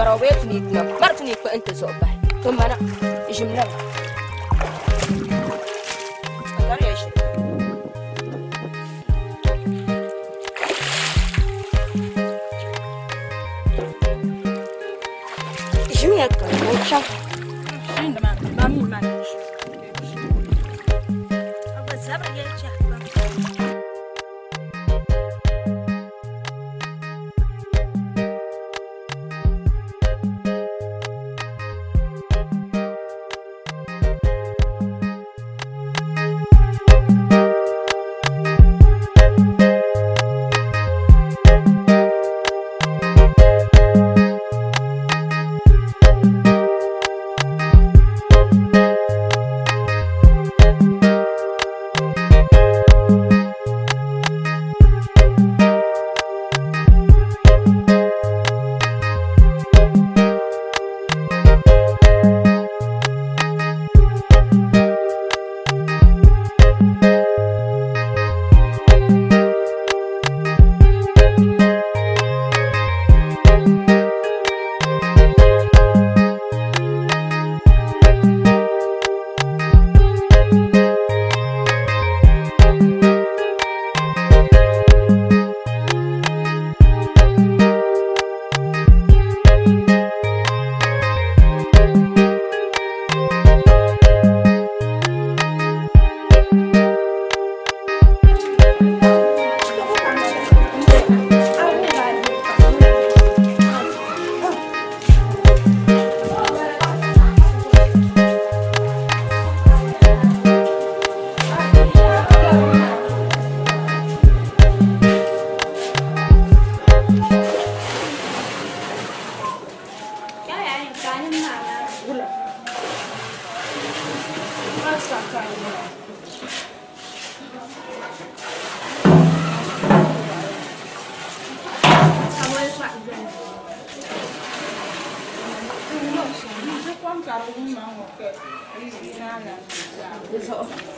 Garawa bee ti ni yi kuna mari ti ni yi kpuɣi n-ti zuɣu bahi. To mana, ʒim laba. N gariya ʒim. Ʒimiya ka n chaŋ.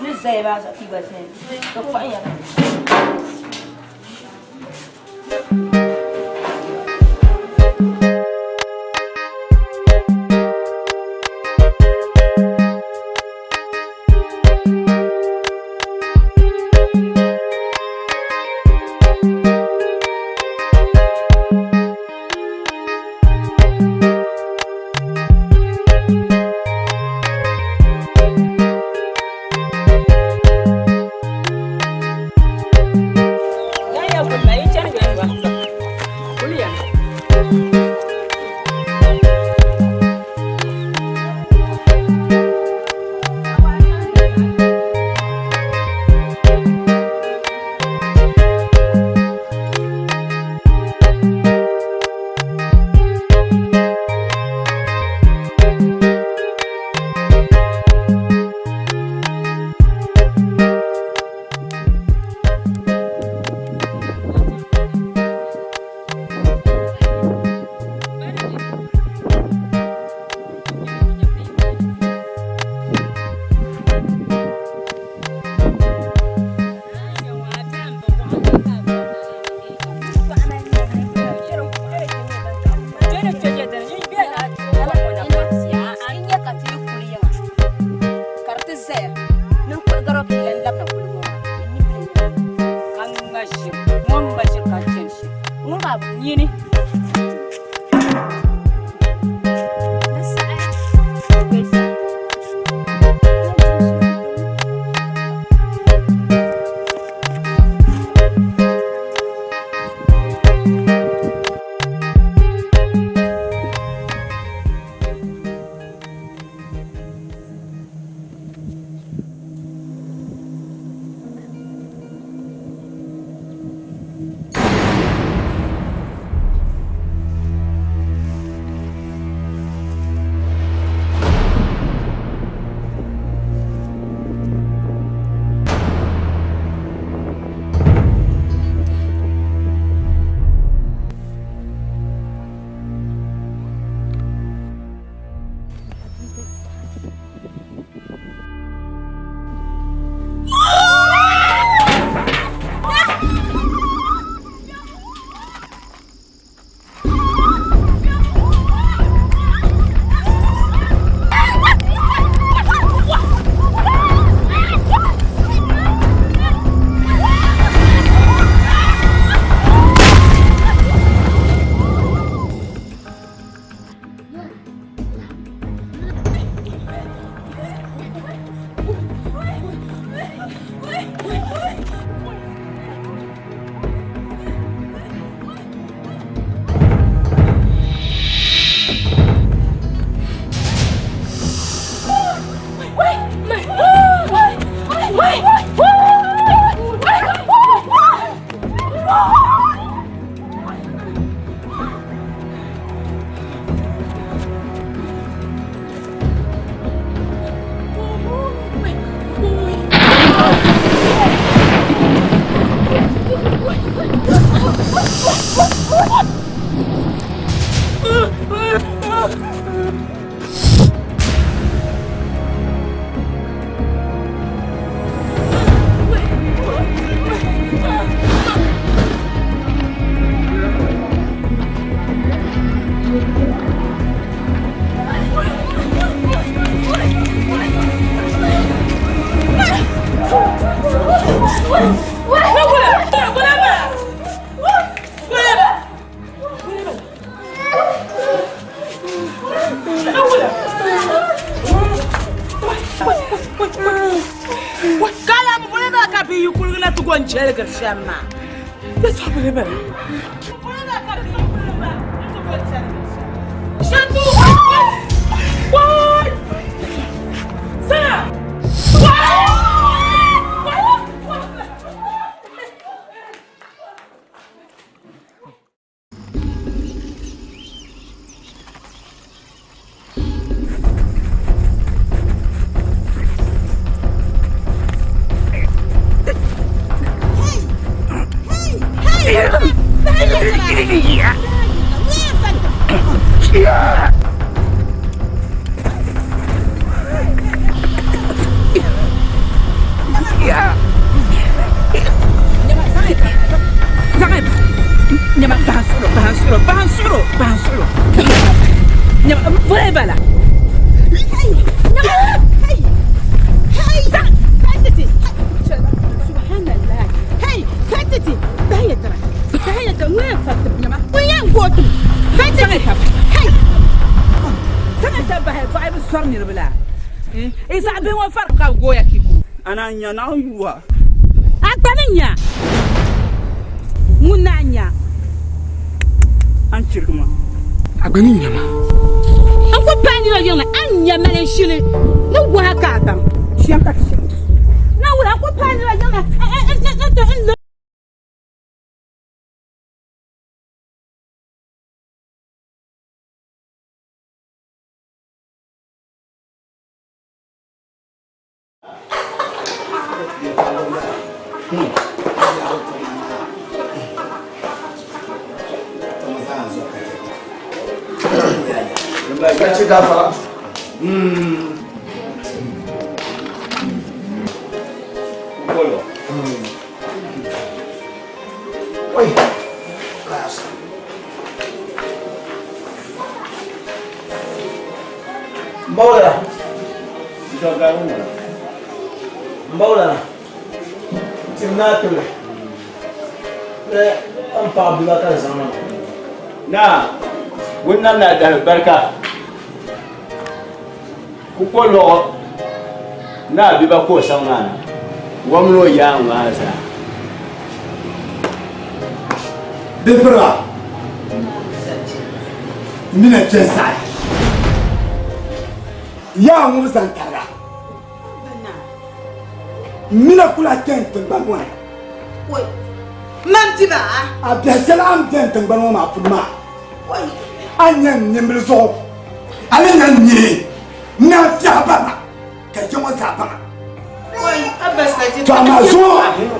Ni zaya maa zuɣu ka yi gba zaya ka kpahiya. Kala bi boli bala ka bi yi kuligi na ti go n-chɛligiri shɛm maa. Yɛtɔɣa boli bala. Boli bala ka bi yi kuligi na ti go n-chɛligiri shɛm. Shandu! Wai! Sana! Wai! Ana nya na yuwa. A gba ni nya. Ŋun na nya. An chirigi ma. A gba ni nya ma. N ku paai nira yiŋ ni a ni nya mali n shili ni wahi ka a baŋ. Shɛm ka ti shɛm. Na wula n ku paai nira yiŋ ni n lo. Ka ci gafara. Oi. Mbaula. Mbaula. Tim naa tuli. Ni n paɣa bia ka n zaŋ na maa. Naa, ŋun nam naa dahi barika. Kukolɔɣu naa biba ka o saŋ maa na. Wam ni o yaaŋ maa zaa. Bipiriba mini kpɛnsahi yaa ŋun zaŋ tariga mina kula kpɛn tiŋgbani ŋɔ ni. Man ti ba. A biɛhi shɛli a ni bɛn tiŋgbani ŋɔ maa puni maa, a ni nya n nimbili zuɣu, a ni nya n nini ni a fiɛhi baŋa ka ya ŋɔ zaa baŋa. To amaa zuŋɔ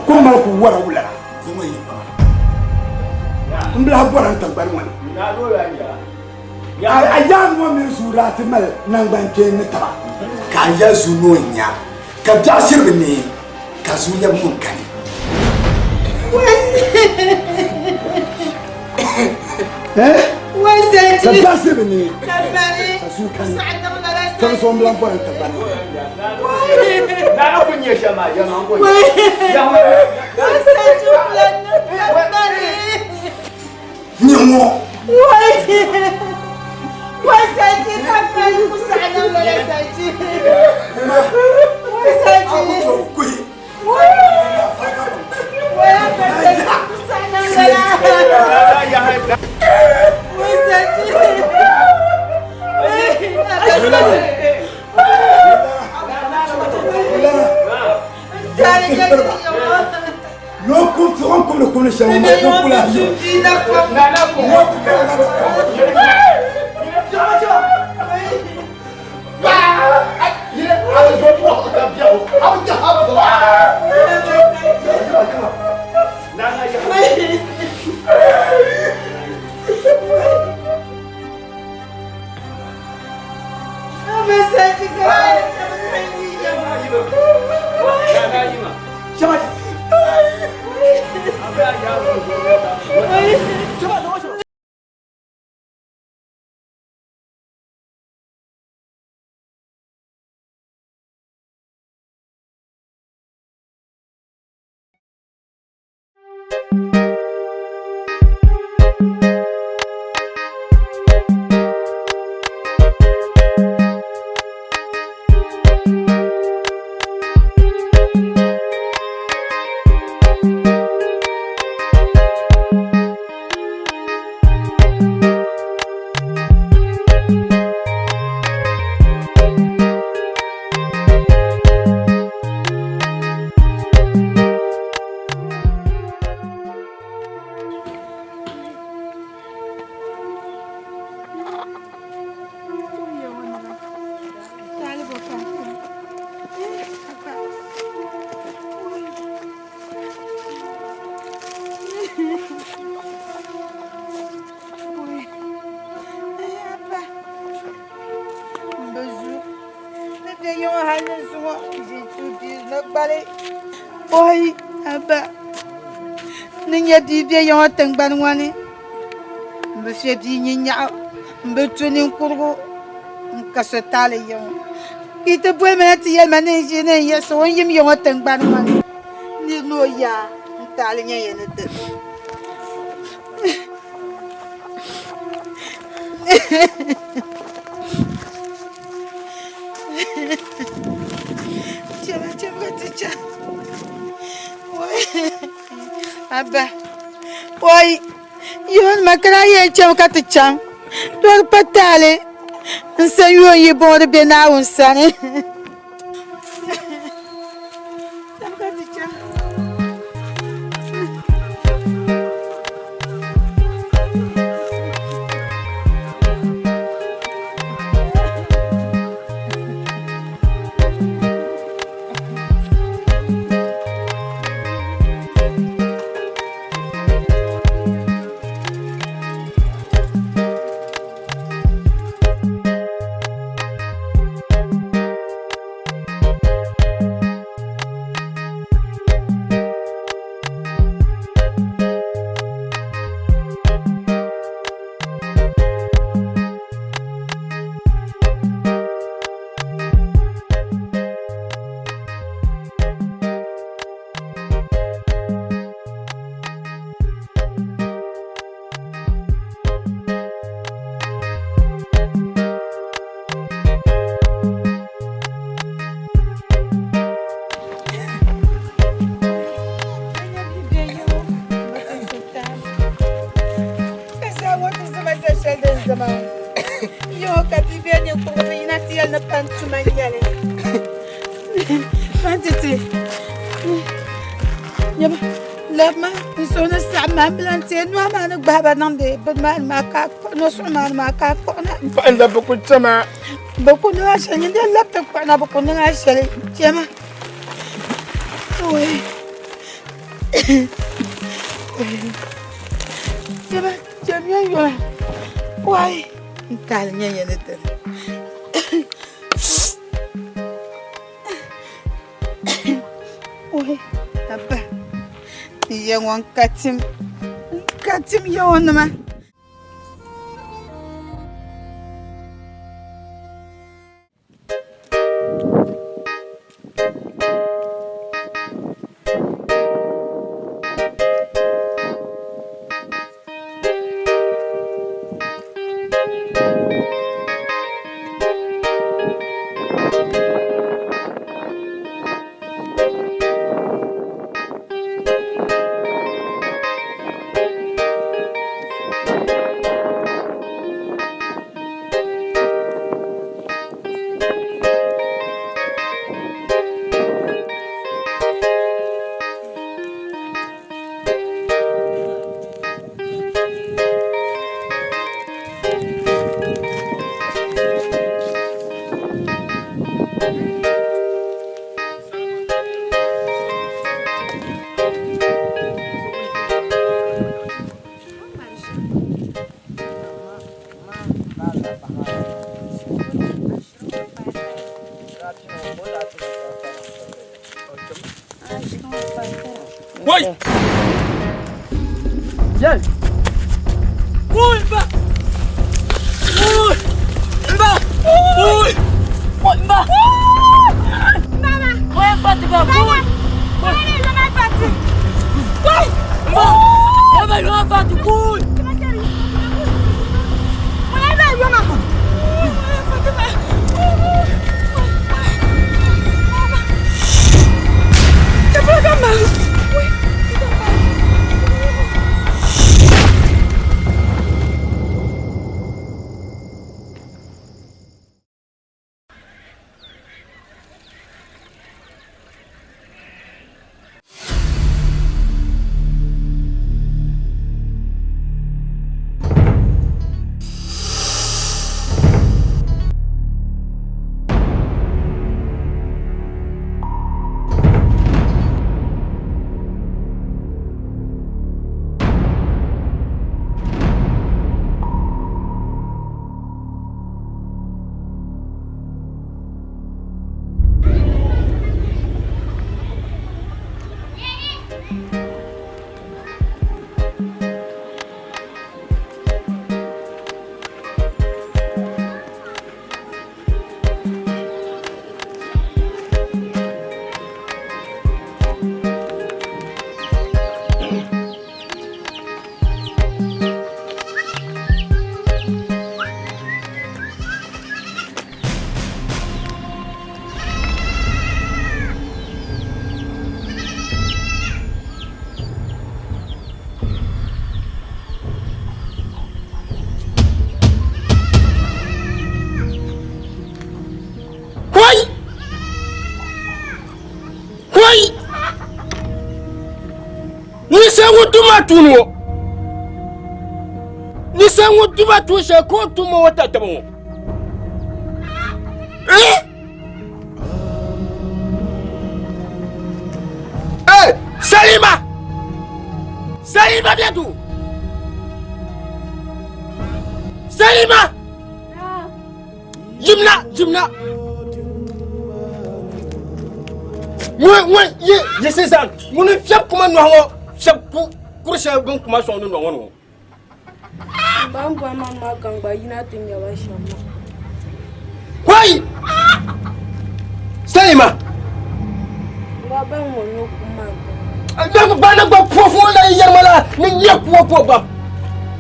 ku mali ku wara wulana zuŋɔ yi kpaŋa. M bi lahi bɔra n tiŋgbani ŋɔ ni. A yaan ŋɔ mini zuu daa ti mali naŋgbankpeeni ni taba. Ka a ya zuu ni o nya ka biɛɣu shiri bi neei ka zuu lɛbi ŋun kani. Ka biɛɣu shiri bi neei ka zuu kani. Ka bi so m-bi lahi bɔri n tiŋgbani ŋɔ ni. Nyɛ ŋɔ. No kum tuɣum kumdi kumdi shɛm ŋɔ maa kum kula yo. bɛ yiŋɔ hali ni zuŋɔ ʒi tu bia ni gbali. Oi Abba, ni nyɛ bia bɛ yiŋɔ tiŋgbani ŋɔ ni, m bi fe bia nyinyaɣu, m bi tu ninkurigu, n ka so taali yiŋɔ. Ka yi ti boli ma na ti yɛli ma ni n ʒi ni n yiɣisi o n-yim yiŋɔ tiŋgbani ŋɔ ni, nir ni o yaa n taali nyɛ ya ni dini. Chɛma chɛma ka ti chaŋ. Abba, oi, yoonima ka daa yɛn chɛmi ka ti chaŋ. Dɔri pa taali n sa yoon yi bɔŋɔ di be Naawuni sani. Chɛmi ka ti chaŋ. Labima n suhu ni saɣim maa m bilan teei nɔhi maa ni gbahi ba niŋdi bini maa ni maa ka a kpuɣi nɔsuɣu maa ni maa ka a kpuɣi na. M paɣa n labi ku chɛ ma. Bɛ ku niŋ a shɛli nyin dee labi ti kpuɣi na bɛ ku niŋ a shɛli chɛ ma. Chɛ ma chɛmiya yoma wai n taali nyɛ ya ni dini. Wai abba n ya ŋɔ n ka tim n ka tim ya ŋɔ nima. Woi! Yes! Ui, ba! Ui! Ba! Ui! Ui, ba! Mama! Ui, Fatima! Ui! Mama, mama, Fatima! Ui! Ba! Ui, ba, yoma Fatima! Ui! Ui, ba, yoma! Ui, Fatima! Mama! Mama! Ninsal ŋun tum ma tuuni ŋɔ, ninsal ŋun tum ma tuun shɛli ka o tum ma ŋɔ tatabo ŋɔ. Eh? Eh, Salima! Salima bɛ du! Salima! Yimna, yimna! Ŋun ŋun yi yiɣisi zani ŋun n fiɛbi kuma nɔhi ŋɔ fiɛbi ku kuri shɛli bini kuma sɔŋ ni nɔhi ŋɔ ni ŋɔ. Ban bɔri ma maa ka n gba yina ti nya ba shɛm maa. Wai! Salima! N gba ban ŋɔ nyɛ kum maa n gba ni gba puofu la yi yɛrima la ni nyɛ kuo puo gba.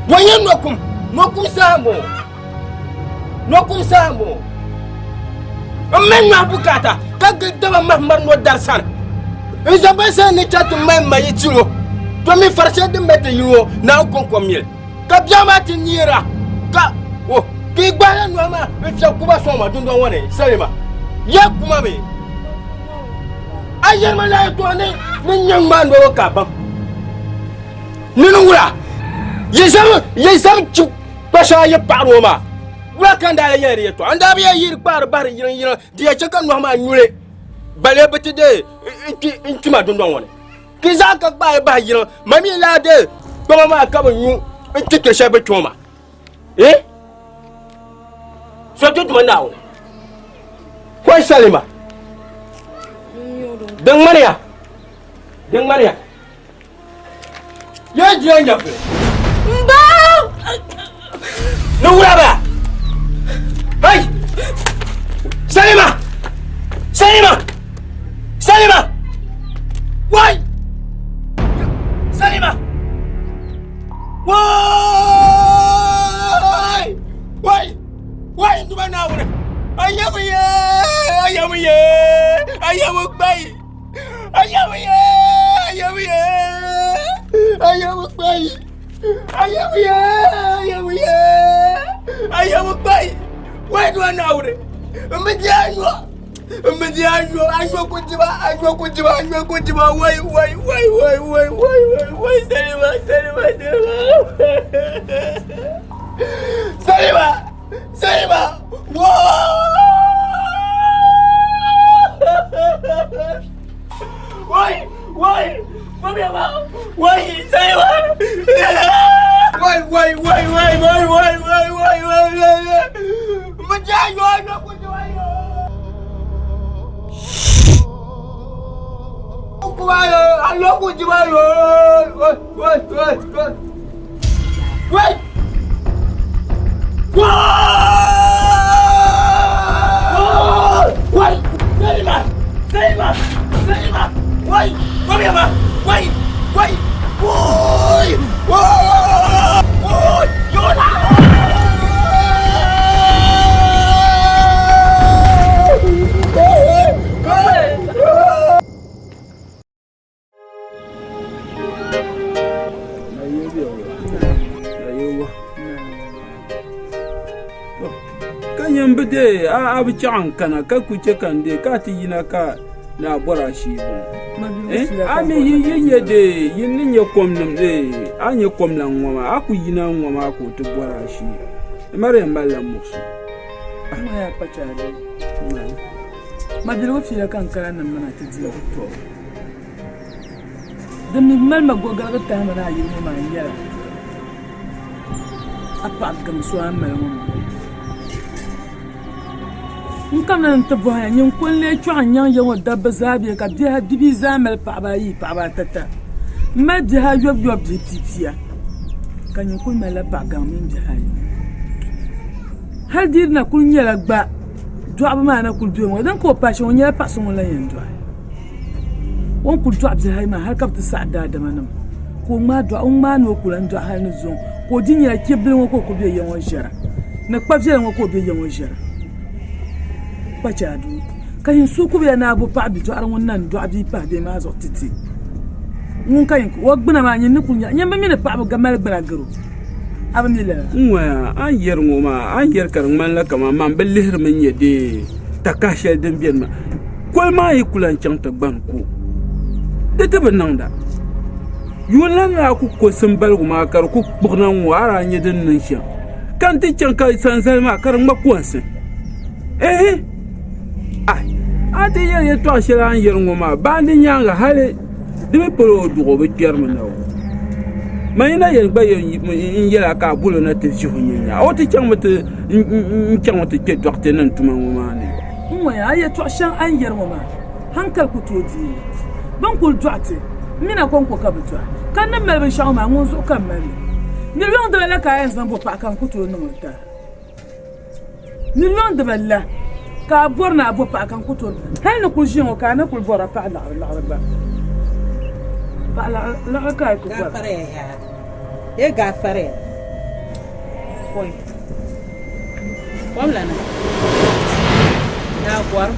Wa nyɛ nɔkum, nɔkum saha m-bɔŋɔ. Nɔkum saha m-bɔŋɔ. N mali nɔhi bukaata ka gili daba mahi mari nɔ dari sani. N zaŋ ba sani ni chaŋ ti mali ma yi ti ŋɔ, to mi fari shɛli din mali ti yili ŋɔ Naawuni kɔŋko m-mi li. Ka biɛɣu maa ti neera ka o ka yi gbahila nɔhi maa n-fiɛbi ku ba sɔŋ ma dundɔŋ ŋɔ ni salima. Ya kuma mi a yɛli ma la yɛtɔɣa ni ni nyɛ ŋmaa nɔbo ka a baŋ. Nini wula yi zaŋ chi kpa shɛŋa yi paɣiri o maa, wula ka n daa yɛli di yɛtɔɣa? N daa bi yɛli yi di kpaari bahiri yiriŋ yiriŋ di yɛn chɛ ka nɔhi maa nyuli balee bi ti deei n-kpi ma dundɔŋ ŋɔ ni. Ka yi zaa ka kpaai bahi yiriŋ, ma mi laa deei kpama maa ka bi nyu n-kpi kpe shɛli bi kpi o maa. Eh? So ti Duuma Naawuni. Kɔhi salima. Din ŋmaniya. Din ŋmaniya. Yɛn diya nyɛvuli. Mba! Ni wula ba? Hey! Salima! Salima! Salima! Wai! Salima! Wai! Wai! Wai duba Naawuni! Ayamu ye! Ayamu ye! Ayamu gbai! Ayamu ye! Ayamu ye! Ayamu gbai! Ayamu ye! Ayamu ye! Ayamu gbai! Wai duba Naawuni! M bi di ayo! M bi di ayo! Ayo ku diba! Ayo ku diba! Ayo ku diba! Wai! Wai! Wai! Wai! Wai! Wai! Wai! Wai! Salima! Salima! Salima! Salima! Salima! Wai! Wai! Wai! Salima! Wai! Wai! Wai! Wai! Wai! Wai! Wai! Wai! Wai! Wai! Mjayo na kujayo. Kujayo, alo kujayo. Wai! Wai! Wai! Wai! Wai! Wai! Salima! Salima! Salima! Wai! Wai! Wai! Wai! Wai! Wai! Yola! Ka nyɛ bi deei a bi chaɣ n kana ka ku chɛ ka n deei ka a ti yina ka ni a bɔri a shee bɔŋɔ a mi yi yi nyɛ deei yi ni nyɛ kom nim a nyɛ kom lan ŋɔ maa a ku yina n ŋɔ maa ka o ti bɔri a shee Mariam malila muɣisigu. Mabiligu fiila ka n kana ni m mina ti di tɔbu. Din mi mali ma gɔgaligi tahima ni a yili ŋɔ maa nyɛla a paɣa gaŋ so a ni mali ŋɔ maa. N kamina ni n ti bɔhi ya, nyin ko n-lee chɔɣi n-nyaŋ ya ŋɔ dabba zaa bee ka bihi bibihi zaa mali paɣiba ayi paɣiba atata m-mali bihi ayɔbuyɔbu bihi pia pia ka nyin kuli malila paɣa gaŋ mini bihi ayi. Hali di yi na kuli nyɛla gba dɔɣibu maa na kuli bemi ŋɔ din ka o paai shɛm o nyɛla paɣa so ŋun lahi yɛn dɔɣi. O ni kuli dɔɣi bihi ayi maa hali ka bɛ ti saɣi daadama nima ka o ŋmaai dɔɣi o ni ŋmaai ni o ku lahi dɔɣi hali ni zuŋɔ ka o di nyɛla chibili ŋɔ ka o kuli be ya ŋɔ ʒɛra ni kpa viɛla ŋɔ ka o be ya ŋɔ ʒɛra kpachaadoo ka yin suhu ku be ya ni a bo paɣa bidɔɣiri ŋun na n-dɔɣi bia pahi bɛ maa zuɣu ti ti ŋun ka yin o gbuna maa nyin ni kuli nya nyin bi mi ni paɣaba mali gbuna garo a bi mi lala. N ŋɔya a ni yɛri ŋɔ maa a ni yɛri ka di ŋmanila kaman man bi lihirimi n-nyɛ dee takahi shɛli din beni maa Koli maa yi ku lan chaŋ ti gbani ku, di ti bi niŋda. Yuuni la ni daa ku ko simbaligu maa ka di ku kpuɣina ŋ-ŋɔ a daa nya din niŋ shɛm. Ka n ti chaŋ ka sanzali maa ka di ŋma konsi. Ehe! Ai! A ti yɛli yɛtɔɣ shɛli a ni yɛri ŋɔ maa baandi nyaaŋa hali di mi polo o duɣ o bi kpɛrimi na o. Man yi na yɛn gba yɛn n yɛl a ka a bol o na ti ʒih o nyɛ a o ti chaŋmi ti n-chaŋ ti kpe dɔɣitɛnim tuma ŋɔ maa ni. N ŋɔya a yɛtɔɣ shɛŋa a ni yɛri ŋɔ maa haŋkali ku tooi deei li. Bɛ ni kul dɔɣi ti m mi na kɔŋko ka bɛ dɔɣi, ka n ni mali binshɛɣu maa ŋun zuɣu ka m mali li. Miliɔŋ dibala ka a yɛn zaŋ bo paɣa ka n ku tooi niŋ li ti a. Miliɔŋ dibala ka a bɔri ni a bo paɣa ka n ku tooi hal ni kul ʒiya ŋɔ ka a na kul bɔrila paɣ liɣiri gba. Paɣ liɣiri ka a yi kul bɔra. Gaafariya yaa. Dee gaafariya. Koi. Kom lana. Naa gɔrim.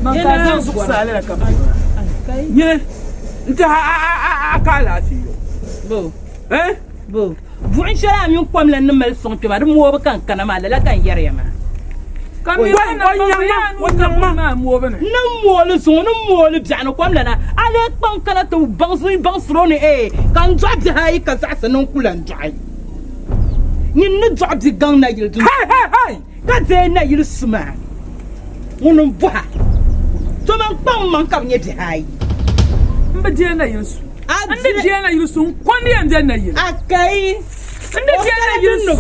Man ka a zaŋ zuɣusaa lala ka bɛ maa. Nyini n-ti a ka alaafee yo. Bo. Eh? Bo. Buɣim shɛli a mini kom lan ni mali sɔŋ kpe maa, di moobu ka n kana maa, lala ka n yɛri ya maa. Ka mi o na baŋ maa moobu ni. N ni mooli zuŋɔ, ni mooli biɛɣuni kom lana, a lee kpaŋ kana ti baŋsir o ni ee, ka n dɔɣi bihi ayi ka zaɣisi ni n ku lan dɔɣi. Nyin ni dɔɣi bi gaŋ nayili dundɔŋ ni ka deei nayili su maa, ŋuni m-bɔh a? To man kpaŋ maŋ ka bɛ nyɛ bihi ayi. M bi deei nayili su. N ni deei nayili su, n kɔŋ yɛn be nayili. Akai! N ni deei nayili su.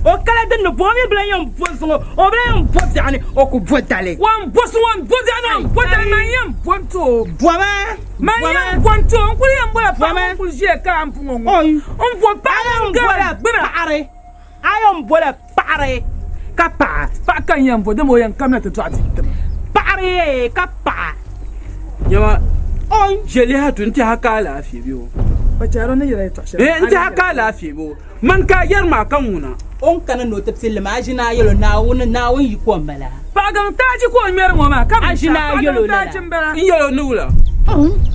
O kala din ni bo, o mi bi lan yɛn bo zuŋɔ, o bi lan yɛn bo biɛɣuni, o ku bo dali. O ni bo zuŋɔ, o ni bo biɛɣuni, o ni bo dali, man yɛn bo n-ti o. Boma! Man yɛn bo n-ti o, n kuli yɛn bola paɣa ŋun kuli ʒiya ka a ni puŋɔ ŋɔ. N bo paɣa ŋun gari gbuna. A yɛn bola paɣiri ka paɣa. Paɣa ka n yɛn bo, dama o yɛn kamina ti dɔɣi ti tim. Paɣiri ka paɣa. Nyama, ʒe lihi tu n-ti ha ka alaafee be o. Kpacharo ni yɛla yɛtɔɣ shɛli. Ee, n-ti ha ka alaafee be o. Man ka a yɛri maa ka ŋuna. O ni kana ni o ti pilli maa, a ʒi ni a yɛl o, Naawuni, Naawuni yiko m-bala. Paɣa gaŋ taachi ka o ŋmɛri ŋɔ maa, ka A ʒi ni a paɣa yɛl o gaŋ lala. taachi m-bala. N yɛl o ni wula?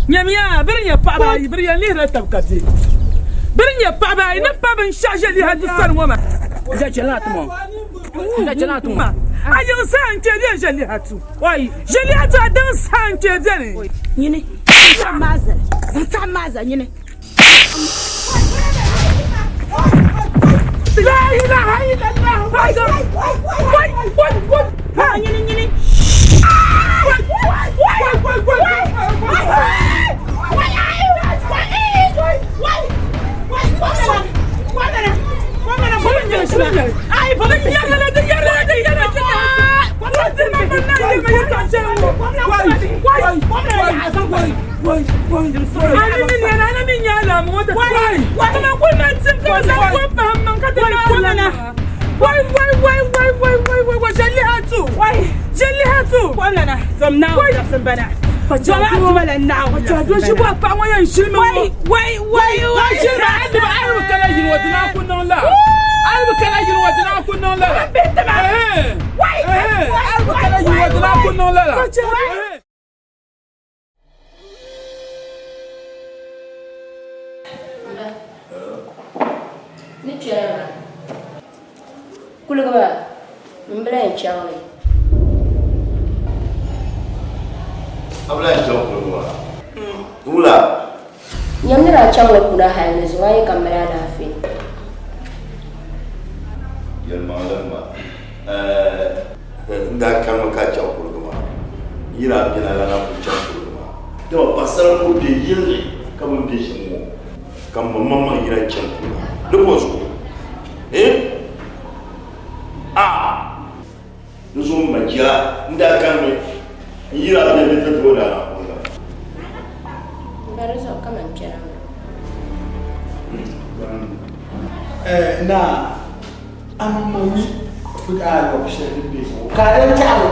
Nyamiya, bɛ ni nyɛ paɣiba ayi, bɛ di yɛn lihirila tab ka be. Bɛ ni nyɛ paɣiba ayi ni pa binshɛɣu ʒe lihi ti sani ŋɔ maa. A yiŋ saha n-kpe beni ʒe lihi tu. Ʒe lihi tu a daŋ saha n-kpe beni. Nyini, zaŋ saɣim maa zali, zaŋ saɣim maa zali nyini. La ilaha illallah. Wai, wai, wai, wai. Nyini, nyini. Wai, wai, wai, Ni kpɛra maa, kuliga maa m bi lahi chaŋ li. A bi lahi chaŋ kuliga maa? Wula? Nyam ni daa chaŋ li kuna hali ni zuŋɔ a yi ka m mali alaafee. Yɛlimaŋli m ba, n daa kanimi ka a chaŋ kuliga maa. N yi daa beni a daa naan kuli chaŋ kuliga maa. Dama paɣisara ŋɔ be yili ni ka bɛ ni be ʒim ŋɔ, ka m ba maŋmaŋ yina chaŋ kuliga. Di bɔ zuɣu? Eh? Ah! Di zuɣu m ma jia n daa kanimi n yi daa beni ni ti ti o daa naan kuliga maa. M ba di zuɣu kaman kpɛra maa. Naa, a maŋmaŋ mi fut a luɣ shɛli din be zuɣu, ka a daa chaɣi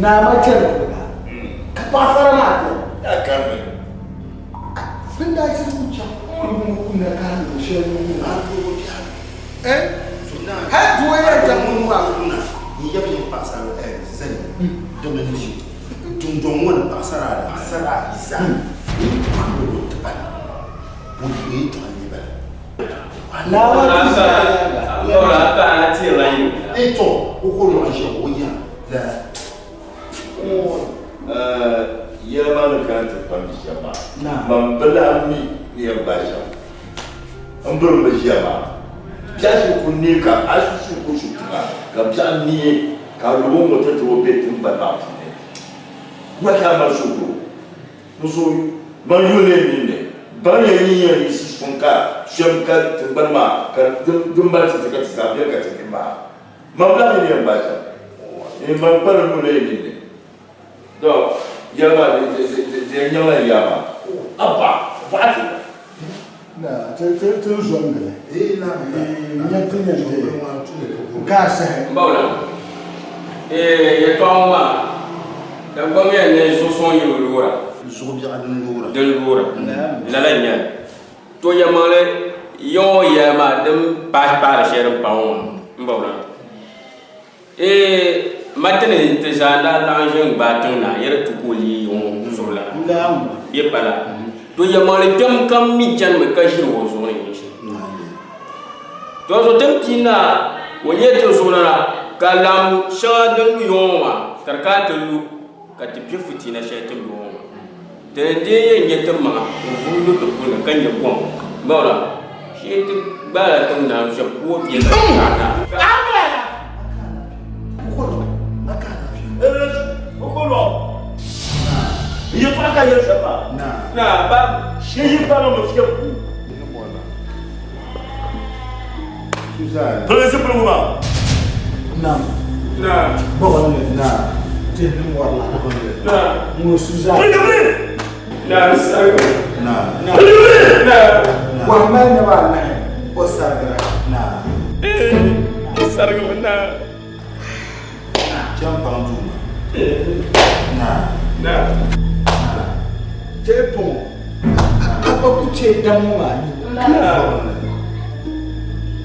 naa ma chani kuliga, ka paɣisara maa beni. Bɛ ni daa shiri kul chaŋ kuliga ŋɔ kunna ka a niŋ shɛli ni ŋuna. Hal doo yɛn chaŋ ŋun maa kuna n-yab yiŋ paɣisara zali dama ni dundɔŋ ŋɔ ni paɣisara ayi zaa yi kɔhi ni o ti ba na, o yɛtɔɣa n-nyɛ bala. Yɛla maa ni kana ti kpamdi shɛm maa, man bi lahi mi ni yɛn gbaai shɛm. M birim bi ʒiya maa, biɛɣu shee ku neei ka a suhu ku su tiŋa, ka biɛɣu neei ka a lubu ŋ-ŋɔ ti ti o be tiŋgbani maa puuni. Wula ka a mali suhudoo? N zuɣu man yuli n ninni, baŋya yi yɛn yiɣisi suŋ ka shɛm ka tiŋgbani maa ka din mali ti ti ka ti zaa beni ka ti di maa. Man bi lahi mi ni yɛn gbaai shɛm. N man kpalim yuli n ninni. Dɔ, yɛli maa di yɛn nyaŋla n yaa maa. Abba, bɔɣa ti. Na, ti ti ti n zom gili. N-nyɛ ti nyɛ ti n ka a sahi. M bawla, ee yɛtɔɣa ŋɔ maa, Dagbamb yɛn ni zuɣusuŋ yi bi loora. Zuɣu biɛɣu din loora. Din loora. Lala n-nyɛ li. To yɛlimaŋli ya ŋɔ yɛla maa din pahi paari shɛli din pa ŋɔ maa, m bawla. Ee, ma ti ni ti zaa n-daa laɣim ʒe n-gbaai tiŋ naa yɛli ti ka o leei ya ŋɔ zuɣulana bɛ pala. To yɛlimaŋli kpɛm kam mi chanimi ka ʒiri o zuɣu ni nyɛ shɛli. To zuɣu ti ni pii naa ka o nyɛ ti zuɣulana ka laɣimbu shɛŋa din lu ya ŋɔ maa ka di kana ti lu ka ti kpe fitiina shɛli ti ni be ŋɔ maa. Ti ni dii yɛn nya ti maŋa n-vuhi lu ti puli ni ka nya kom, Mawla, shee ti gbaala tiŋ naa n-fiɛb ka o bia ka ti paɣi naa. Pili zipiligu maa.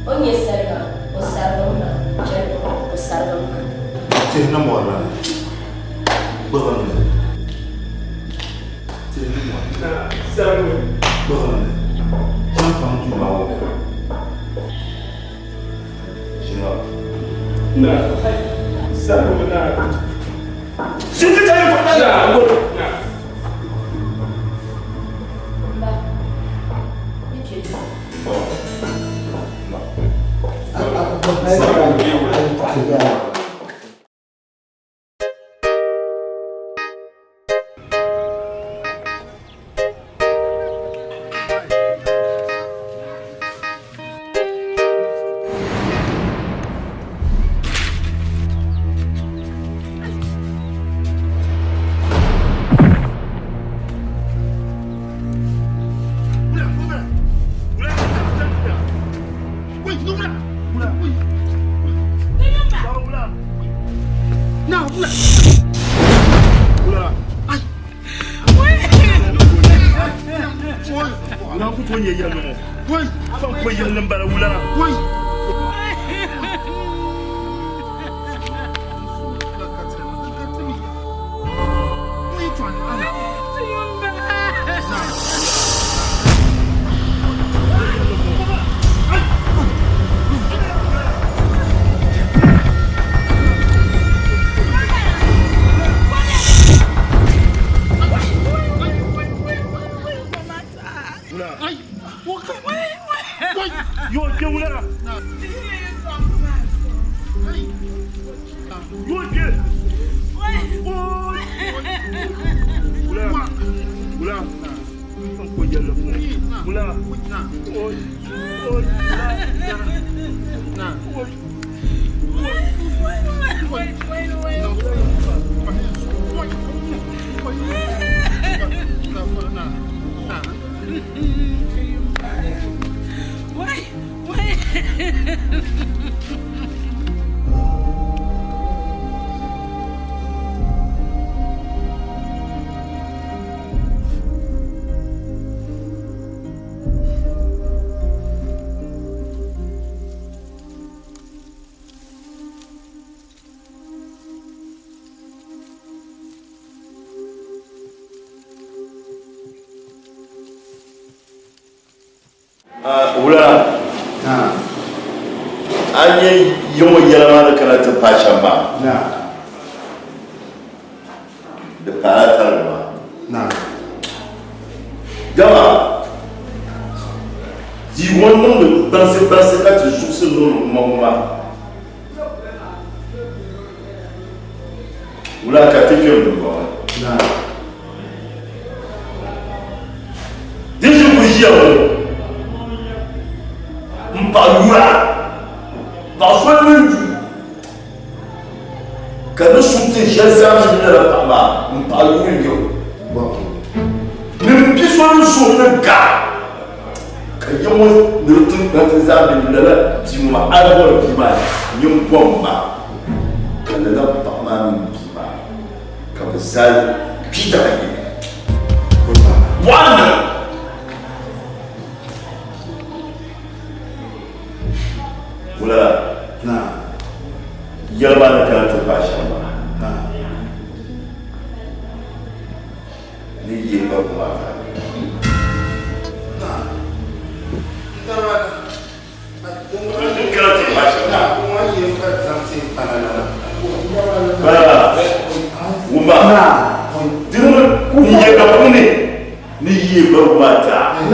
O ni nyɛ sariga, o sarigimi maa. Chɛli o sarigimi maa. Tihi ni mɔri la gbuɣinli. Tihi ni mɔri gbuɣinli. Champaŋ duu maa wuhiya. Ʒini M ba, ni kpe duu. Wula a nyɛ yi ŋɔ yɛla maa ni kana ti paai shɛm maa di paala tarili maa. Dama di ŋɔ niŋdi bansi bansi ka ti zuɣusi niŋdi ŋuma ŋuma. Wula ka ti kpɛm dundɔŋ ni? Di ʒi ku ʒiya ŋɔ m paɣa yura paɣa so ni yu ka ni su ti ʒɛli zaa mi nyɛla paɣa maa m paɣa yuri n-nyɛ o ni m bi so ni suhu ni ga ka ya ŋɔ ni di tiŋkpansi zaa mi lala bia ŋɔ maa a yi bɔri bia maa nyin bɔm ma ka lala paɣa maa mini bia maa ka bɛ zaa kpi taba yini bɔɣa ni. Wula yɛli maa ni kana ti paai shɛm maa ni yihi barigu maa taai. Ni kana ti paai shɛm maa. Wumma dini n-yɛ ka puuni ni yihi barigu maa taai.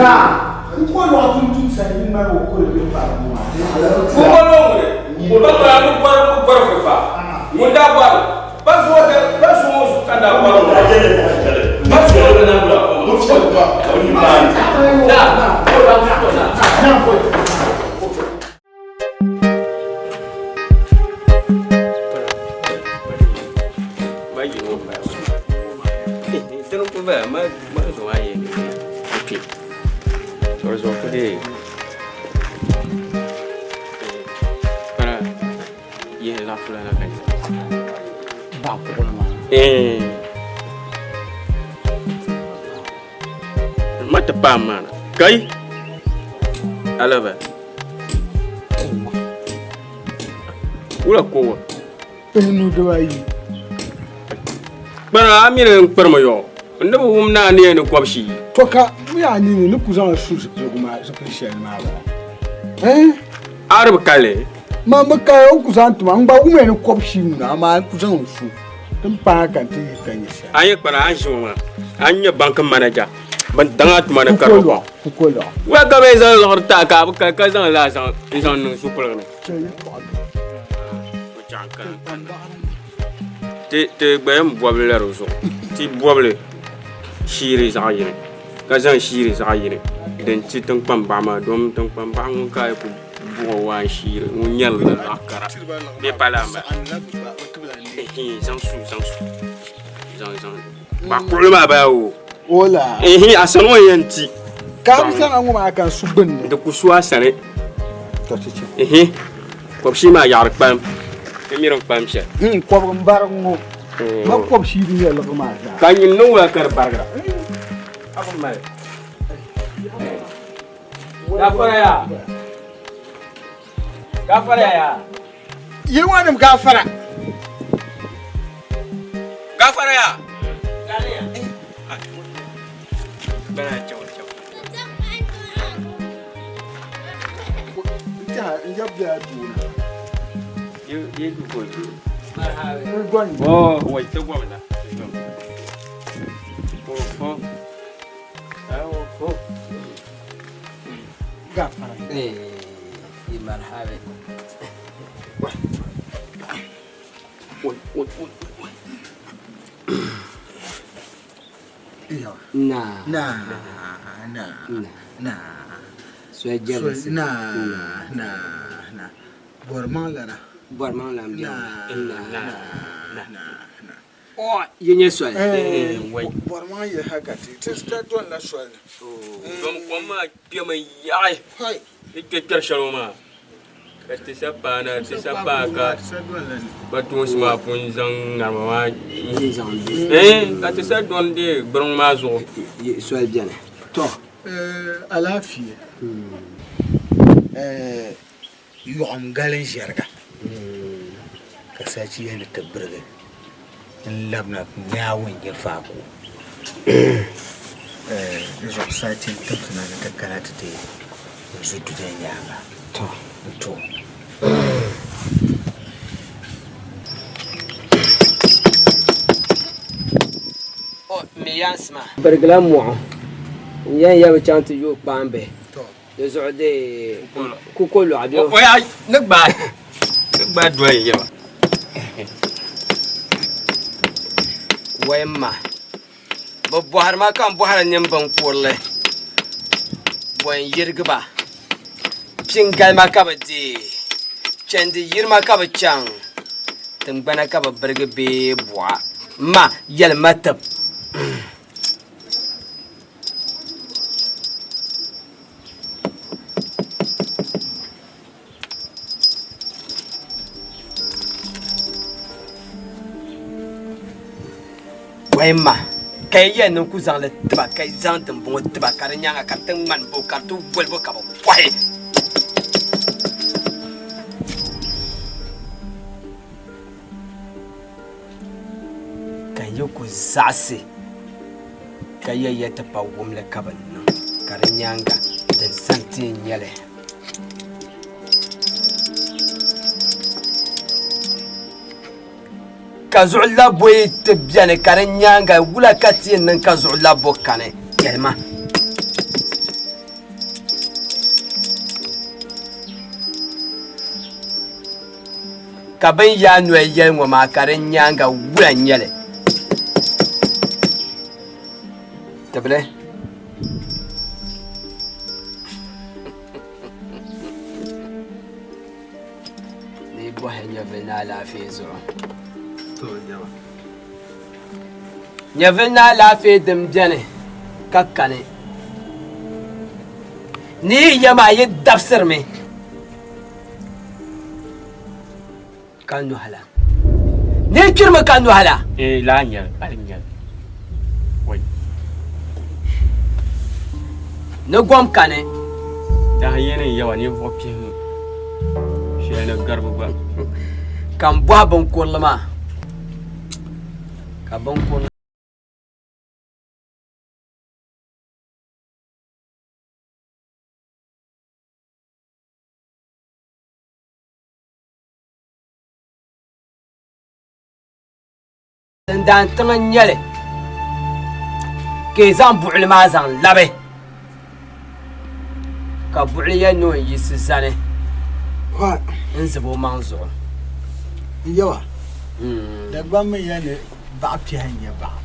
Ma ti paai maana kai alaba wula kowa Pihinu dibaayi. Kpana a mini n kpirimi yɔ n ni bi wum ni a ni yɛn ni kɔbishii. To ka mi a nini ni ku zaŋ su zipiligu maa zipili shɛli maa bala. Eh? A di bi kali. Ma bi kali o ku zaŋ tima n gba wumya ni kɔbishii ŋuna amaa n ku zaŋ n su din paai ka n ti yihi ka nyɛ shɛli. A nyɛ kpana a ni ʒi ŋɔ maa a ni nyɛ banki manager bin daŋ a tuma ni ka di kɔ. Kukolɔɣu. Wula ka bɛ zaŋ liɣiri ti a ka a bi kali ka zaŋ laa zaŋ n-zaŋ niŋ zupiligu ni. Ti gba yɛn bɔbili la di zuɣu ti bɔbili shiiri zaɣ yini ka zaŋ shiiri zaɣ yini din ti tiŋkpanbaɣa maa domi tiŋkpanbaɣa ŋun ka yi ku buɣi waan shiiri ŋun nyɛrila zaɣ kara bee pa laa m-bala zaŋ su zaŋ su zaŋ zaŋ baɣa kuɣuli maa bala o a sani o yɛn ti ka bi zaŋ ŋɔ maa ka n su gbunni di ku su a sani Kɔbishii maa yaɣiri kpalim, ti miri n-kpalim shɛli. Hmm, kɔbigi m-barigi ŋɔ. Ma kɔbishii din nyɛ liɣiri maa zaa. Ka nyin niŋ wula ka di barigira? A bi mali. Gaafara yaa. Gaafara yaa. Yili ŋɔ nim gaafara. Gaafara yaa. Bana chaŋ chaŋ. Na. Na. Na. Na. Na. Na. Na. Bɔrimaŋlana. Bɔrimaŋlana bɛ Na. Na. Na. Na. O yi nyɛ soli. Bɔrimaŋ yi ha ka ti ti ti dɔnila soli ni. Dom kom maa kpɛmi yaɣi. Di kpɛ kpɛri shɛli ŋɔ maa. Ka ti sa paai na, ti sa paai ka kpatoonsi maa pun zaŋ ŋarima maa n ka ti sa dɔni deei gburiŋ maa zuɣu. Soli beni. Tɔ! Alaafee yɔɣim gali n-ʒɛriga ka sachi yɛli ni ti birigi n-labina Naawuni nyɛ faako. Di zuɣu sachi n-timsi na ni ti kana ti ti zu dunia nyaaŋa. To. O mi yaansi maa. Birigila mɔɣu. N yɛn ya bi chaŋ ti yooi kpaambihi. Di zuɣu dee kuko lɔɣu bɛ o. Ya ni gbaai ni gbaai doli n yɛba. Wai m ma, bɛ bɔhiri ma ka m bɔhiri n nini kurili, bɔ n-yirigi ba? Piŋgalima ka bɛ deei, chandi yirima ka bɛ chaŋ, tiŋgbana ka bɛ birigi bee buɣa. M ma, yɛlim ma tib. Wai ma ka yi yɛli ni n ku zaŋli tiba ka yi zaŋ dimbɔŋɔ tiba ka di nyaaŋa ka di ti ŋmani bo ka di ti woli bo ka bɛ bɔhi. Ka yi ku zaɣisi ka ya ya ti pa wumli ka bi niŋ, ka di nyaaŋa din sani ti yɛn nyɛ li. Ka zuɣu labbo yi ti beni ka di nyaaŋa wula ka ti yɛn niŋ ka zuɣu labbo kani? Yɛlima. Ka bɛ ni yaai noli yɛli ŋɔ maa ka di nyaaŋa wula n-nyɛ li? Tibili. Ni yi bɔhi nyɛvili ni alaafee zuɣu. Nyɛvili ni alaafee din beni ka kani. Ni yi ya maa yi dabisirimi. Ka nɔhi la. Ni yi kpirimi ka nɔhi la. Ee, laa nyɛli, pali nyɛli. Wai. Ni gom kani. Dahin yini n-yɛba ninvuɣ pihinu shɛli ni garibu gba. Ka m bɔhi binkurili maa, ka binkurili. Dindaan tiŋ n-nyɛ li ka yi zaŋ buɣili maa zaŋ labi ka buɣili yɛn ni o ni yiɣisi zani n-zib o maŋ zuɣu. N yaba, Dagbaŋ mi yɛli ni baɣa kpɛhi n-nyɛ baɣa.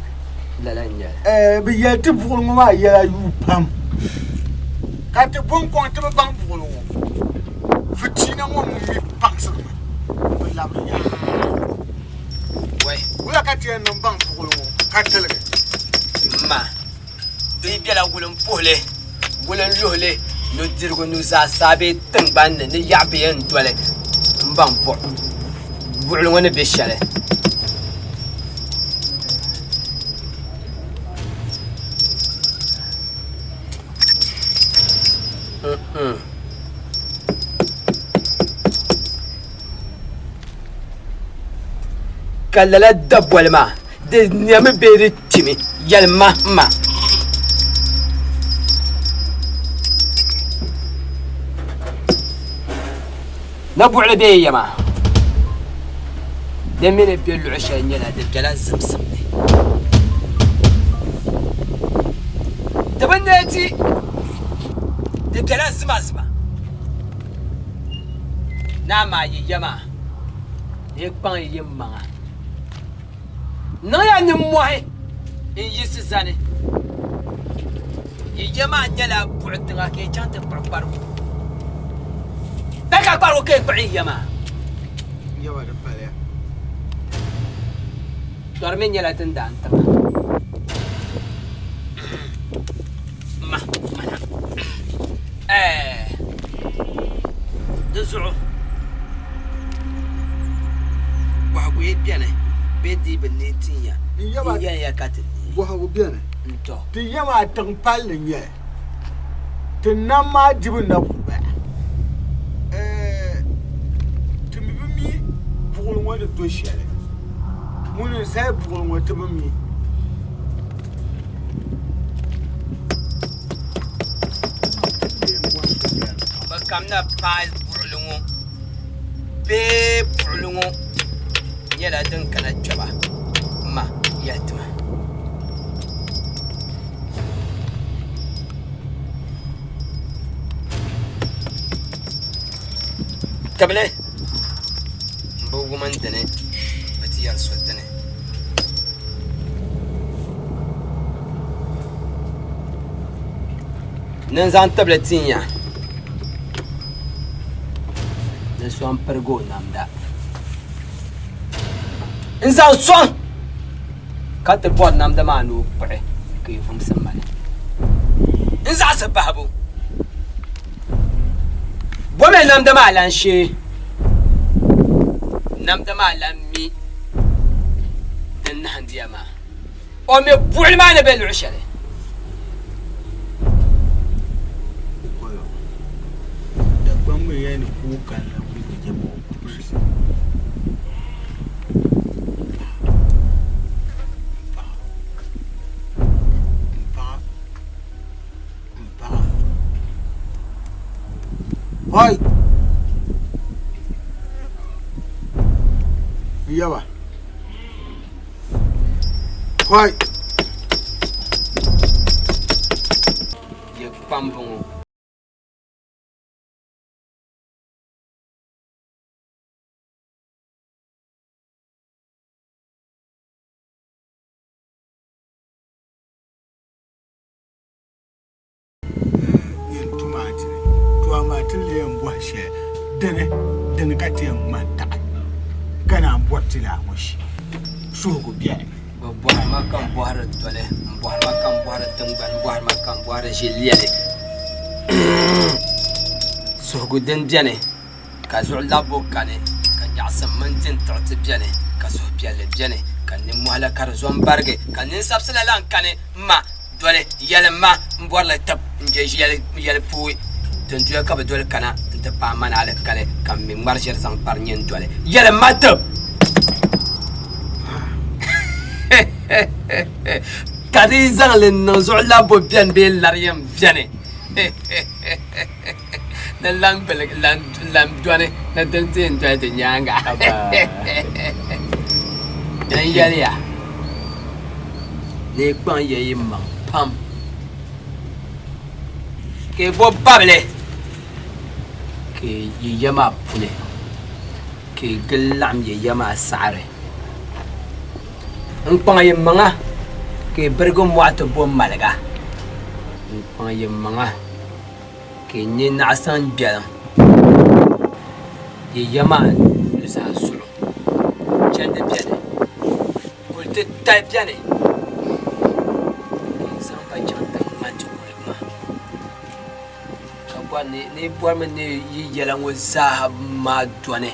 Lala n-nyɛ li. Bɛ yɛli ti buɣili ŋɔ maa yɛla yuui pam ka ti bo n-kɔŋ ti bi baŋ buɣili ŋɔ. Fitiina ŋɔ ŋun mi baŋsiri mi bi labiri yaha. Wula ka ti yɛn niŋ baŋ buɣili ŋɔ ka tiligi? M ma, di yi bela wulimpuhili, wulinluhili, nudirigu, nuzaa saa bee tiŋgbani ni ni yaɣa bɛ yɛn doli m-baŋ buɣili ŋɔ ni be shɛli. Ka lala daboli maa di nɛmi bee di kpimi yɛlima ma. Nabuɣili bee ya maa di mi ni be luɣ shɛli nyɛla di bela zimsim ni. Di bi neeti di bela zimazima. Naa maa yi ya maa ni yi kpaŋ yi maŋa niŋya nimmɔhi n-yiɣisi zani. Yi ya maa nyɛla buɣi tiŋa ka yi chaŋ ti kpuɣi kparigu. Bɛ ka kparigu ka yi kpuɣi yi ya maa. Tɔ di mi nyɛla tindaan tiŋa. Ma, mana. Ɛɛ, di zuɣu bɔhigu yi beni bee di yi bi neei tin ya, yi yɛn ya ka ti neei. Bɔhigu beni. N-tɔ. Ti ya maa tiŋ palli n-nyɛ li. Ti nam maa dibu na kuli bala. Ɛɛ, ti mi bi mi buɣili ŋɔ ni do shɛli. Ŋuni n-zali buɣili ŋɔ ti bi mi. Bɛ kamina paai buɣili ŋɔ bee buɣili ŋɔ nyɛla din kana kpɛba ma yɛli ti ma. Tibili m bi wum n dini bɛ ti yɛri so dini. Ni n zaŋ tibili tin ya ni so n pirigi o namda. N zaŋ sɔŋ ka ti bɔri namda maa ni o kpuɣi ka yi vumsi mali. N zaɣisi bahibu. Bomi namda maa lan shee. Namda maa lan mi din nahindiya maa. O mi buɣili maa ni be luɣ shɛli. Hoi! Yaba. Hoi! Yi kpamba ŋɔ. Yɛn tum a tiri to amaa ti lee yɛn bɔhi shɛli dini dini ka ti yɛn ŋma n-taɣi ka naan bɔri ti laa ŋɔ shee suhigu beni. Bɛ bɔhiri ma ka m bɔhiri doli, m bɔhiri ma ka m bɔhiri tiŋgbani, m bɔhiri ma ka m bɔhiri ʒilɛli. Suhigu din beni ka zuɣu labbu kani, ka nyaɣisim mini din tiɣiti beni, ka suhupiɛlli beni, ka nimmɔhi la ka di zo m-barigi, ka ninsabisi la lan kani. M ma, doli, yɛlim ma, m bɔrili tib n-je yɛli pooi. Tinduya ka bɛ doli kana nti paai ma ni alikali, ka m mi ŋmari ʒiri zaŋ kpari nyin doli. Yɛlim ma tib! Ka di yi zaŋ li n-niŋ zuɣu labbu beni bee lari yɛn beni. Ni lan biligi lan dɔni ni din ti yɛn doli di nyaaŋa. N yɛliya ni yi kpaŋ ya yi maŋ pam, ka yi bo babili, ka yi ya maa puli, ka yi gili laɣim yi ya maa saɣiri. N kpaŋ yi maŋa ka yi birigi mɔɣu ti bo maliga. N kpaŋ yi maŋa. Ka yi nya naɣisaŋ gbɛliŋ yi ya maa nuzaa zuɣu. Chandi beni, kul titali beni, ka yi zaŋ ba chaŋ ti ŋma ti kuliga maa. Ka bɔri ni yi bɔrimi ni yi yɛla ŋɔ zaa maa dɔni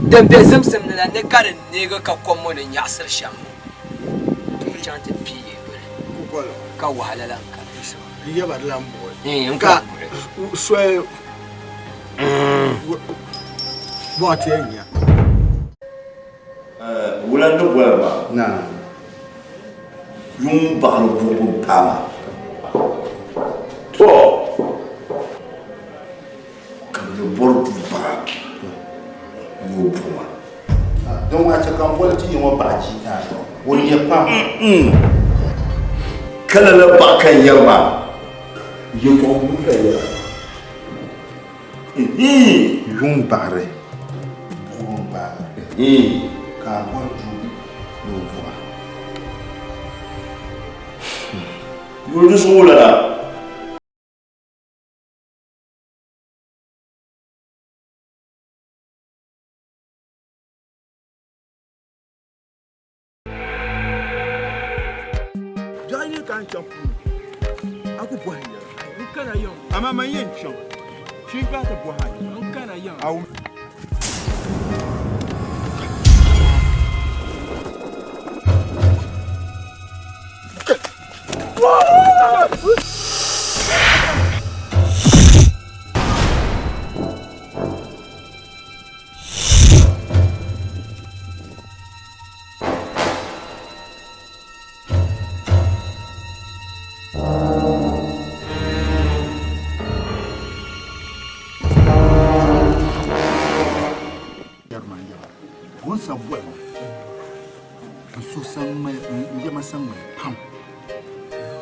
din be zimsim ni la ni ka di neegi ka kom ŋɔ ni nyaɣisiri shɛm ŋɔ, ka yi chaŋ ti pii yi yuli ka wahala lan kani. N yaba di lan buɣi ka soli buɣa ti yɛn nya. Wula ni boli ma yuŋ baɣiri buɣibu m-paai ma. Tɔ! Ka bɛ ni bɔri duu baɣa ni o buɣi ma. Din ŋɔ chɛ ka m boli ti yi ŋɔ baɣa jii taa zuɣu, o nya pam. Ka lala baɣa ka n yɛri maa, yɛtɔɣ buyi ka yɛra. Yuŋ baɣiri buɣibu m-paai ma, ka a bɔri duu ni o buɣi a. Yuli di zuɣu lala. Biɛɣu yi ka n chaŋ puuni a ku bɔhi n yɛla. N kana yiŋ. Amaa man yɛn chaŋ shee ka a ti bɔhi a yɛla. N kana yiŋ. A wum.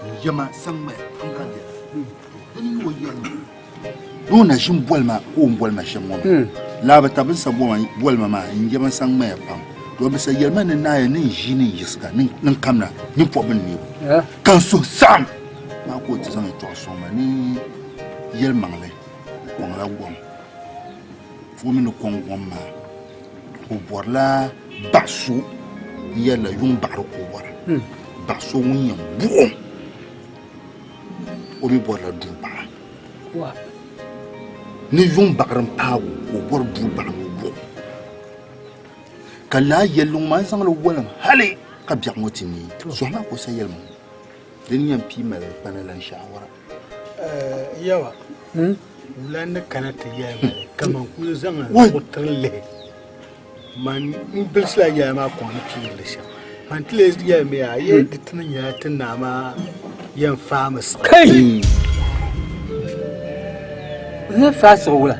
N yɛma saŋmaya pam ka biɛla dini yi o yɛli. Ni o na ʒini boli ma ka o ni boli ma shɛm ŋɔ maa. Laa bi tabi n sa boli ma maa, n yɛba n sa ŋmaya pam. Doo bi sa yɛli ma ni naaya ni n ʒi ni n yiɣisiga ni n kamina nyin pɔbi n neebu. Ka n suhu saɣim maa ka o ti zaŋ yɛtɔɣa sɔŋ ma ni yɛlimaŋli n kɔŋla gom. O mi ni kɔŋ gom maa o bɔrila baɣa so n yɛrila yuŋ baɣiri ka o bɔra. Baɣa so ŋun yɛn buɣim o mi bɔrila duu baɣa. Ni yuŋ baɣiri m-paagi o ka o bɔri duu baɣa ni o buɣim. Ka laa yɛlli ŋɔ maa n zaŋli wolim hali ka biɛɣu ŋɔ ti neei. Zɔhi maa ka o sa yɛli ma ŋɔ, di ni yɛn pii mali kpana lan shaawara. Yawa, wula n-ni kana ti yɛli ma li kaman kul zaŋ a zuɣu tiri lihi man n bilisila yɛla maa kɔŋ ni piiri li shɛm. Man ti lee yɛlimi ya, a yi di ti ni nyɛla ti naa maa yɛn faami siɣi. Kai! N ni faai siɣi wula?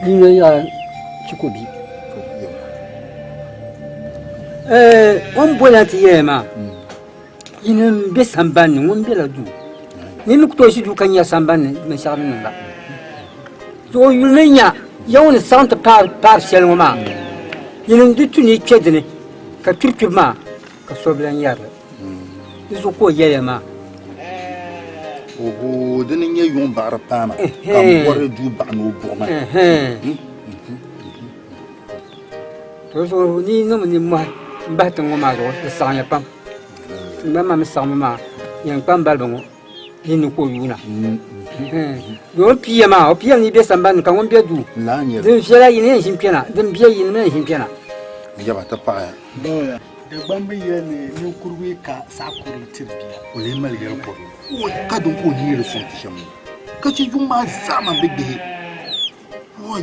Di yuli yaa Chiko bia. O ni boli na ti yɛya maa, yini m-be sambani ni, ŋun bela duu. Ni mi ku tooi ʒi duu ka nya sambani ni binshɛɣu ni niŋda. O yuli ni nya ya ŋɔ ni saɣim ti paari shɛli ŋɔ maa, yini n-di tu ni yi kpe di ni ka kpiri kpibu maa ka so bi lan yɛri li. Di zuɣu ka o yɛliya maa. Oho, di ni nyɛ yuŋ baɣiri paama ka m bɔri duu baɣa ni o buɣi ma. To zuɣu ni yi niŋ nimmɔhi m-bahi tiŋ ŋɔ maa zuɣu, di saɣimya pam. Tiŋgbani maa mi saɣimbu maa yɛn kpambaliba ŋɔ yi ni ka o yuuna. Doo o piya maa, o piya ni be sambani ni ka ŋun be duu. Din viɛla yi ni yɛn ʒini kpɛna, din bɛ yi ni mi yɛn ʒini kpɛna. Yaba ti paɣiya. Dagbamba yɛli ni ninkurigu yi ka saɣa kurili tiri bia. O lee mali yɛli kurili ka din ka o nini di sɔŋ ti shɛm ŋɔ ka chɛ yuŋ maa zaa man bi gbihi. Oi,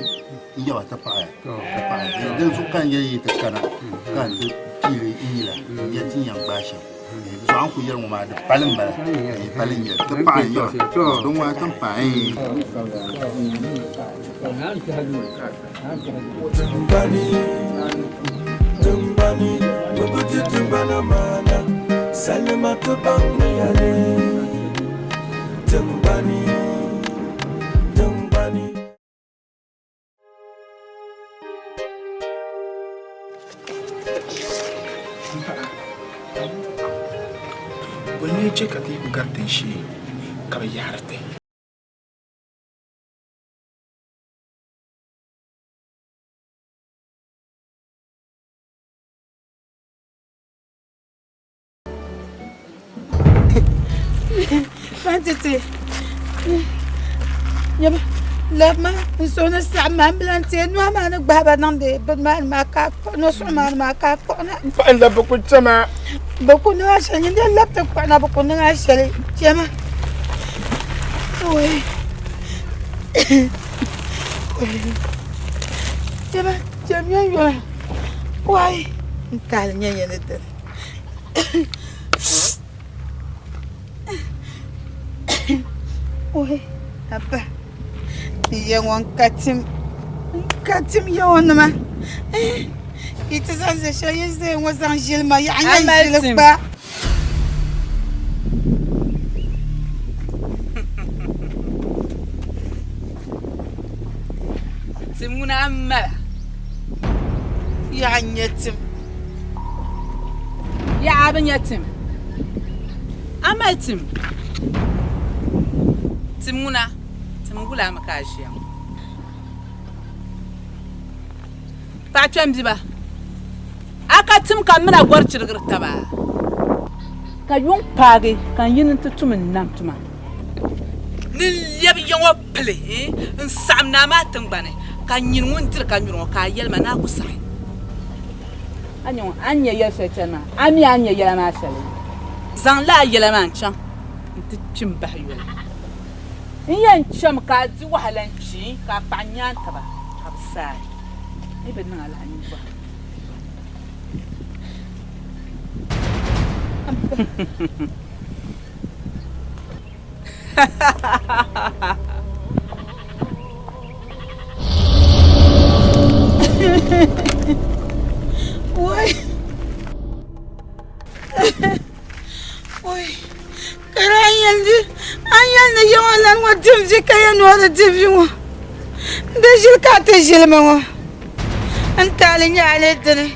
n yaba ti paɣiya, ti paɣiya. Din zuɣu ka n yɛli yi ti kana ka n ti piili n yila n yɛli ti ni yɛn gbaai shɛm. Di zuɣu a ni kuli yɛli ŋɔ maa di pali m-bala, di pali n-yɛli. Ti paɣi n yaba, din ŋuna ti ni paai. Tiŋgbani, tiŋgbani, bɛ bi ti tiŋgbana maana, salima ti baŋ ni ya li. Tiŋgbani, tiŋgbani. Bɔ n-lee chɛ ka ti yi ku gari tinshee ka bɛ yaari ti? Fantiti nyɛba labima n suhu ni saɣim maa n bi lan teei nɔhi maa ni gbahi ba niŋdi bini maa ni maa ka a kpuɣi nɔsuɣu maa ni maa ka a kpuɣi na. M paɣa n-labi bɛ ku chɛ ma. Bɛ ku niŋ a shɛli nyin dee labi ti kpuɣi na bɛ ku niŋ a shɛli chɛ ma. Oi. Chɛ ma chɛmiya yoli. Wai n tahili nyɛ ya ni dini. Oi abba n ya ŋɔ n ka tim n ka tim ya ŋɔ nima yi ti zaŋ ʒe shɛli yi ʒe ŋɔ zaŋ ʒili ma yaɣa nyɛ ʒili kpa. Tim ŋuna a mala. Yaɣa n-nyɛ tim. Yaɣa a bi nya tim. A mali tim. Tim ŋuna, tim wula mi ka a ʒiya ŋɔ. Paɣa kpɛmbiba, a ka tim ka m mini a gɔri chirigiri taba? Ka yuŋ paagi ka n yi ni ti tum n nam tuma. Ni n lɛbi ya ŋɔ pili n-saɣim naa maa tiŋgbani, ka nyini ŋun diri ka nyuri ŋɔ ka a yɛli ma ni a ku saɣi. A nya ŋɔ, a ni nya yɛl shɛli chani maa, a mi a ni nya yɛla maa shɛli. Zaŋ lala yɛla maa n-chaŋ nti kpi m-bahi yoli. N yɛn chami ka a di wahala n-kpi, ka a kpaɣi nyaantaba ka bɛ saai. N yi bi niŋ alaha nyin bɔhim. Wai! Wai! Kara a yɛli ni a yɛli ni yiŋɔ. ŋɔ dim vi ka yɛn ni o di di vi ŋɔ. N di ʒili ka a ti ʒili ma ŋɔ. N taali nyɛ a ni dini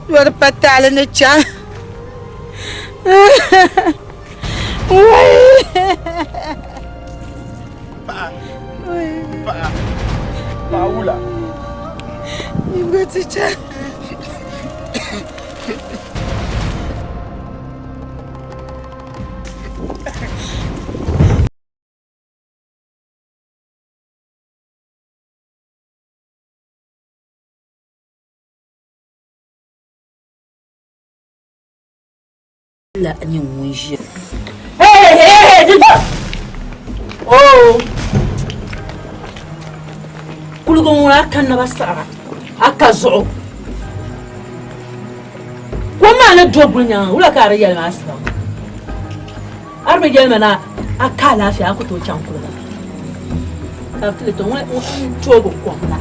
ni o di pa taali ni chaŋ. Wai! Paɣa, paɣa, paɣa wula. Nyimbo ti chaŋ. La nyɛ ŋun ʒiya. Hey, hey, hey, di Oh. Kuliga ŋɔ a ka naba saɣara a ka zuɣu kom maa ni do guli nyaŋa wula ka a di yɛli maa asiba a di bi yɛli ma na a ka alaafee a ku tooi chaŋ kuliga ka bi ti to ŋɔ n toogi kom la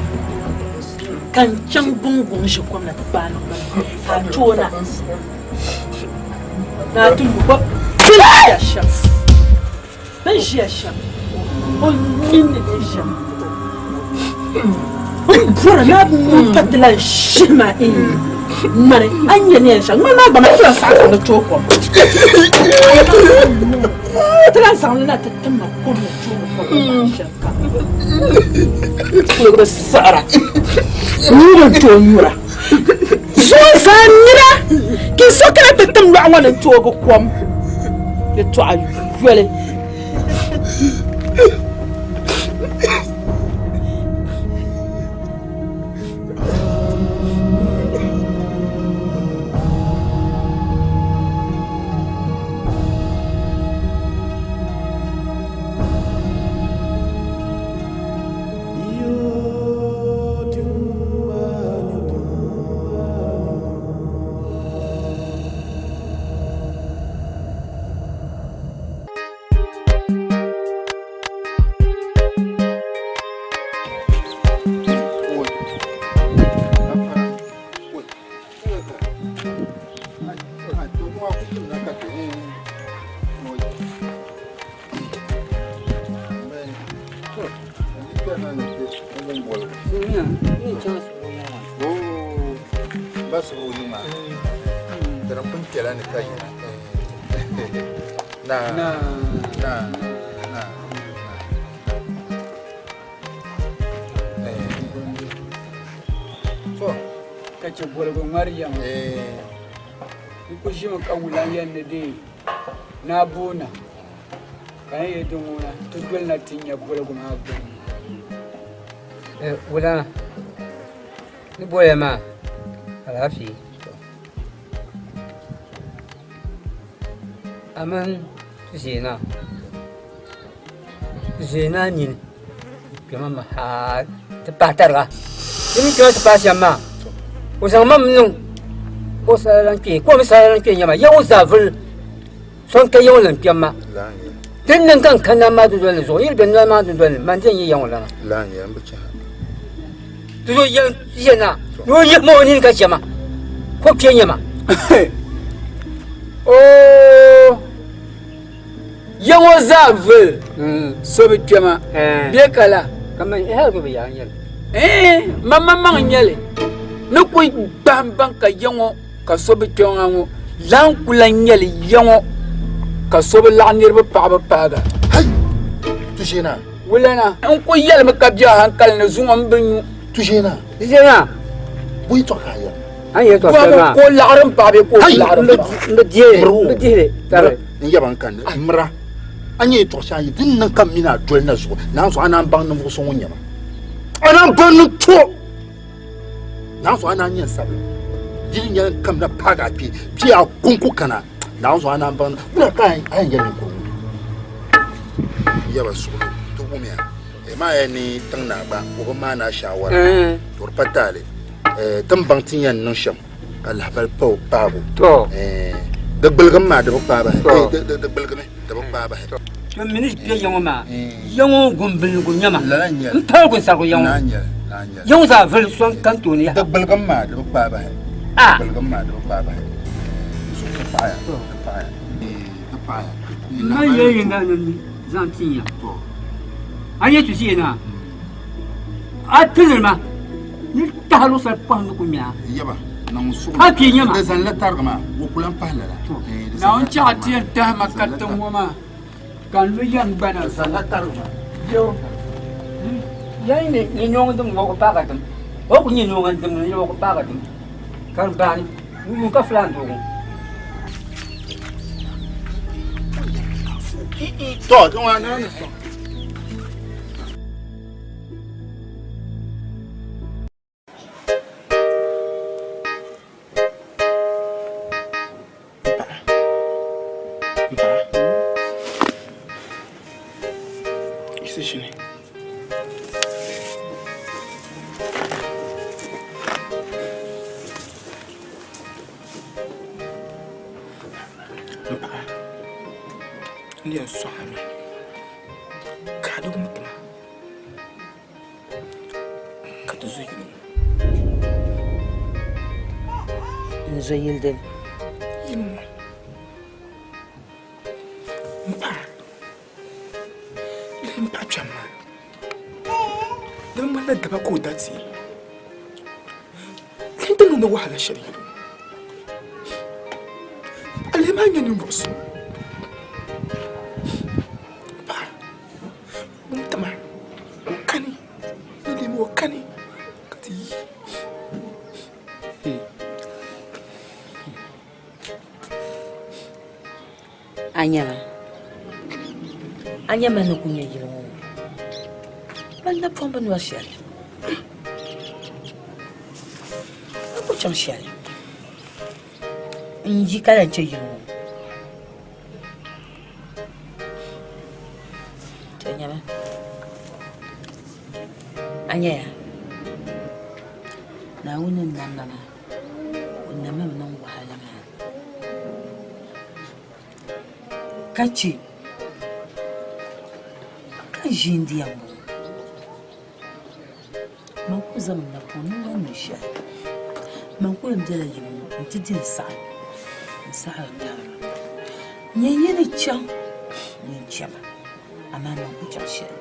ka n chaŋ guŋguŋ ʒi kom na ti kpaai niŋ ka a tooi na ni a ti lu bɛ ni ʒiya shɛm bɛ ni ʒiya shɛm o nini ni nyɛ shɛm n bɔri ni a nuu ka ti lan shihi ma ŋmani a ni nyɛ neen shɛm ŋmani maa gba maa ti lan saɣi zaŋ li tooi kom ti lan zaŋ li na ti tim ma kom ni tooi kom shɛm kam kuligi bi siɣira nuu bi tooi nyura Zuɣu zaa nira ka so kana ti tim lɔɣu ŋɔ ni n-toogi kom yɛtɔɣa yoli. Ka chɛ boligu ŋmari yɛm. N ku ʒimi ka wula yɛn ni deei naa boona. Ka n yi di ŋuna ti dolina ti nya boligu maa gbunni. Wula ni boya maa alaafee a mini Tuzeena Tuzeena nini kpɛma mi hali ti pahi tariga di mi kpɛma ti pahi shɛm maa o zaŋ ma mi niŋ o sala lan kpee ka o mi sala lan kpee nyɛma ya o zaa vuli So n-ka ya ŋɔ lan kpɛm ma. Din niŋ ka n ka nam maa dundoli ni zuɣu, yi di be noli maa dundoli ni, man di yɛn nyɛ ya ŋɔ lana. Di zuɣu yɛn yɛ na ni o yihi ma o nini ka chɛ ma, ka o kpe nya ma. Oo, ya ŋɔ zaa vuli, so bi kpe ma, bɛ ka la? Kaman hal ku bi yaa n-nyɛ li. Ɛɛn, maŋmaŋ n-nyɛ li. Ni ku gbahim baŋ ka ya ŋɔ ka so bi kpe ŋa ŋɔ lan ku lan nyɛ li ya ŋɔ ka so bi laɣim niriba paɣibu paaga. Hai! Tuʒeena! Wulana, n ku yɛlimi ka be a hankali ni zuŋɔ m bi nyu. Tuʒeena! Tuʒeena! Bɔ yɛtɔɣa ka a yɛri? A ni yɛli tɔɣa shɛli maa. Ka o laɣiri m paɣa bee ka o bi laɣiri m paɣa? M bi deei li, m bi dihi li tarili. N yaba n kanni, m mira, a nya yɛtɔɣ shɛŋa yi din niŋ ka m mini a doli na zuɣu, naanzuɣu a naan baŋ ninvuɣ so ŋun nyɛ ma. A naan baŋ ni to! Naawuni a naan nyɛ n sabila di di nyɛla n kamina paagi a kpee bee a kɔŋko kana Naawuni a naan baŋ ni wula ka a yɛn yɛli ninkurigu ŋɔ yaba suɣulo ti wumiya maa ya ni tiŋ naa gba o bi maani a shaawara to di pa taali ti ni baŋ ti ni yɛn niŋ shɛm ka lahabali pa o paabu di gbuligimi maa di bi kpaai bahi di gbuligimi di bi kpaai bahi To mi ni bɛ ya ŋɔ maa, ya ŋɔ gumbiligu nyɛma m-pali gunsarigu ya ŋɔ. Ya ŋɔ zaa vuli so n-kani tooni yaha. Di gbuligim maa di bi kpaai bahi. Di gbuligim maa di bi kpaai bahi. Di paɣaya, di paɣaya, di paɣaya. M mali yɛli yiŋga ni n zaŋ tin ya. A nyɛ tusi na. A tiliri ma. Ni tahi luɣusali pɔhim ni ku ŋmɛ a. Yaba, niŋ suɣulo. A kpi nyɛ ma. Di zanila tariga maa, o ku lan pahi lala. Naawuni chaɣ ti yɛn tahi ma katiŋ ŋɔ maa ka n lu yɛm gbana Di zanila tariga maa. Yo, yɛn ni ni nyoŋ dim ŋɔ ku paagi dim. O ku nyɛ nyoŋ dim ni o ku paagi dim. Ka di baani, yuun ka filaan doo ŋɔ. Tɔ, di ŋɔ naa ni sɔŋ. M paɣa n yɛn sɔŋ a mi ka a di ŋun tima ka ti zo yili ŋɔ. N zo yili dini? Yili ŋɔ. M paɣa lihi m paɣa kpɛm maa di bi ŋmanila daba ka o da ti Ti ni niŋdi wahala shɛli yili ŋɔ, a lihi maa nyɛ ninvuɣ so paɣa ŋun tima o kani ni leemi o kani ka ti yi. A nyama, a nyama ni ku nyɛ yili ŋɔ mali napɔŋ bi nɔri shɛli a ku chaŋ shɛli n yi ka lan chɛ yili ŋɔ a nyama a nyaya Naawuni ni nam ma maa o nammi mi niŋ wahala maa Ka chɛ ka n ʒi n-diya m-bɔŋɔ. Man ku zaŋ n napɔŋ ni n niŋ shɛli. Man ku yɛn bela yim ŋɔ nti di n saɣim n saɣiri tariga. Nyin yi ni chaŋ, nyin chama, amaa man ku chaŋ shɛli.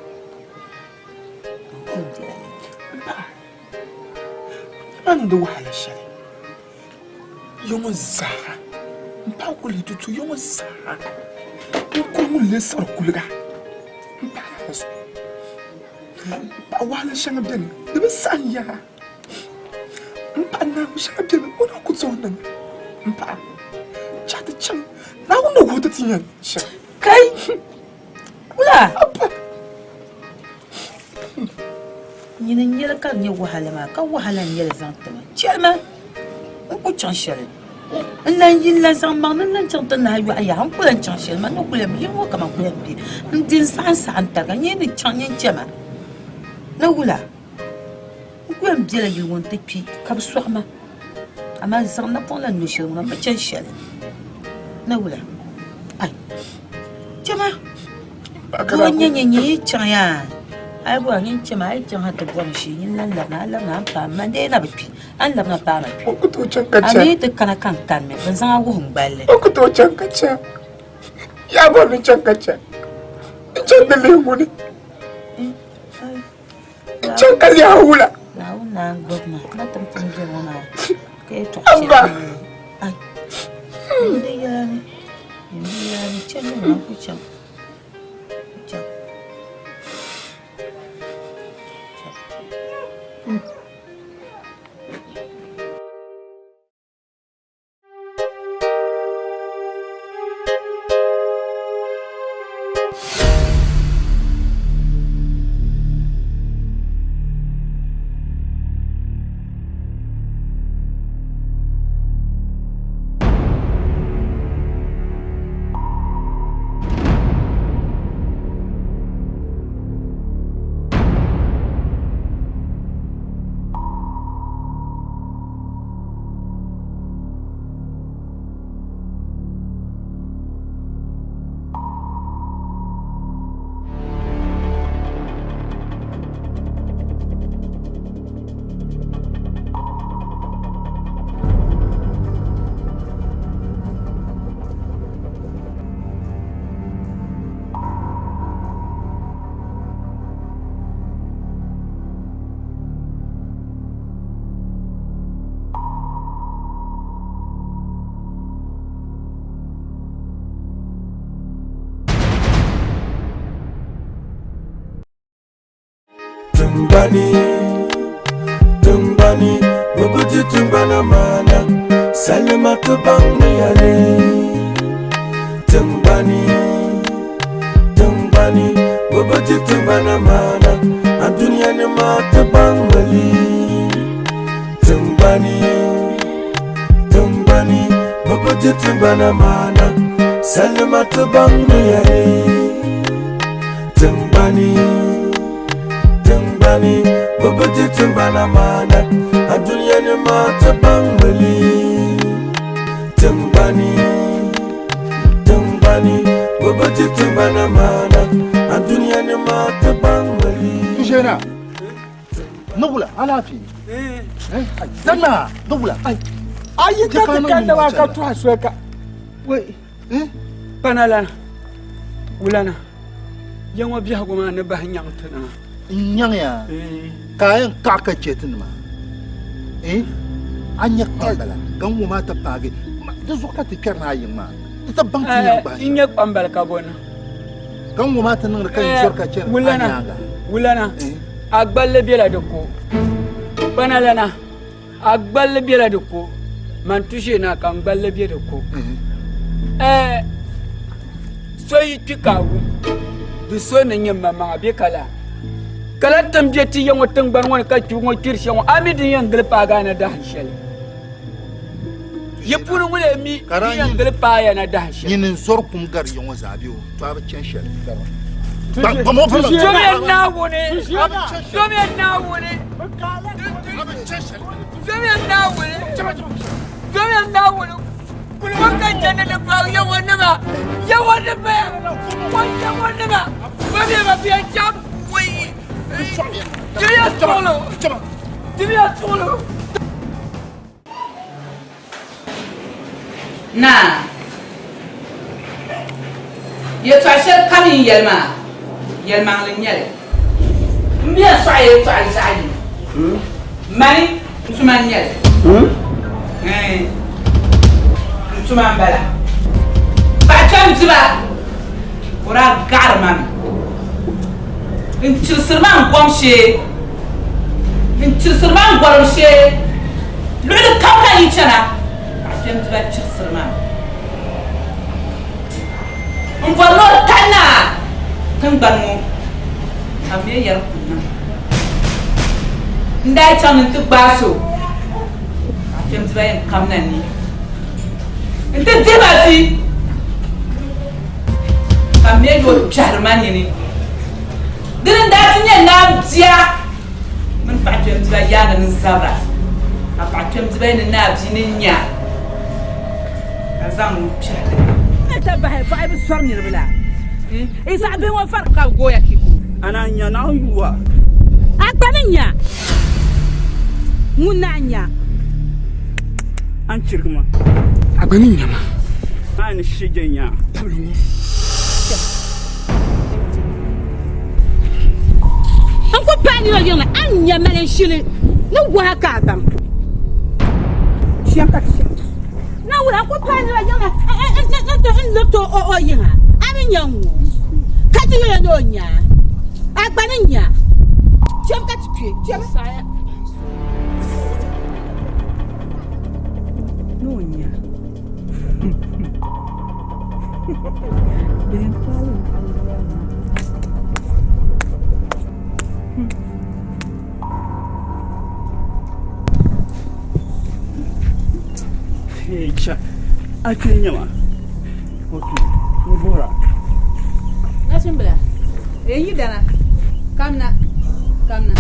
Man ku yɛn bela yim. M paɣa, a niŋdi wahala shɛli. Ya ŋɔ zaa m paɣa kuli tutu ya ŋɔ zaa n kuri ŋun lee siɣiri kuliga m paɣa lala zuɣu m paɣa wahala shɛŋa beni di bi saɣim yaa m paɣa naabu shɛŋa beni o na ku tooi niŋ m paɣa chaɣ ti chaŋ Naawuni ni wuhi ti ti yɛn shɛm. Kai! Wula! Nyini n nyɛli ka di nyɛ wahala maa ka wahala n nyɛli zaŋ ti ma chɛli ma n ku chaŋ shɛli n lan yi n lan zaŋ maŋ ni n lan chaŋ ti nahi yɔɣu yaha n ku lan chaŋ shɛli man ni ku lan yili ŋɔ ka man ku lan be n di n saɣim saɣim tariga n yi ni chaŋ nyin chɛ ma ni wula n ku yɛn bela yili ŋɔ nti kpi ka bɛ sɔɣi ma amaa n zaŋ napɔŋ lan no shɛli ŋuna m bi chani shɛli ni wula ai chɛ ma Doo n-nyɛ nyin nyin yi chaŋ yaa a yi bɔra nyin chɛmi a yi chaŋ ha ti bɔri n shee nyin lan labina a labina a ni paai ma dee na bi kpi a ni labina paai ma kpi a mi yi ti kana ka n kanimi bɛ ni zaŋ a wuhi n gballi. O ku tooi chaŋ ka chɛ a. Yaa bɔri ni chaŋ ka chɛ n chaŋ ti lihi ŋuni n chaŋ ka lihi a wula. Naawuni naan gbubi ma na ti pun beni ŋɔ maa ka yɛtɔɣa Abba. shɛli ai di yɛla ni di yɛla ni chɛ ni ma ku chaŋ. Tiŋgbani, tiŋgbani, bɛ bi di tiŋgbana maana, salima ti baŋ ni ya li. Tiŋgbani, tiŋgbani, bɛ bi di tiŋgbana maana, anduniya nima ti baŋ mi li. Tiŋgbani, tiŋgbani, bɛ bi di tiŋgbana maana, salima ti baŋ ni ya li. Tiŋgbani, tiŋgbani, bɛ bi di tiŋgbana maana, anduniya nima ti baŋ mi li. Tiŋgbani, tiŋgbani, bɛ bi di tiŋgbana maana, anduniya nima ti baŋ mi li. Tushena, nugula alaafee. Zanna nugula ai. A yi ka ti kanna maa ka tuhi soli ka. Kpana lana, wulana, ya ŋɔ biɛhigu maa ni bahi nyaŋ ti na. N nyaŋ ya ka a yɛn kaɣi ka chɛ ti nima. A nya kpambala ka n ŋɔ maa ti paagi di zuɣu ka ti kpɛri na a yiŋ maa. Ti ti baŋ ti nyaŋ bahi. N nya kpambali ka bɔ niŋ? Ka n ŋɔ maa ti niŋdi ka n zɔri ka chɛni a nyaaŋa. Wulana, a gballi bela di ko. Kpana lana. A gballi bela di ko, man tushee naa ka n gballi be di ko. Ɛɛ, so yi kpi ka a wum, di so ni nyɛ maŋmaŋa bɛ ka laa. Kala tin be ti ya ŋɔ tiŋgbani ŋɔ ni ka kpibu ŋɔ kpiri shɛli ŋɔ, a mi din yɛn gili paagi a na dahin shɛli. Yi puuni ŋun lee mi din yɛn gili paai ya na dahin shɛli. Nyini n-zɔri kum gari ya ŋɔ zaa bɛ o, to a bi chani shɛli. Zomiya Naawuni! Zomiya Naawuni! Zomiya Naawuni! Zomiya Naawuni! Kulima ka jɛndi ni paagi Yawɔnima! Yawɔnima! Yawɔnima! Zomiya ba bia cham! Dimiya suɣulo! Dimiya suɣulo! Naa, yɛtɔɣ shɛli kam yi ni yɛli maa, yɛlimaŋli n-nyɛ li. M bi yɛn sɔɣi yɛtɔɣili zaɣ yini. Mani n tuma n-nyɛ li. Ɛɛn, n tuma m-bala. Paɣ kpɛm diba, o daa gaɣiri ma mi n-chirisiri ma n gom shee. N chirisiri ma n gɔrim shee. Luɣili kam ka n yi chana, paɣa kpɛm diba chirisiri ma. N bɔri ni o tahi naa tiŋgbani ŋɔ ka m mi yɛri ku niŋ. N daa chaŋ ni n ti gbaai so, paɣa kpɛm diba yɛn kamina ni n ti dihi ma vi ka m mi ni o kpɛhiri ma nini. Dini n-daa ti nyɛ naa bia mini paɣa kpɛmdiba yaaŋa ni zabira, ka paɣa kpɛmdiba yi ni naa bia ni nya ka zaŋ nuu kpɛhi li. Ta bahi vɔɣi bi sɔri niriba la, yi zaɣ bihi ŋɔ fari ka bɛ gooya kiko. A naan nya Naawuni yuwa. A gba ni nya ŋun naan nya. A ni chirigi ma. A gba ni nya ma. A ni she je nya. Tabili ŋɔ. N ku paai nira yiŋa, a ni nya mali n-shili ni waha ka a baŋ. Shɛm ka ti shɛm. Naawuni, n ku paai nira yiŋa n-liriti o yiŋa, a ni nya ŋ-ŋɔ ka ti yɛya ni o nya a gba ni nya. Shɛm ka ti kpe. Shɛm. Ni o nya. Cha, a kpee nyɛma. Ok, n guhira. Nachimbila, e yi dana, kamna, kamna.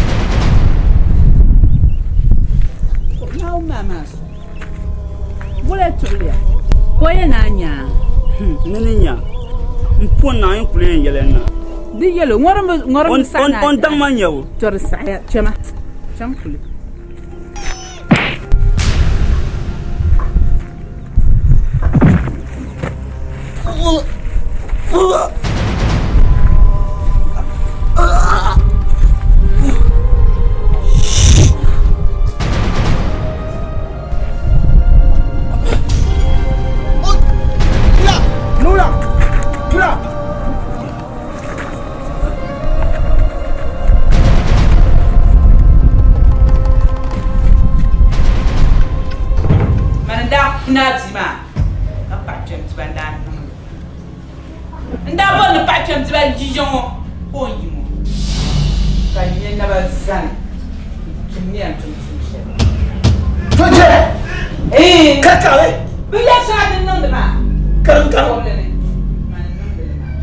Naawuni maa maa so. Wula tuɣiliya ka o yɛn naan nya a? Ni ni nya n po naa n kuli yɛn yɛli na. Di yɛlo ŋɔrim bi saɣi O ni daŋ ma nyabu. To di saɣiya chama chaŋ kuli. maa ka paɣa kpɛm diba n daa niŋ li. N daa bɔri ni paɣa kpɛm diba yi ya ŋɔ ka o ni yi ŋɔ ka n nya naba zani n-tum ni yɛn tum tuun shɛli. To je! Ka kaɣili! Binyɛr shɛŋa din niŋdi maa. Kaŋkaŋ. Kɔbili ni mani niŋdi li maa.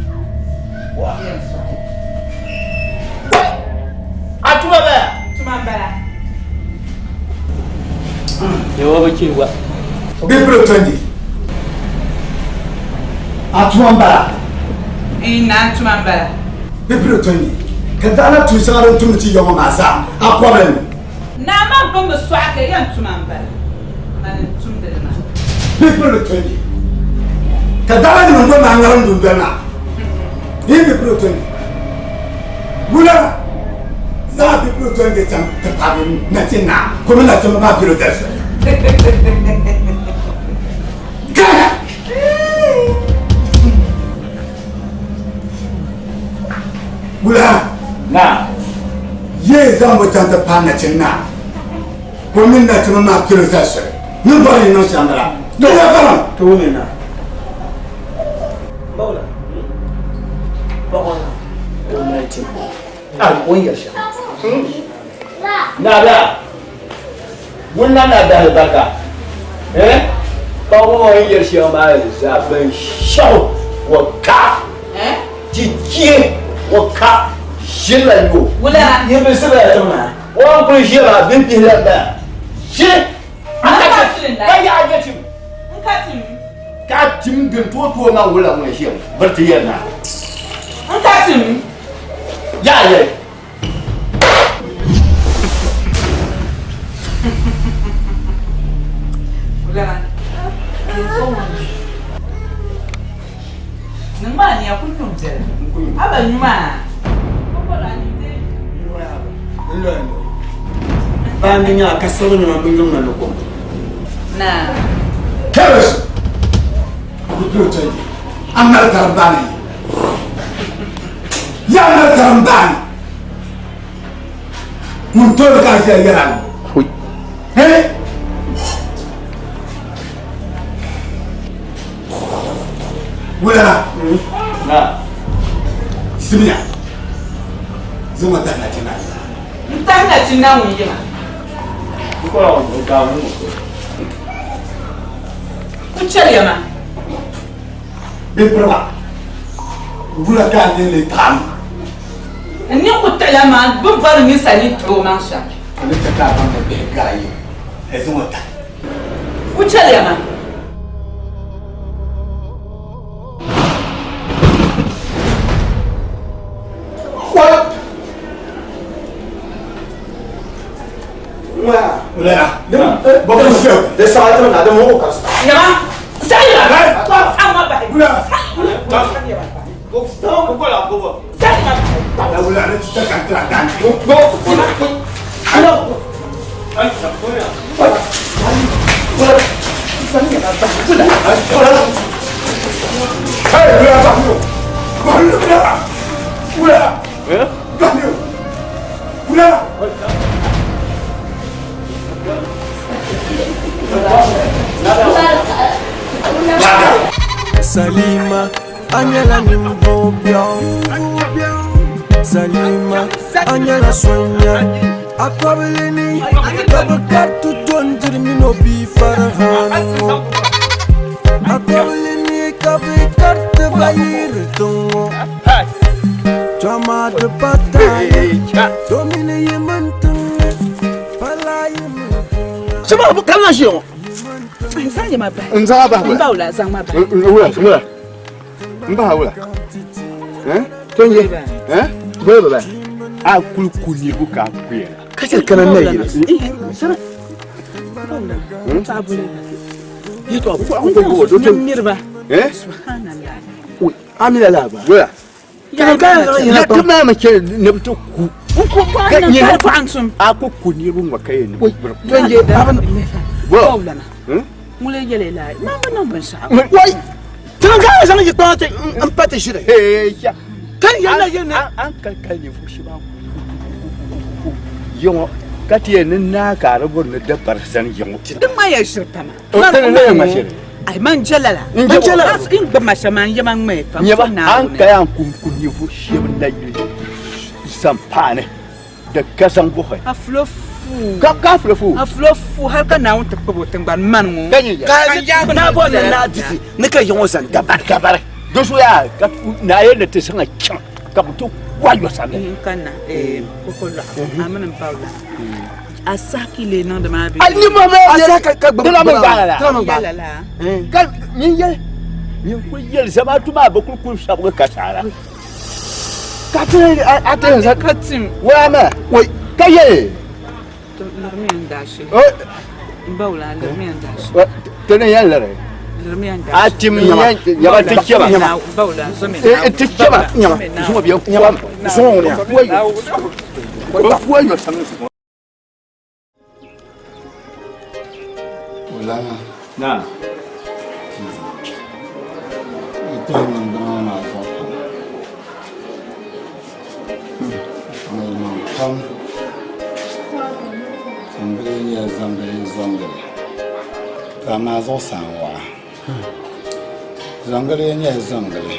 Wa. Yɛn sɔɣi. A tuma bala? Tuma m-bala. Yawa bi chɛ gba. Bibiri tondi. A tuma m-bala? Iin, naa n tuma m-bala. Bibiri tondi. Ka daa na tuun shɛŋa din tumdi ti ya ŋɔ maa zaa a kɔbili ni. Naa man pun bi sɔɣi ka yɛn tuma m-bala. Mani n-tumdi li maa. Bibiri tondi. Ka daa na nim n-gba maa ŋarim dundoli maa. Iin, bibiri tondi. Wula zaa bibiri tondi chaŋ ti paagi nachin naa ka o mini nachimba maa pilo dali shɛli. Gana! Wula naa yee zaŋ bo chaŋ ti paai nachin naa ka o mini nachimba maa pilo zali shɛli ni bɔri ni niŋ shɛm bala. Di ya faraŋ. Tooni naa. Bawla. Paɣa o mali tim. A o ni yɛli shɛm. Naa ŋun na na dahi barika. Eh? Paɣa ŋɔ o ni yɛli shɛm maa zaa binshɛɣu o ka. Ti chie o ka ʒirila yo. Wula. Yi bi zibila tiŋ maa. O ni kuli ʒiya maa bimbihi la m-bala. Ʒiri. Ka yaɣa je tim. N ka tim. Ka tim din tooi tooi ma wula ŋun ʒiya biri ti yɛli naa. N ka tim. Yaa yɛli. Wula. Niŋ maa niya kuli nyum biɛla. A ba nyu maa. Baa mi nya ka sɔri nyɛma bi nyɔŋ na ni kom. Naa. Keres! Bibiri tondi. A mali karimbaani. Ya mali karimbaani. Ŋun toori ka a ʒiya yɛra ni. Eh? Wula. Naa. Simiya. Zaŋ o tahi na ti na. N tahi na ti na ŋun yima. Ku chɛliya ma. Bɛ piriba, wula ka a nini lee taɣi ma? N ni ku taɣila maa, bɛ ni bɔri ninsal ni taɣi o maŋ shɛm. Ka ni chɛ ka a baŋ ni bihi gari yi, ka zaŋ o tahi. Ku chɛliya ma. Salima, a nyɛla ninvuɣ biɛɣu. Salima, a nyɛla sonya. A kɔbili ni ka bɛ kariti dɔndiri mini o bia Farihan ŋɔ. A kɔbili ni ka bɛ kariti ba yiri tiŋ ŋɔ. Tɔma di pa taali, domini yi mini tiŋ ni, pala yi mini tiŋ. Sima bu kalina ʒiya ŋɔ. N zaŋ a bahi wula? N bahi wula, zaŋ ma bahi. Wula, wula. N bahi wula. To n ye. Bole bɛ bahi. A kuli ku niriba ka a kuya. Ka chɛ kana na yili. Yɛtɔɣa bu ko ko do to niriba. Eh? Subhanallah. A mi la la ba. Wula. Kana ka zaŋ yina Ti maa mi chɛ ni bi ti ku. N ku Ka nyini paɣa n tum. A ku ku niriba ŋɔ ka yɛn ni To n je a bi Bo. Ŋun lee yɛli la, maa bi niŋ binshɛɣu. Wai! Kana ka zaŋ yi kpaŋa ti n pa ti ʒiri. Hey, ya. Ka yɛli na yɛli ni. An kali kali ninvuɣu shɛba ku yiŋɔ ka ti yɛn ni naai ka a di bɔri ni dabari zani yiŋɔ. Din maa yɛn ʒiri pam. O tani na yɛn ŋma shɛli. Ai man je lala. N je lala. N gbubi ma shɛm maa n yɛma ŋmɛya pam. Nyɛba a ni kaya n ku ninvuɣ shɛba nayili sampaani di ka zaŋ buɣi. A fulo fuu. Ka ka fulo fuu. A fulo fuu hali ka Naawuni ti kpabi o tiŋgbani mani ŋɔ. Ka nyɛ yɛli. Ka naa bɔri ni naa diti ni ka yiŋ o zani dabari. Dabari. Di zuɣu yaa ka naa yɛli ni ti zaŋ a chaŋ ka bɛ ti wahi yɔ samli. N kanna koko lɔɣu a mini n bawla. A saha ka yi lee niŋdi maa bee? A ni ma bɛ A saha ka gbubi Ti la mi gbaai la. Ti la mi gbaai. Yɛla la. Ka nyin yɛli nyin kuli yɛli zamaatu maa bɛ kuli kuli sabigi kasaara. Ka ti a ti yɛn Ka tim. Waya maa wai ka yɛli. Lirimiya n daashili. N bawla lirimiya n daashili. Ti ni yɛn liri. Lirimiya n daashili. A tim yɛn yaba ti chɛba. Bawla zomi Ti chɛba. Zuŋɔ bɛ kuwa Zuŋɔ ŋuni ya. Bɛ kuwa yɔ samli zuŋɔ. Wulana. Na. Yi tuhi niŋgbuna maa zuɣu pam. Ŋ pam. Zambili nyɛla zambili zɔngili. To amaa zuɣusaa n-waɣa. Zɔngili nyɛla zɔngili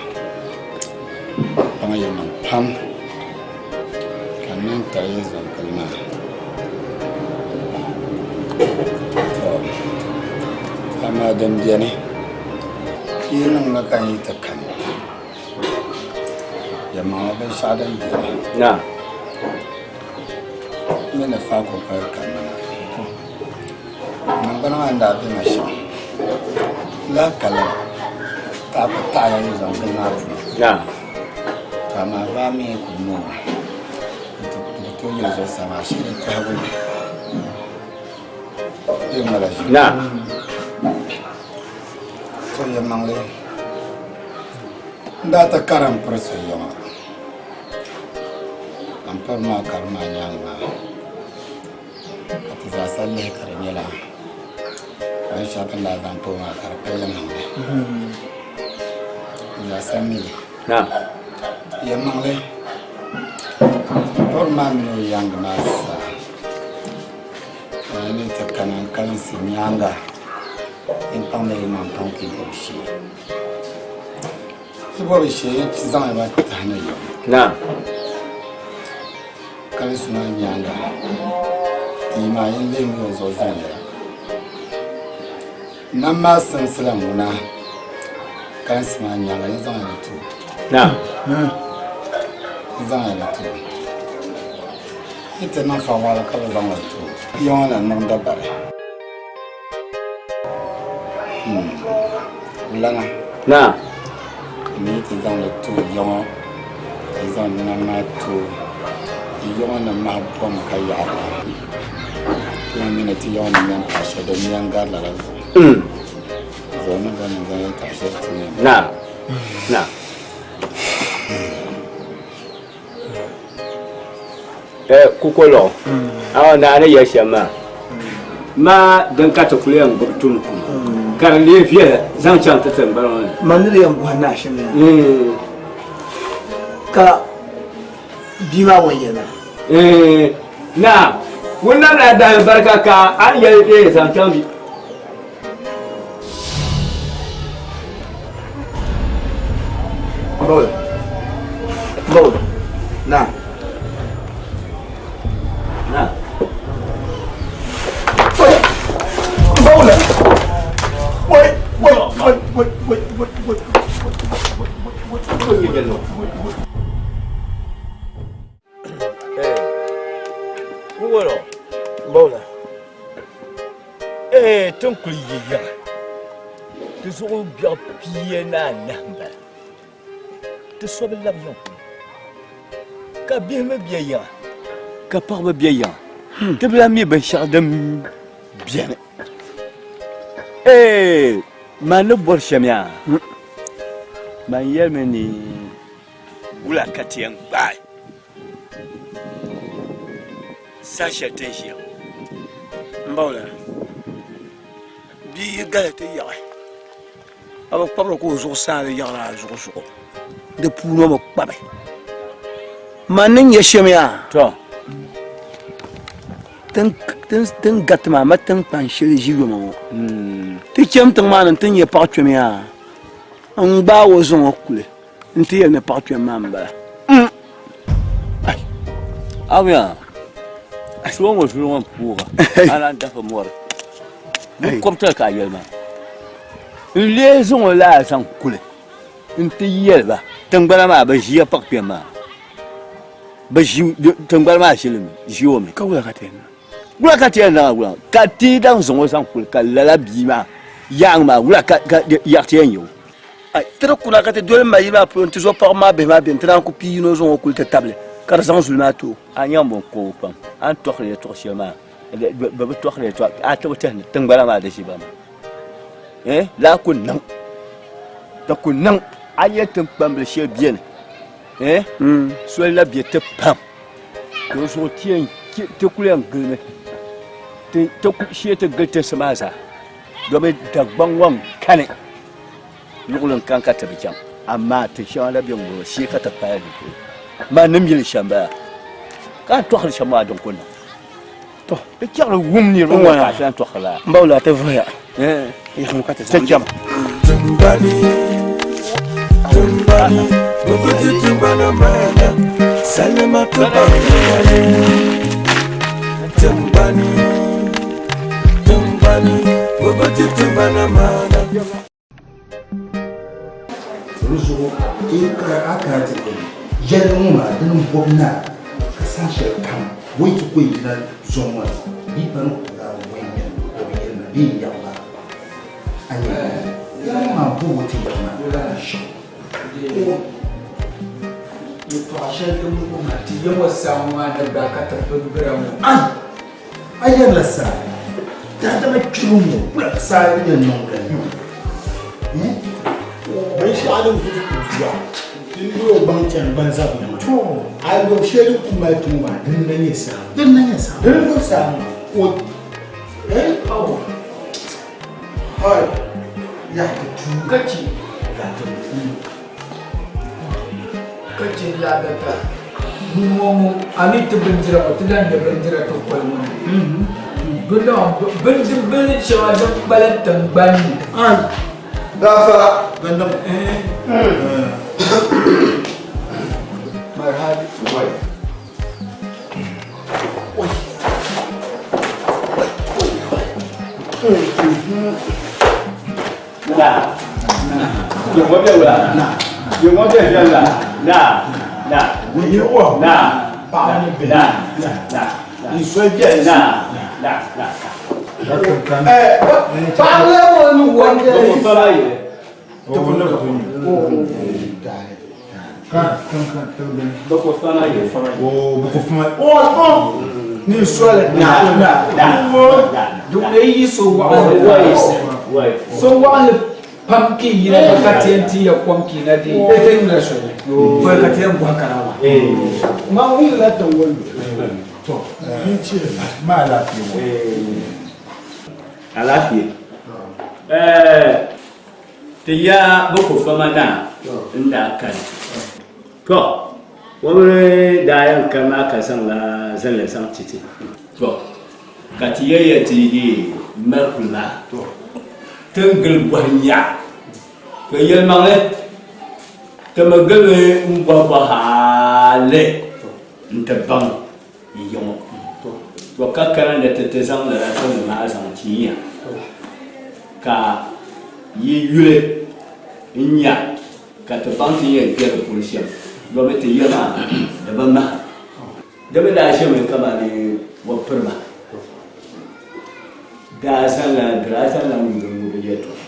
kpaŋ yi niŋ pam ka n niŋ taɣi yi zɔngili maa. To amaa din beni yi niŋmi ka n yi ti kani yɛlimaŋli binshɛɣu din beni n mi ni faako pali kanna. Niŋgbuna maa n-daa be ma shɛm lala ka lala taɣibu taɣiya yi zaŋ gili maa puuni. To amaa vaa mi ku moora di ku tooi yili zuɣusaa maa shee di tɔhigu ni bee ŋmala ʒim. To yɛlimaŋli n daa ti karim piri so yiŋa ka m piri maa karim maa nyaaŋa maa. Ka ti zaa sa lihi ka di nyɛla binshɛɣu bɛ ni daa zaŋ pa o maa ka di pa yɛlimaŋli. Ti zaa sa mi li. Yɛlimaŋli, pɔri maa mini o yaaŋa maa zaa ni ti kana n-kalinsi nyaaŋa n-kpaŋdi yimaŋ pam ka yi bɔbi shee. Yi bɔbi shee yi zaŋ ya ma tahi ni yom. Kalinsi maa nyaaŋa, bia maa yin lihimi o zuɣu viɛnyɛla. Nam maa simsila ŋuna kalinsi maa nyaaŋa yin zaŋya li ti o. Yin zaŋya li ti o. Yi ti niŋ fawaala ka bɛ zaŋ li ti o. Bia ŋɔ na niŋ dabari. Lana. Ni yi ti zaŋ li ti o ya ŋɔ, ka yi zaŋ nina maa ti o, yi ya ŋɔ ni mahi bom ka yaɣi ba. Ti mi mi ni ti ya ŋɔ ni mɛ m-pahi shɛli di mɛ n-gari lala zuɣu. Zuɣu ni bɔ ni zaŋ yɛltɔɣa shɛli ti ya. Kukolɔɣu a naa ni yɛli shɛm maa maa din ka ti kuli yɛn gbubi tum ka di lee viɛla zaŋ chaŋ ti tiŋgbani ŋɔ ni. Man ni di yɛn bɔhi naa shɛm yaa ka bia maa ŋun yɛli maa. Naa ŋun nam naa dahi barika ka a ni yɛli zaŋ chaŋ bi. Mbawla. Mbawla. Na. Na. Mbawla. Wai, wai, wai, wai, wai, wai, wai. Kuwolo. Mbawla. Ee, ti ni kuli yi yiŋa, ti zuɣu biɛɣu pia ni anahi m-bala. Ti so bi labi yiŋ puuni, ka bihi mi be yiŋa, ka paɣiba be yiŋa. Ti bi lahi mi binshɛɣu din beni. Ee, man ni bɔri shɛm yaa, man yɛlimi ni wula ka ti yɛn gbaai saha shɛli ti ni ʒiya ŋɔ. M bawla, bia yi gali ti yaɣi, a bi kpabiri ka o zuɣusaa bi yaɣiri a zuɣu zuɣu, di puuni o bi kpabi. Man ni nya shɛm yaa, Tɔ! Tin gariti maa ma tiŋkpan shɛli ʒi yoma ŋɔ. Ti cham tiŋ maa ni nti nya paɣ kpɛm yaa n-gbaag o zaŋ o kuli nti yɛli ni paɣ kpɛm maa m-bala. Awiya, suo ŋɔ zuli ŋɔ m-pooga, a lan dafi mɔri. Bɛ kɔbitali ka a yɛli maa. N lee zaŋ o laa zaŋ kuli nti yɛli ba, Tiŋgbana maa bi ʒiya paɣ kpɛm maa. Bɛ ʒi tiŋgbani maa ʒilimi, ʒi o mi. Ka wula ka ti yɛn niŋ? Wula ka ti yɛn niŋ a wula? Ka ti daŋ zaŋ o zaŋ kuli ka lala bia maa yaŋ maa wula ka yaɣi ti yɛn nyɛ o? Ai, ti di kuna ka ti doli m ma yili maa polo nti zo paɣaba maa bihi maa beni, ti naan ku pii yino zaŋ o kuli ti tabili ka di zaŋ zuli maa ti o. A nyaŋ bɛ ni ku o pam, a ni tɔhiri yɛtɔɣ shɛli maa, bɛ bi tɔhiri yɛtɔɣa, a ti bi tɛhi ni tiŋgbana maa di ʒi ba maa. Eh, laa ku niŋ, di ku niŋ, a nya tiŋkpambili shɛli beni. Eh? Soli na be ti pam. Di zuɣu ti yɛn ti kuli yɛn gilimi ti shee ti gili tinsi maa zaa domi Dagbaŋ ŋɔ n-kani luɣili n-kani ka ti bi chaŋ amaa tin shɛŋa na be ŋ-ŋɔ shee ka ti paya di polo man ni mi li shɛm bala ka a ni tɔhiri shɛm maa din ku niŋ. To di chaɣiri wum niriba ŋɔ ka a ti lahi tɔhiri lala. M ba wula ti vuhiya. Yiɣisimi ka ti zaŋ Ti cham. Tiŋgbani, tiŋgbani, bɛ ku ti tiŋgbana maana, salima ti baŋ ni wali. Tiŋgbani, tiŋgbani, bɛ ku ti tiŋgbana maana. Di zuɣu a kana ti kuli yɛlli ŋɔ maa dini m-bɔbi naa ka saha shɛli kam o yi ti ku yina zɔŋ ŋɔ ni bɛ yi pa ni ku daa wɛn yɛli o bi yɛli ma bee n-yaɣi ba a nya yɛlli ŋɔ maa m-bɔbi o ti yaɣi ma Yɛtɔɣa shɛli din wuhi ma ti ya ŋɔ saha ŋɔ maa ni gbaai ka ti bimbira ŋɔ. Ai! A yɛrila saa, daadama kpiri ŋɔ kula saa yɛn niŋ ka nyu. Binshɛɣu din kuli ku bia n yuli o gbaŋ chani gbanzabi nima a luɣ shɛli din ku mali tuŋ maa din na nyɛ saa din na nyɛ saa din gbubi saa maa o eh hai yaha ti tuui ka chi yaha ti tuui Ka chɛ laadata ŋ-ŋɔ a ni ti bindira ŋɔ ti lahi nya bindira ti koli ŋɔ ni. Bindir shɛŋa din kpalim tiŋgbani ni. Gaafara gandim. Marhabi. Na. Yɛŋɔ bɛ wula. Yɛŋɔ bɛ viɛl la. Na. Na. Na. Paɣa ni bihi. Na. Na. N soli biɛli. Na. Na. Na. Paɣa la ŋɔ ni wanda. Bɛ ko fama ye. Bɛ ko fama ye. Ni soli. Na. Na. Duk yi so waɣinli so waɣinli pam ki yina ka ka ti yɛn ti ya kom ki na di e ti nyula soli bɔli ka ti yɛn bɔhi karawa Man wumla tiŋwollo. To, n chɛ ma alaafee ŋɔ. Alaafee. Ɛɛ ti ya bɛ ko fama naa n daa kani. To, wɔbiri daa yɛn kani maa ka zaŋla zinli zaŋ ti ti. To, ka ti yɛli ya ti yi mali kuli maa, ti ni gili bɔhi nya. To yɛlimaŋli, ti mi gilimi m-bɔhi bɔhi hali nti baŋ yi ya ŋɔ. To, ka kana ni ti ti zaŋ lala zinli maa zaŋ ti ya, ka yi yuli n-nya ka ti baŋ ti ni yɛn kpe di puuni shɛm, domi ti ya maa di bi maha. Di mi daa ʒɛmi kamani wɔpirima daa zaŋla di daa zaŋla ŋun ŋubi yɛltɔɣa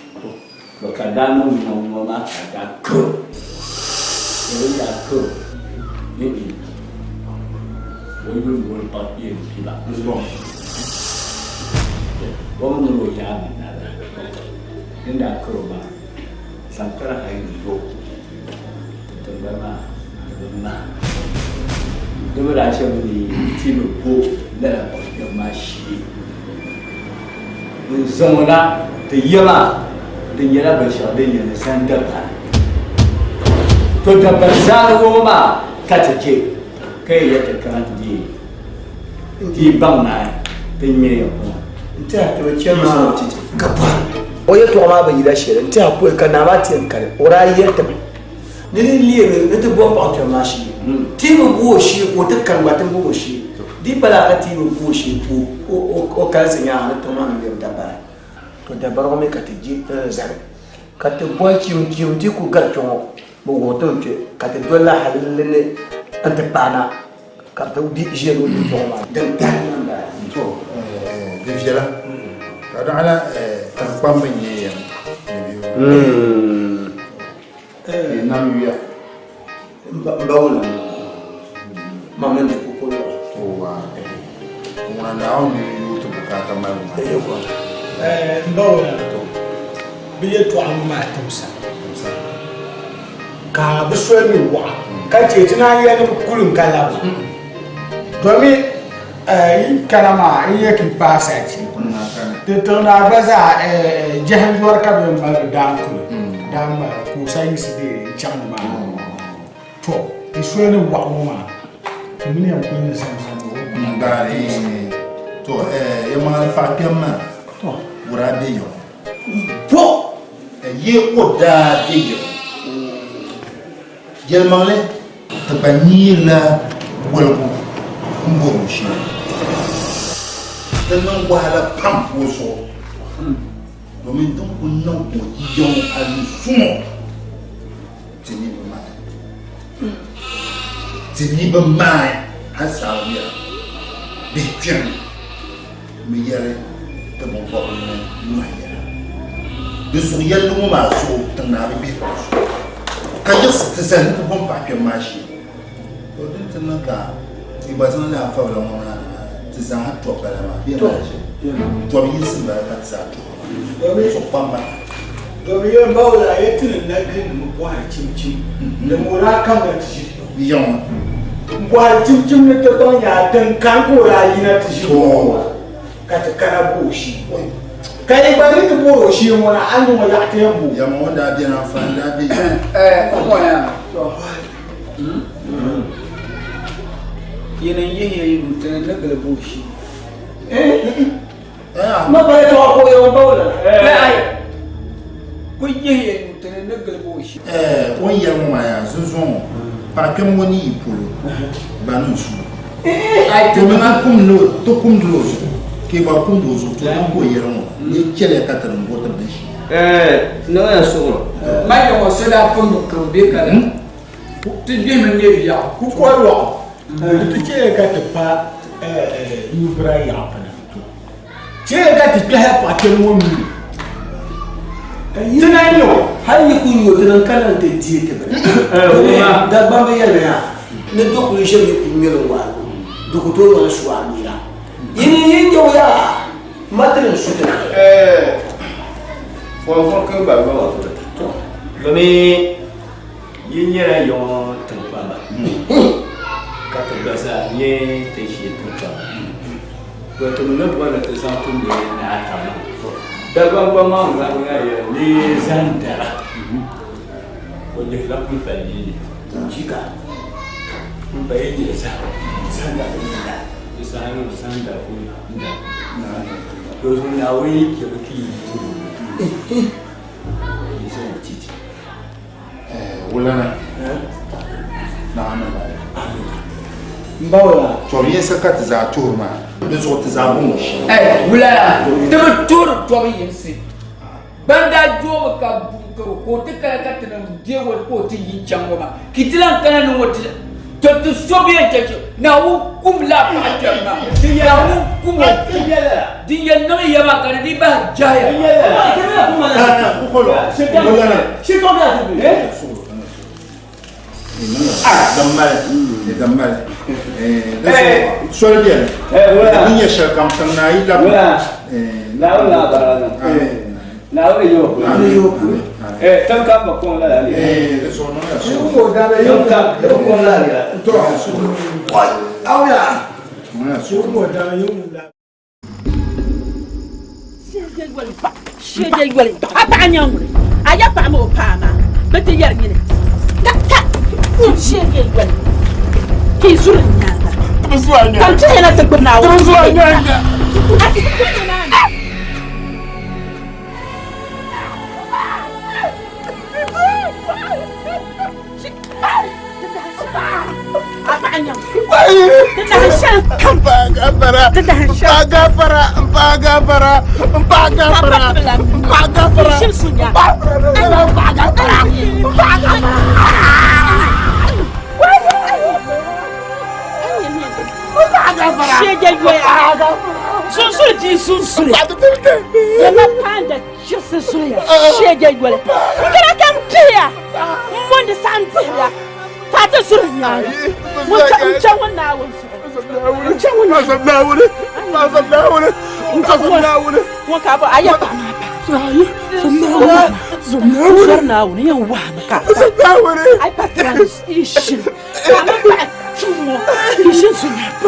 to ka daa niŋ ŋɔ ŋɔ maa ka daa karo di mi daa karo ni o yuli booni paɣa kpeeni piba o mi mini o yaangi n daa bala din daa karo maa zaŋ kara hali ni yo ti tiŋgbani maa di bi maha. Di mi daa chɛmi ni ti bi bo lala paɣikpɛm maa shee n-zaŋ o na ti ya maa di nyɛla binshɛɣu din yɛn zani dabari. To dabari zaani ŋɔ maa ka ti chɛ ka yi yɛli ti kana ti deei ti yi baŋ naai. Din nyɛ ya kuma. N tɛha ti bi chɛ maa ka bɔhim o yɛtɔɣa maa bi yila shɛli n tɛha pɔi ka naa maa ti yɛn kani o daa yɛli ti mi ni di leemi ni ti bɔhi paɣa kpɛm maa shee ti yi bi bo o shee ka o ti kani gba ti bo o shee di yi pa lala ka ti yi bi bo o shee ka o kalinsi nyaaŋa ni tiŋ maa ni lɛbi dabari to dabari ŋɔ mi ka ti je n-zali ka ti bɔhi chim chim ti ku gari kpɛ ŋɔ bɛ wuhi ti ni kpɛ ka ti dolila hali ni n-ti paai na Ka ti bi ʒiya ni o yi zuɣu maa din tahi na m-bala. To, di viɛla ka daɣila tiŋkpamba n-nyɛ yɛm ni bɛ yi nam yuya. M ba wula ma mini di koko lɔɣu. Owa, ŋuna Naawuni ni yooi ti bukaata malibu maa. M ba wula, bɛ yɛltɔɣa ŋɔ maa timsa. Ka bɛ soli mi waɣa ka chɛ ti naan yɛli ni bɛ kuli n-ka labi domi yi kana maa n yɛ ka yi paai sachi ti tiŋ daa gba zaa jɛhim yɔri ka bɛ yɛn mali bɛ daan kuli daan mali ka o sa yiɣisi dee n-chaŋ ni maa to yi soli ni waɣa ŋɔ maa ti mini yɛn kuli ni zamzam To yɛlimaŋli paɣa kpɛm maa o daa be yiŋ. Bɔ ka yi o daa be yiŋ? Yɛlimaŋli, ti gba neerila woligu m-bɔri o shee. Ti niŋ wahala pam o zuɣu domin din kul niŋ ka o yi ya ŋɔ alizuma ti ni bi maai. Ti ni bi maai hal saha biɛla bihi kpɛmi. Mi yɛli ti biŋkɔbiri ni nyɔhi yɛla. Di zuɣu yɛlli ŋɔ maa zuɣu tiŋ naa bi gbihiri di zuɣu ka yiɣisi ti zali ni ti bom paɣa kpɛm maa shee. To din ti niŋ ka yi gba zaŋ lala fabila ŋɔ maa ti zaaha tɔb bala maa bee maa ʒe tɔb yinsi m-bala ka ti zaa tɔhiri maa. Di zuɣu kpamba. Domi yɛn ba o la yɛ ti ni na gindi mi bɔhiri chimchim ni ŋɔ daa kamina ti ʒiri yiŋ ŋɔ. M bɔhiri chimchim ni ti baŋ yaa din kani ka o daa yina ti ʒiri ŋɔ maa ka ti kana bo o shee. Ka yi gba ni ti bɔri o shee ŋɔ na a ni ŋɔ yaɣa ti yɛn bo. Yɛma ŋɔ daa beni anfaani daa be yiŋ. Yini n-yihi ya yi nuu ti ni ni gili bo o shee. Ma ba yɛtɔɣa ka o yɛn ba o la. Ku yihi ya nuu ti ni ni gili bo o shee. O ni yɛli ŋɔ maa yaa zunzuŋ ŋɔ paɣa kpɛm ŋɔ ni yi polo ba ni n su domin ti kumdila o zuɣu ka yi gba kumdi o zuɣu to din ka o yɛli ŋɔ ni chɛliya ka ti din bo ti bin shee. Niŋya suɣulo. Ma ya ŋɔ so daa pun bi ka o be ka la ti gbihimi nyɛ biɛɣu. Kukol lɔɣu ti chɛliya ka ti pa nyubira yaɣa pina. Chɛ ka ti kpɛhi paɣa kpɛm ŋɔ nuu ni. Ti na n-nyɛ o. Hal yi ku yooi ti ni kana nti deei ti bini. Domi Dagbamba yɛlimi yaa ni dukuli ʒiɛm yi ku ŋmɛli n-waai lu, di ku tooi ŋmani su a mira. Yi ni yi nya o yaa, ma ti ni su ti. Domi yi nyɛla yiŋɔ tiŋkpamba ka ti gba zaa nyɛ tinshee tiŋkpamba. To ti mi ni bɔri ni ti zaŋ ti mi naai taba. Dagbaŋ gba maa ŋmahigu yaa yɛli ni zani dara o lihila kulipali yi ni. Jika. Kulipali yi nyɛ zahim. Zani dara yi da. Di saha ni o zani dara ku da. To zuŋ Naawuni yi chɛ bi ti yi yi zaŋ titi. Wulana. Naawuni bala. M ba wula. Tɔbu yinsi ka ti zaa tuhiri maa. Di zuɣu ti zaa bɔŋɔ shee. Wulana, ti bi tuhiri tɔbu yinsi. Ban daa doomi ka bunkaro ka o ti kana ka ti niŋ deei o ka o ti yi n-chaŋ ŋɔ maa. Ka ti lan kana ni ŋɔ ti to ti so bɛ yɛn chɛ chɛ Naawuni kum laa paɣa kpɛm maa. Naawuni kum o. Din yɛn niŋ ya maa ka di dii bahi jahiya. Soli beni di nyɛ shɛli kam tiŋ naa yi labi A paɣa nyɛ ŋuni a ya paɣa maa o paa maa bɛ ti yɛri nyini ka ka sheege yoli ka i zuri n nyaaŋa ka n tuhi na ti gbubi Naawuni. Sunsuri di sunsuri. Yɛma paanda chirisi suya. Sheja yoli. Nkira kam piya. Mmondi saɣim dihira. Ka ti suri nyaanga. N chaŋ ŋun Naawuni zuɣu. N chaŋ ŋun Naawuni. Ŋun ka bɔ a yɛ paɣa maa pa. Sori Naawuni yɛn wahimi ka a pa tira yi shiri. Ka a mini paɣa tum ŋɔ yi shiri su nyaanga.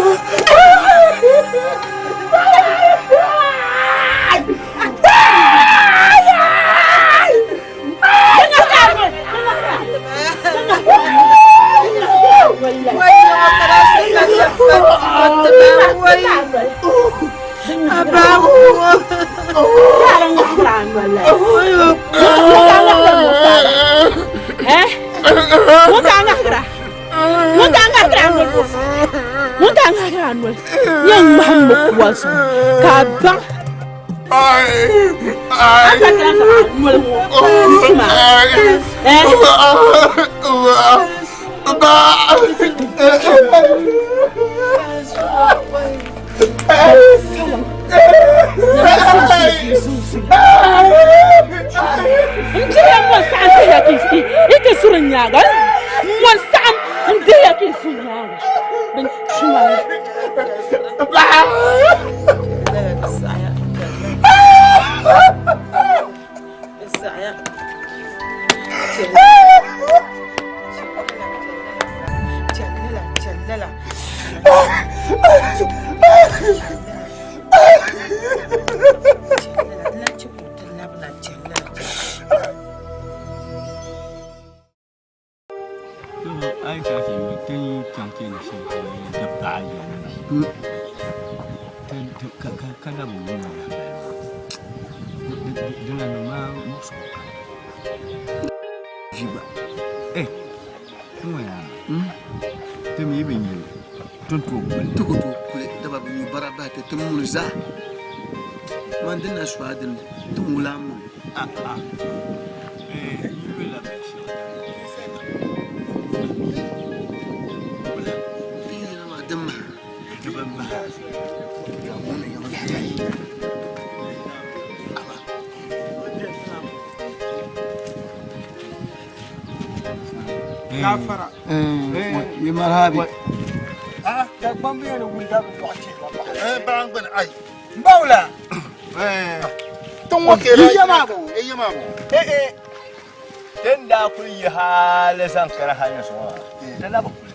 Tin daa kuli yi hali zaŋ kana hali ni zuŋɔ maa, ti na bi kuli.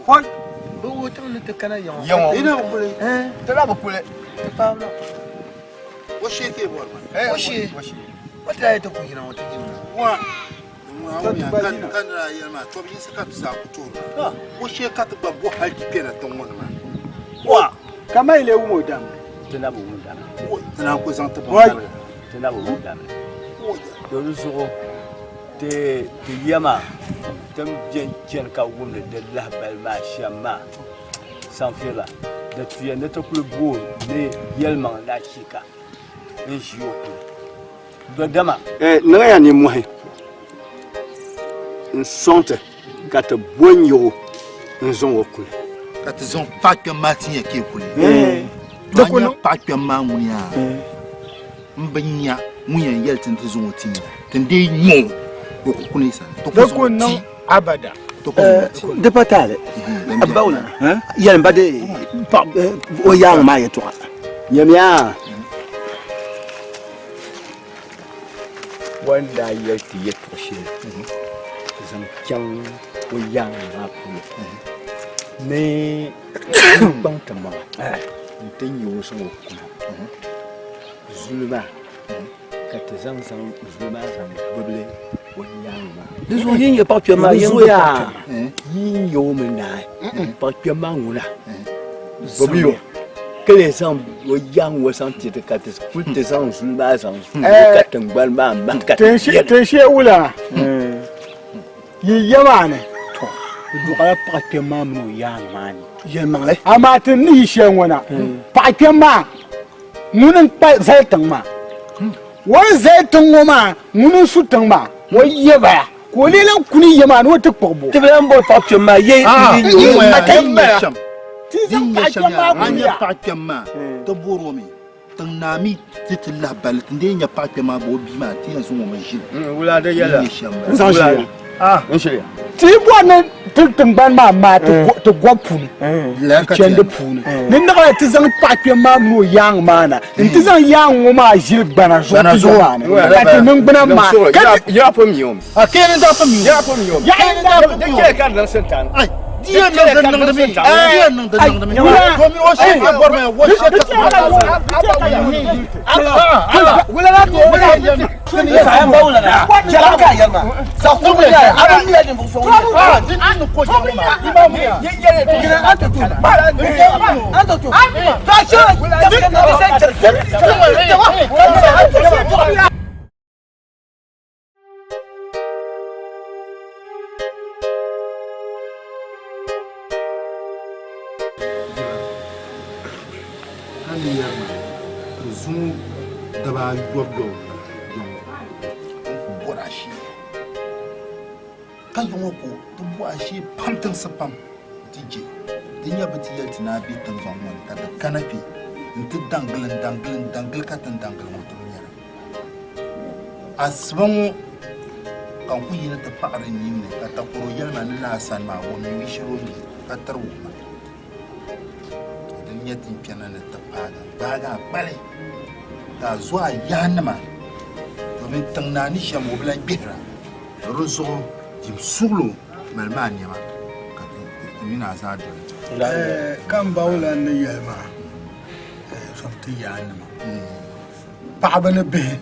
Hoi! Bi wuhi tiŋ ni ti kana yaŋɔ. Yaŋɔ. Ti na bi kuli. Ti na bi kuli. Ti paabila. O shee ka yi bɔri maa. O shee. O ti daa yi ti ku yina ŋɔ ti yina. Wa. Ka nira yɛli maa tɔbu yinsi ka ti zaa ku toori maa. O shee ka ti gba bo hali ti kpɛna tiŋ ŋɔ ni maa. Wa. Kamani yi lee wum o damli. Ti na bi wum damli. Ti naan ku zaŋ ti baŋ damli. Ti na bi wum damli. To di zuɣu ti ti yɛma ti ni bɛn chani ka wumdi di lahibali maa shɛm maa sanfirila di tuya ni ti kuli bo ni yɛlimaŋli ni achiika n-ʒi o kuli dɔdama. Niŋya nimmɔhi n-sɔŋ ti ka ti bo n-nya o n-zaŋ o kuli. Ka ti zaŋ paɣ kpɛm maa ti nya ka yi kuli. To a nya paɣ kpɛm maa ŋuni yaa m bi nya ŋun yɛn yɛli ti ni ti zaŋ o ti nya ti ni dii nya o, o ku kuni yi sani. Ti ku zaŋ o ti. Abada. Di pa taali. Abawula yɛlim ba di o yaaŋa maa yɛtɔɣa. Nyamiya o ni daa yɛli ti yɛtɔɣ shɛli zaŋ chaŋ o yaaŋa maa polo ni kpaŋ ti maŋa nti nya o zaŋ o kuna zuli maa ka ti zaŋ zaŋ zuli maa zaŋ gbubili o nyaaŋa maa. Di zuɣu yi nya paɣ kpɛm maa, yi nya yi nya o mi naai paɣ kpɛm maa ŋuna gbubi o. Ka lee zaŋ o yaŋ ŋɔ zaŋ ti ti ka ti kuli ti zaŋ zuli maa zaŋ zuui ka tiŋgbani maa mahi ka ti yɛli. Tinshee wula yi ya maa ni, tɔ, di dɔɣila paɣa kpɛm maa mini o yaaŋ maa ni. Yɛlimaŋli. Amaa ti ni yi shɛli ŋɔ na, paɣa kpɛm maa ŋuni n-kpa zali tiŋ maa. O ni zali tiŋ ŋɔ maa, ŋuni n-su tiŋ maa, o yabaya ka o lee lan kuni ya maa ni o ti kpuɣi bo. Ti bi lan bɔri paɣa kpɛm maa, ye yi yi ma ka yi nyɛ shɛm. Ti zaŋ paɣa kpɛm maa kuli ya. A nyɛ paɣa kpɛm maa, ti bɔri o mi. Tiŋ naa mi ti ti lahi balli ti dee nya paɣa kpɛm maa bee o bia maa ti yɛn zaŋ o mi ʒili. Wula di yɛla. N nyɛ shɛm N zaŋ ʒili ya. N ʒili ya. Ti yi bɔri ni ti tiŋgbani maa maai ti gɔbu puuni, ti chandi puuni, ni niɣila ti zaŋ paɣa kpɛm maa mini o yaaŋ maa na nti zaŋ yaaŋ ŋɔ maa ʒili gbana zuɣu ti ya maa ni, ka ti niŋgbuna maai ka ti. Yaa pun mi o mi. A keeni daa pun mi o. Yaa pun mi o mi. Yaa daa pun mi o. Di chɛli ka di niŋ sintaani. Ai, di yɛn niŋ di niŋdi mi. Di yɛn niŋ di niŋdi mi. Domin o shee ka bɔri mi, o shee ka Wula la to wula Jala ka yɛli ma zaɣ kurili yɛli a bi miya ninvuɣu so ŋun yɛ an ti tuuma an ti tuuma Ka ni yɛri ma, ti zuŋɔ daba ayɔbu yɔbu la yaŋɔ n-ku bɔri a shee. Ka yaŋɔ ko ti bɔ a shee pam tiŋsi pam nti je. Di nya bɛ ti yɛli ti ni a be tiŋgbɔŋ ŋɔ ni ka ti kana kpe nti daŋ gili n-daŋ gili n-daŋ gili ka ti ni daŋ gili ŋɔ ti bi nyara. Asiba ŋɔ ka n ku yina ti paɣiri n nini ni ka takɔro yɛli ma ni laa sani maa o mi wi shɛli o mi ka tiri o ma. Ka din nyɛ ti ni kpɛna ni ti paagi n-gbaagi a kpali ka a zo a yaanima domin tiŋ naa ni shɛm o bi lan gbihira. Di zuɣu dim suɣilo mali ma a nɛma ka ti mini a zaa doli. Ka m ba o lan ni yɛli maa, zom ti yaannima. Paɣaba ni bihi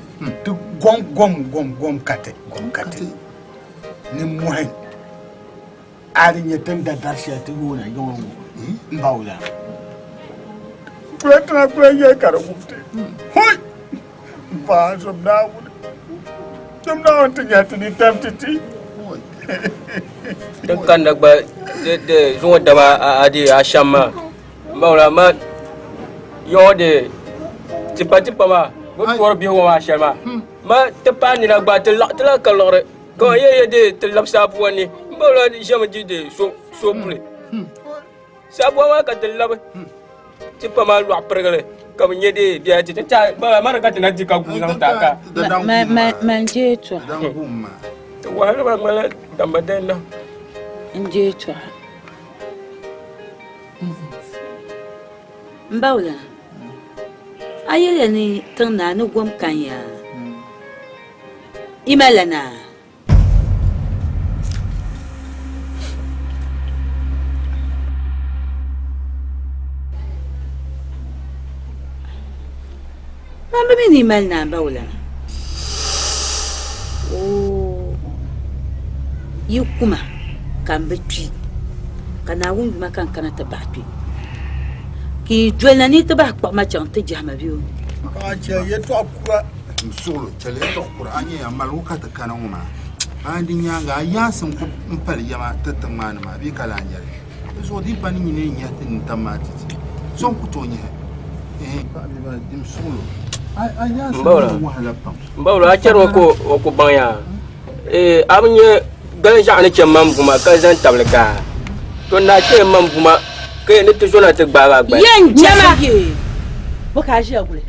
ti gom gom gom gom kati gom kati nimmohi a di nyɛ tin da dari shɛli ti yoona yiŋa ŋɔ n ba wula kula tiŋa kula yɛ ka di wumti hoi n paɣa zom naawuni zom naawuni ti nyɛli ti ni tam ti ti Din kanna gba de zuŋɔ daba a di a shɛm maa n ba wula ma yɔɔ de tipa tipa maa bi tɔri bihi ŋɔ maa shɛli maa ma ti paai nina gba ti lahi ka liɣiri ka yɛ yɛ de ti labi saabuwa ni n ba wula ʒɛmi di de so puli saabuwa maa ka ti labi tipa maa lɔɣu pirigili ka bi nyɛ de biɛla ti ti ba mara ka ti na di ka guui zaŋ taai ka Man je tɔha. Ti wahala maa ŋmanila damba dali na. N je tɔha. M ba wulana, a yɛliya ni tiŋ naa ni gom kan ya yi malila naa? Man bi mi ni yi mali naa m ba wulana. Oo, yi ku ma ka m bi kpi, ka Naawuni yu ma ka n kana ti bahi kpe, ka yi dolina ni yi ti bahi kpuɣi ma chaŋ ti jɛhi ma bɛ o ni. Paɣa chɛ yɛtɔɣ kura. N suɣilo, chɛli yɛtɔɣ kura. A nya ya maligu ka ti kana ŋɔ maa. A di nyaaŋa a yaansi n-ku m-pali ya maa ti tiŋ maa ni maa bee ka lahi nyɛli. Di zuɣu di pa ni nyini n-nyɛhi ti nintam maa ti ti. So n-ku tooi nyɛhi. Ɛɛh, paɣa bia maa dim suɣilo. A yaansi niŋ wahala pam. M ba wula, a chɛri ŋɔ ka o ku baŋ yaa. Ee, a bi nya galinʒiɛɣu ni chɛ man buma ka zaŋ tabili gaa. To n daa chɛla man buma ka yɛn ni ti zo na ti gbaag a gbali. Yɛn jɛma! Bɔ ka a ʒiya guli?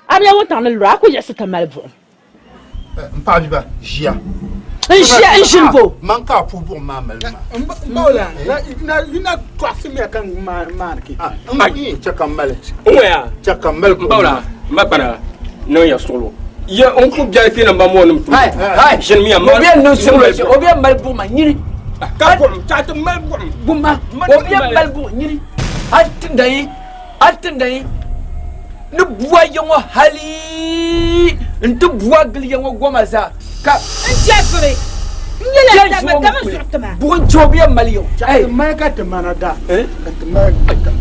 A bia wuntaŋ ni lura, a ku yiɣisi ti mali buɣim. N paɣa bia ʒiya. N ʒiya n ʒini bo. Man ka a puhi buɣim maa mali maa. N bawla yi na tɔɣisi miya ka n maani ke. N yi chɛ ka m mali. N ŋɔya. Chɛ ka m mali buɣim maa. N bawla m ba kpana niŋ ya suɣulo. Ya n ku biɛli kpe ni m ba moonima tum. Ʒini miya O bɛ niŋ suɣulo shɛ o bɛ mali buɣim ma nyini. Ka buɣim chaɣ ti mali buɣim. Buɣim ma o bɛ mali buɣim nyini. Hali tindayi hali tindayi. Ni bua ya ŋɔ hali nti bua gili ya ŋɔ goma zaa ka. N chɛfiri! N nyɛla dama dama zuɣu ti ma. Buɣim chɛ o bɛ mali yɔ. Ti mali ka ti mana da. Ka ti mali ka.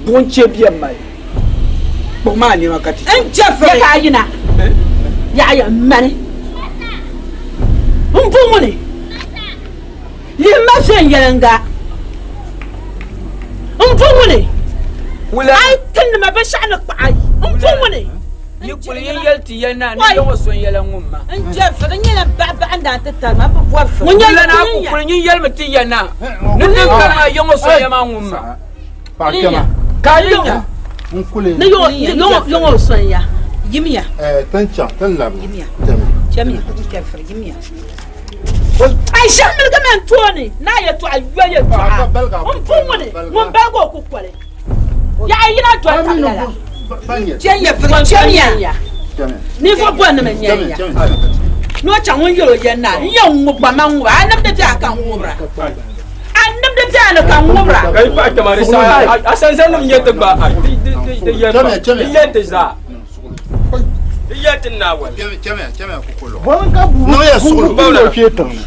Buɣim chɛ bɛ mali. Kpuɣi maa nɛma ka ti chɛ. N jɛ firi. Ka a yina. Yaɣaya n mani. N bu ŋuni. Lihi ma viɛnyɛliŋga. N bu ŋuni. A yi ti nima binshɛɣu ni kpaɣi n bu ŋuni. Yi kuli yi yɛli ti yɛli naa ni yɛŋɔ so n-yɛla ŋun ma. N jɛ firi n nyɛla baɣa baɣa n-daan ti tari ma n bi bɔri firi. Ŋun yɛli naa ku kuli nyin yɛlimi ti yɛli naa ni din kani maa yɛŋɔ so n-yɛli maa ŋun ma. Paɣa kpɛma. Ka a yi nya. N kuli. Ni yɛŋɔ so n-ya. Yimiya. Tin chaŋ tin labi. Yimiya. Chamiya. N jɛ firi yimiya. A ʒiɛhi miligi ma n tooni ni a yɛtɔɣa yo yɛtɔɣa n bu ŋuni ŋun baligi o kukoli yaɣa yina doli tabi lala. Chɛmiya ninvuɣ bɔrinima n-nyɛ ya ni o chaŋ ŋun yɛl o yɛn naa n yɛn ŋub gba man ŋuba a nimdi be a ka n ŋubira a nimdi be a ni ka n ŋubira. Ka yi paɣa kpɛma di saha a sanzalinim nyɛ ti gba di yɛn ti zaa. Di yɛli ti Naawuni. Bɔni ka bubu kuli o kpee tiŋ ni.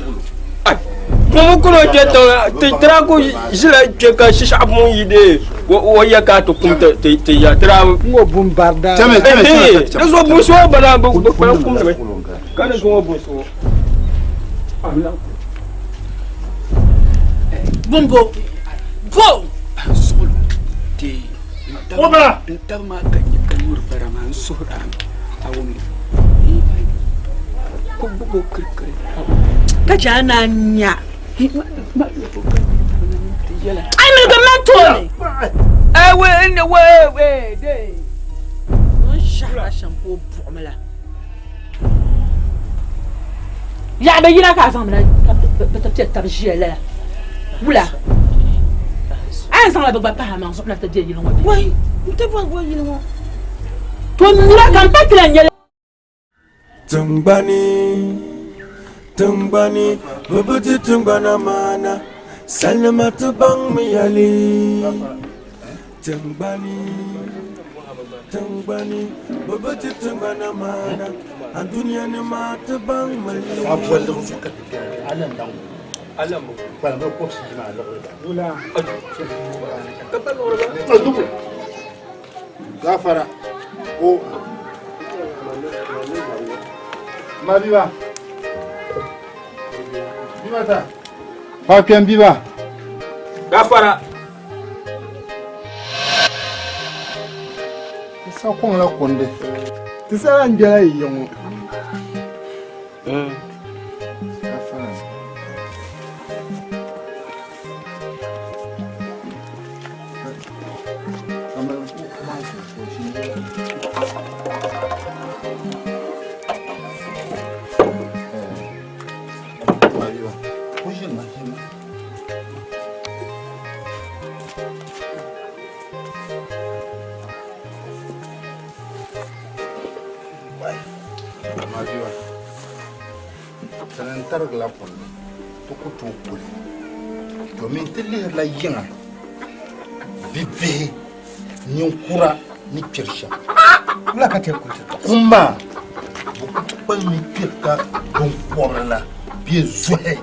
Bubu kuli o kpee tiŋ ni ti tira ku ʒila kpe ka shishaɣu bun yi dee o ya ka ti kum ti ya tira. Ŋɔ bun bari daa. Di zuɣu bun so bala bi kpalim kumdi mi ka di zuɣu bun so. Bumbo bo. Suɣulo ti N taba maa ka nyɛ ka nyuri bara maa n suhuri a mi a wumdi ku gbubi o kirikiri ka chɛ a naan nya ai miligi man tooni ŋun shɛhira shɛm ka o buɣimi la Yaɣa bi yina ka a zaŋ na ka bi ti piɛli tabi ʒiya lala wula a yɛn zaŋla bi gba pahi a maŋ zuɣu na ti bɛ yili ŋɔ bee? Wai n ti bɔri bɔ yili ŋɔ. To mira ka n pa ti lan nyɛli. Tiŋgbani, tiŋgbani, bɛ bi ti tiŋgbana maana, salima ti baŋ mi ya li. Tiŋgbani, tiŋgbani, bɛ bi ti tiŋgbana maana, andunia ni maa ti baŋ mi li. Gafara ko ma biba biba ta pa kpɛm biba gafara Ti sa kɔŋla kundi. Ti sala n-gbɛla yi yiŋ ŋɔ. Tini n-tarigila kundi ti ku tooi kuli domin ti lihirila yiŋa bibihi ninkura ni kpiri shɛm. Kum maa bɛ ku ti kpalimmi kpiri ka binkɔbiri la bɛ zuhi.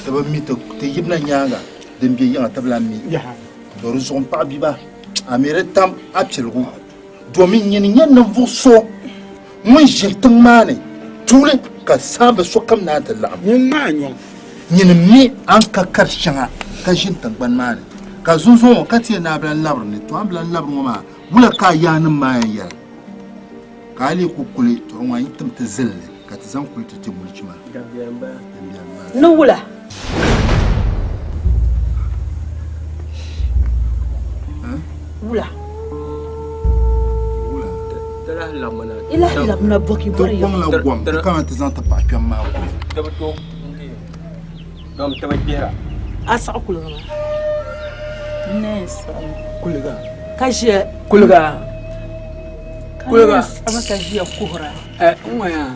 Ti bi mi ti yibina nyaaŋa din be yiŋa ti bi lan mi. To di zuɣu m paɣ bia ba, a mi di tam a piligu, domin nyini n-nyɛ ninvuɣ so ŋun ʒini tiŋ maa ni tuuli ka saamba sokam naan ti laɣim. Nyini m-mi a ni ka kar shɛŋa ka ʒini tiŋgbani maa ni, ka zunzuŋ ŋɔ ka ti yɛn ni a bi lan labiri ni, to a ni bi lan labiri ŋɔ maa, wula ka a yaannim maa yɛn yɛli? Ka a leei ku kuli, to ŋɔ yi tim ti zilinli, ka ti zaŋ kuli ti ti mulichi maa. Ni wula? Wula? I lahi labina bɔ ka i bɔri Ti kɔŋla gom, di kana ti zaŋ ti paɣa kpɛm maa kuli. A saɣi kuliga maa? N na yɛn saɣimi. Kuliga. Ka ʒiya. Kuliga. Kuliga. Ka ka ʒiya kuhira. Ɛ n ŋɔ yaa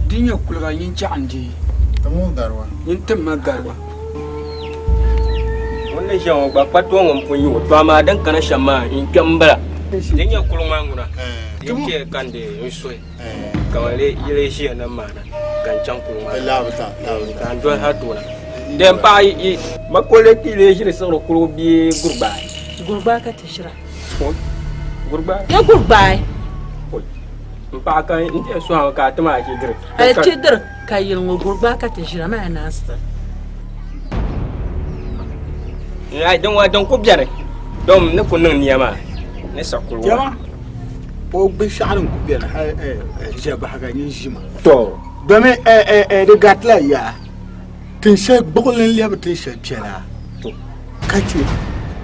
di nyɛ kuliga nyin chaɣ n di. Tim o gariwa. Nyin tim ma gariwa. Ŋun ni ʒiya ŋɔ gba kpatoa ŋun pun yi o to amaa din kana shɛm maa n kpɛm m bala. Di nyɛ kuliga maa ŋuna din chɛ ka n di n suhi ka yili ʒiya ni maana. Ka n chaŋ kuliga maa. Laabi ta, laabi ta. Ka n doli hali toona. Din paɣa yi makoli ti lee ʒiri siɣiri kuligu bee gurigbaai? Gurigbaai ka ti ʒira. Gurigbaai? Ya gurigbaai. N paɣa ka n dihi sɔhimi ka a ti ma a chidiri. A chidiri ka yili ŋɔ gurigbaai ka ti ʒira maa naan siɣi. Ai din wa din ku bɛni dom ni ku niŋ nia maa ni siɣi kuligu maa. O binshɛɣu din ku bɛni hali ʒɛbahiga nyini ʒima. To. Domi di garitila yaa tin shɛli gbuɣili n-lɛbi tin shɛli piɛla ka chɛ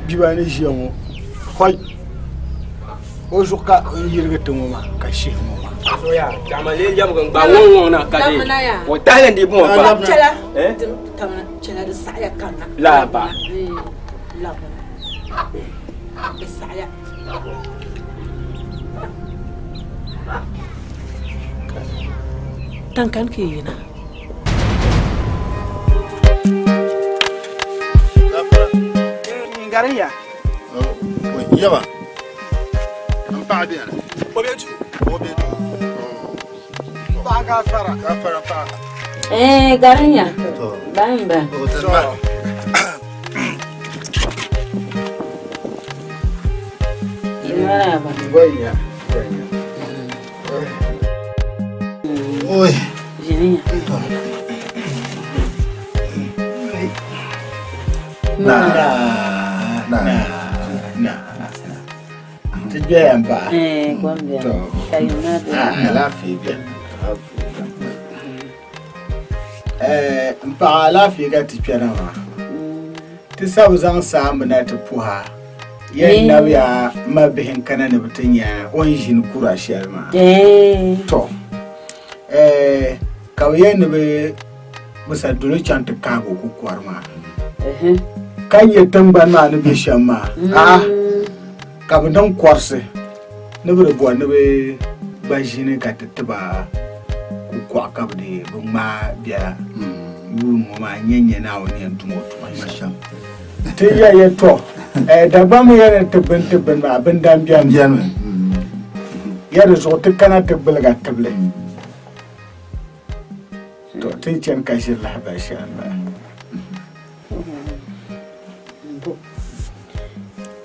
bia ni ʒiya ŋɔ hɔi o zuɣu ka n yirigi ti ŋɔ maa ka shihi ŋɔ maa. So yaa chama lee lɛbigi n gba ŋɔŋ ŋɔŋ na ka dee o tahili n dii bɔŋɔ pa. Chɛla kamina chɛla di saɣaya kamina. Laa pa. Labina di saɣaya. Tankani ka yi yina. Gariya. Yaba. N paɣa bɛni. O bɛ duu. O bɛ duu. Paɣa gafara. Gafara paɣa. Eh, garinya. Ban ba. Marhaba. Gonya. Oi. Jiniya. Na. Na. Na. Ti gbɛya n paɣa. Eh, kom bɛ. Ka yuma bɛ. Ah, alaafee bɛ. Eh, n paɣa alaafee ka ti kpɛna maa. Ti sabi zaŋ saamba na ti puha. Yɛn nabiya ma bihi n kana ni bi ti nya o ni ʒini kura shɛli maa. To. Eh, ka bi yɛn ni bi bi sa dolo chaŋ ti kaagi o kukɔri maa. Ka nyɛ tiŋgbani maa ni be shɛm maa. A'a, ka bi niŋ kɔrisi ni bi di bɔri ni bi gba ʒini ka ti ti ba kukɔɣu ka bi di bi ŋmaai biɛla yuun ŋɔ maa nyɛ nyɛ Naawuni ni yɛn tum o tuma shɛm. Ti ya ya tɔ, Dagbaŋ mi yɛli ti bini ti bini maa bindan bɛni. Ya di zuɣu ti kana ti gbuliga tibili. To ti ni chani ka ʒiri lahibali shɛli m-bala.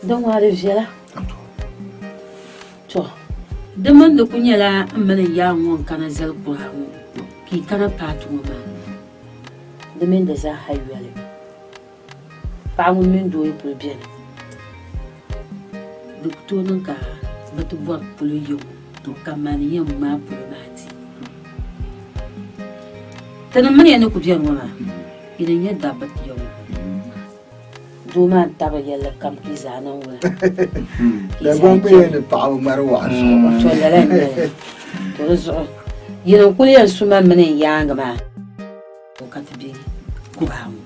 Din ŋɔ di viɛla. To di mini di ku nyɛla m mini n yaa ŋɔ n-kana zali kuɣa ŋɔ ka yi kana paati ŋɔ maa di mini di zaa ha yoli. Paɣa ŋun mini doo yi kuli beni di ku tooi niŋ ka bɛ ti bɔri polo yiŋ ka mani yɛn ŋmaai polo maa ti. Tinim mini ya ni ku beni ŋɔ maa yi ni nyɛ dabba ya ŋɔ doo maa n-tabiri yɛlli kam ka yi zaa niŋ wula. Dagbaŋ bi yɛn ni paɣaba ŋmari wahu zuɣu maa. To lala n-nyɛ li. To di zuɣu yini n-kuli yɛn su man mini n yaaŋa maa. O ka ti be kuɣa ŋɔ.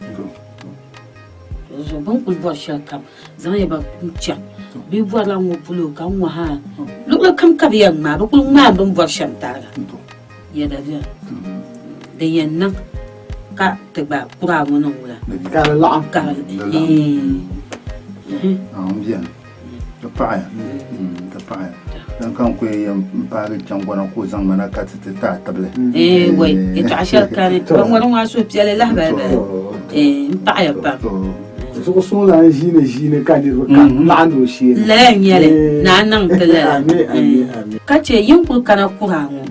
Di zuɣu bɛ ni kuli bɔri shɛli kam zaŋ ya ba n-chaŋ. Bɛ yi bɔrila ŋ-ŋɔ polo ka ŋ-ŋɔ ha luɣili kam ka bɛ yɛn ŋmaai. Bɛ kuli ŋmaai bɛ ni bɔri shɛm tariga. Yɛda beni. Din yɛn niŋ ka ti gba kuɣa ŋɔ niŋ wula? Ka di laɣim. Ka di laɣim. Beni. Di paɣiya, di paɣiya. Din ka n ku yɛn paagi chaŋgɔna ka o zaŋ ma na ka ti ti ti a tibili. Ee wai, yɛtɔɣa shɛli kani, ban ŋɔri ŋɔ a suhupiɛlli lahibali bala. Ee, m paɣiya pam. Zuɣu suŋ lan ʒiini ʒiini ka niriba ka laɣindi o shee ni. Lala n-nyɛ li, ni a niŋ ti lala. Ka chɛ yi ni kuli kana kuɣa ŋɔ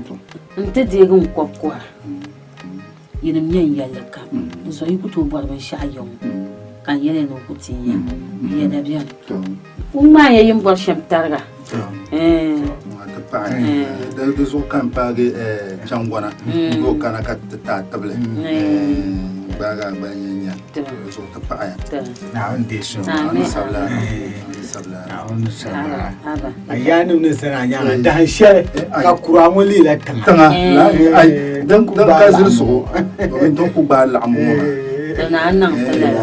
nti deegi n kɔbu kuɣa, Yinim nyɛ n yɛlli kam, di zuɣu yi ku tooi bɔri binshɛɣu ya ŋɔ, ka n yɛli ya ni o ku tin ya. Yɛda beni. Ŋun ŋmaai ya yi ni bɔri shɛm tariga. Ti paɣi di zuɣu ka n paagi chaŋgɔna n o kana ka ti taai tibili gbaagi a gba n nya di zuɣu ti paɣiya. Naawuni deei suŋ. Naawuni sabila. Naawuni sabila. Naawuni sabila. A yaannim ni zani a nyaaŋa dahin shɛli ka kuraa ŋɔ leela tiŋa. Tiŋa. Din ka zilisigu din ku gbaai laɣimbu ŋɔ maa. Ti naan niŋ ti lala.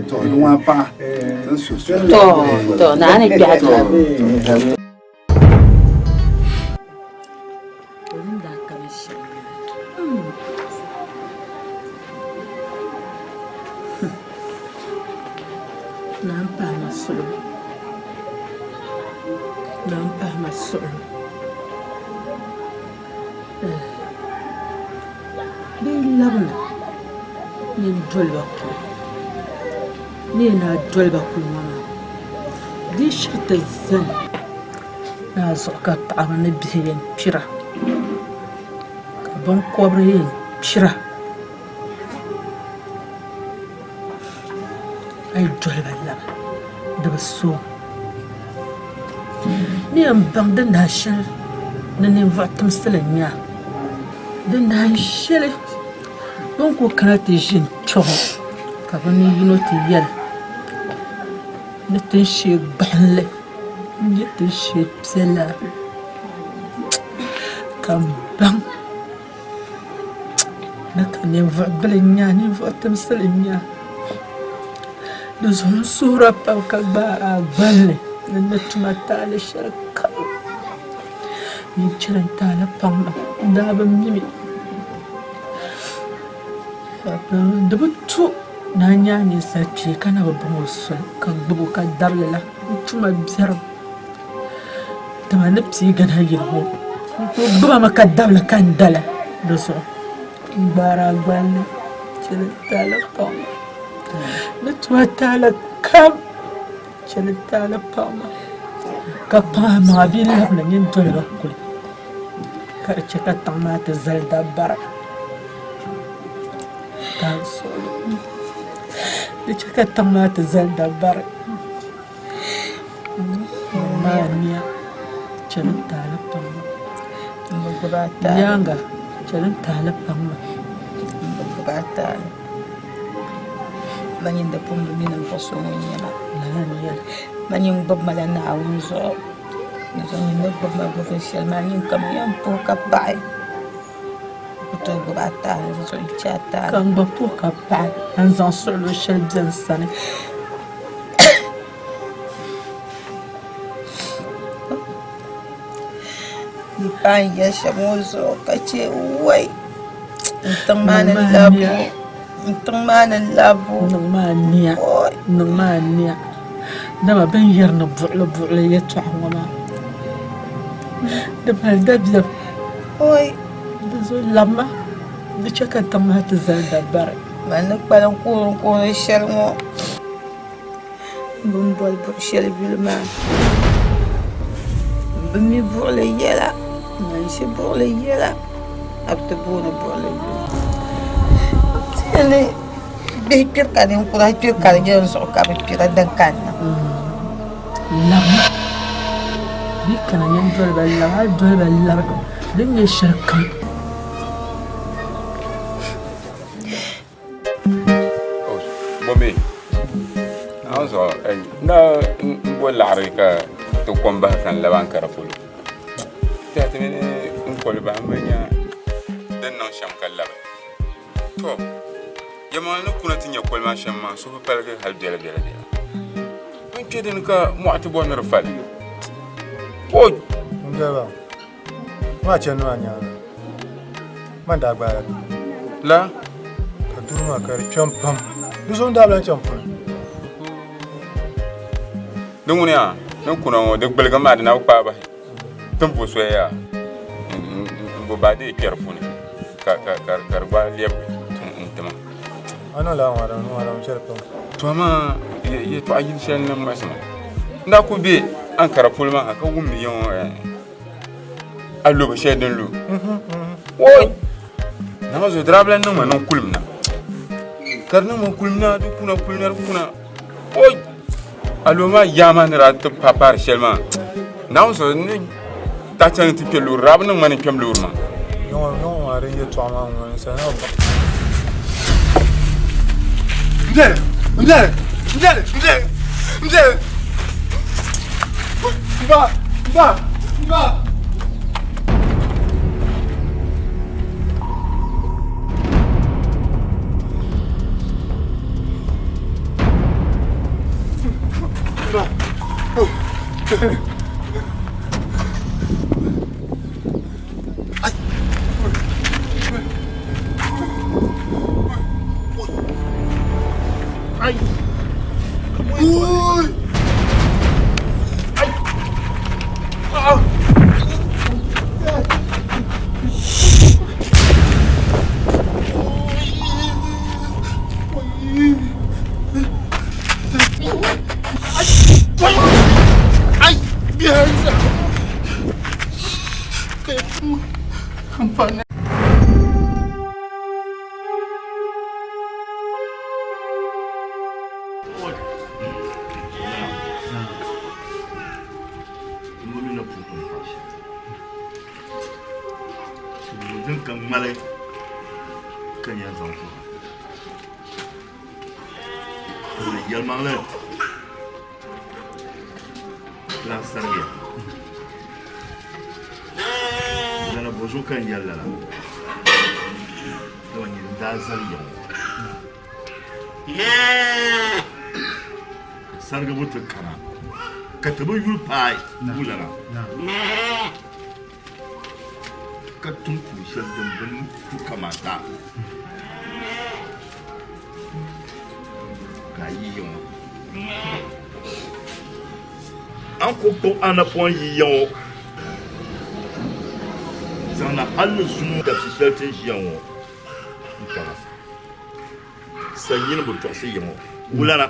To ni ŋɔ paɣa tin su To, to, naa ni kpɛhi ti. Naa m-pahi ma suɣulo. Naa m-pahi ma suɣulo. Bɛ yi labina ni n doli ba kuli, ni yi daa doli ba kuli ŋɔ maa, di yi shiri ti zani naa zuɣu ka paɣiba ni bihi yɛn kpira, ka biŋkɔbiri yɛn kpira. A yi doli ba labi, di bi so. Ni yɛn baŋ di nahi shɛli ni ninvuɣ timsili n-nyɛ a. Di nahi shɛli bɛ ni kul kana ti ʒini kpe ŋɔ ka bɛ ni yino ti yɛli ni tinshee gbahinli n-nyɛ tinshee piɛla ka m baŋ Ni ka ninvuɣ bila n-nyɛ a, ninvuɣ timsili n-nyɛ a. Di zuɣu n suhir a pam ka gbaag a gballi ni n ni tum a taali shɛlikam. Nyin chɛli n taali paŋ ma, n daa bi mi mi. Di bi tu ni a nya a ninsal kpee ka na bi baŋ o soli ka gbib o ka dabili la. N tuma biɛrim. Dama ni pii Ghana yili ŋɔ n kuli gbuba mi ka dabili ka n dala di zuɣu n gbaari a gballi chɛli taali paɣ ma ni tuma taali kam chɛli taali paɣ ma ka kpaŋ a maŋa bee labina nyin doli ba kuli ka di chɛ ka tiŋ maa ti zali dabari ka n suhi di chɛ ka tiŋ maa ti zali dabari. Maa niya chɛli n taali paŋ ma nyaaŋa chɛli n taali paŋ ma Ma nyin di pun bi mi ninvuɣ so ŋun nyɛ ma. Ma nyin gbubi ma la Naawuni zuɣu. Di zuɣu nyin ni gbubi ma gbubi shɛli maa nyin ka ma yɛn puhi ka paɣi. N ku tooi gbubi a taali di zuɣu n chɛ a taali. Ka n gba puhi ka paɣi ka n zaŋ suɣilo shɛli be n sani. Di paai n yɛli shɛm ŋɔ zuɣu ka chɛ wai n tiŋ maa ni labu n tiŋ maa ni labu. Niŋ maa nia niŋ maa nia dama bɛ ni yɛri ni buɣili buɣili yɛtɔɣa ŋɔ maa di mali dabiɛm di zuɣu labima di chɛ ka tiŋ maa ti zali dabari. Mani ni kpalim kuhiri n kuhiri shɛli ŋɔ. Bɛ ni boli buɣ shɛli yuli maa, m bi mi buɣili yɛla, man ʒi buɣili yɛla ka bɛ ti booni buɣili yuli. Ti yɛli ni bihi kpiri ka ninkura kpiri ka di nyɛ n zuɣu ka bɛ kpira din kanna. Labimi bɛ kana nyin doli ba labi, a yi doli ba labi di ni nyɛ shɛlikam. Bomi an zuɣu na n bo laɣari ka ti kom bahi ka n labi Ankara polo tiɛha ti mini n koli bahi n bi nya din niŋ shɛm ka labi to yɛlimaŋli ni kuna ti nya koli maa shɛm maa n suhu paligi hali biɛla biɛla biɛla n kpɛ dini ka mɔɣu ti bɔri ni di fali Maa chani maa nyaaŋa man daa gbaala duri. La? Ka duri maa ka di kpɛm pam. Di zuɣu n daa bi lahi chani puni. Di ŋuni yaa ni kuna ŋɔ di gbiligi maa di na bi kpaai bahi. Ti ni bo soya yaa n bo baadee kpɛri puuni ka di gba lɛbigi n-ti ma. A niŋ lala ŋɔ a niŋ alamu chɛli pam. To amaa yɛltɔɣa yili shɛli n muɣisi ma. N daa kuli be Ankara polo maa ha ka wumdi ya ŋɔ alobo shɛli din lu. Woi! Naŋa zuɣu di daa bi lahi niŋ ma niŋ kulim na. Ka di niŋ ma kulim na di kuna kulim na di kuna. Woi! Alobo maa yaa maa ni daa ti paai paari shɛli maa. Naawuni zuɣu ni daa chani ti kpe loori di daa bi niŋ ma ni n kpɛm loori maa. Yɔŋɔ yɔŋɔ maa din yɛltɔɣa maa ŋɔ ninsal na bi baŋ. N biɛli n biɛli n biɛli n biɛli n biɛli n ba n ba n ba. Ai. Ui. Ai. Ah. M pa ni. Din ka ŋmali ka yɛn zaŋ ti ma yɛlimaŋli lan sarigiya lala bɔzuɣu ka n yɛli lala dama nyini n-daa zali ya ŋɔ ka sarigibu ti kana ka ti bi yuli paai wulana ka tum tuun shɛli din bi tu kamata ka a yi ya ŋɔ. A ni ku kpuɣ a napɔŋ yi ya ŋɔ zaŋ na hal ni zuŋɔ dabisi shɛli ti ni ʒiya ŋɔ m-paŋa. Sanyini bi tɔɣisi ya ŋɔ wulana.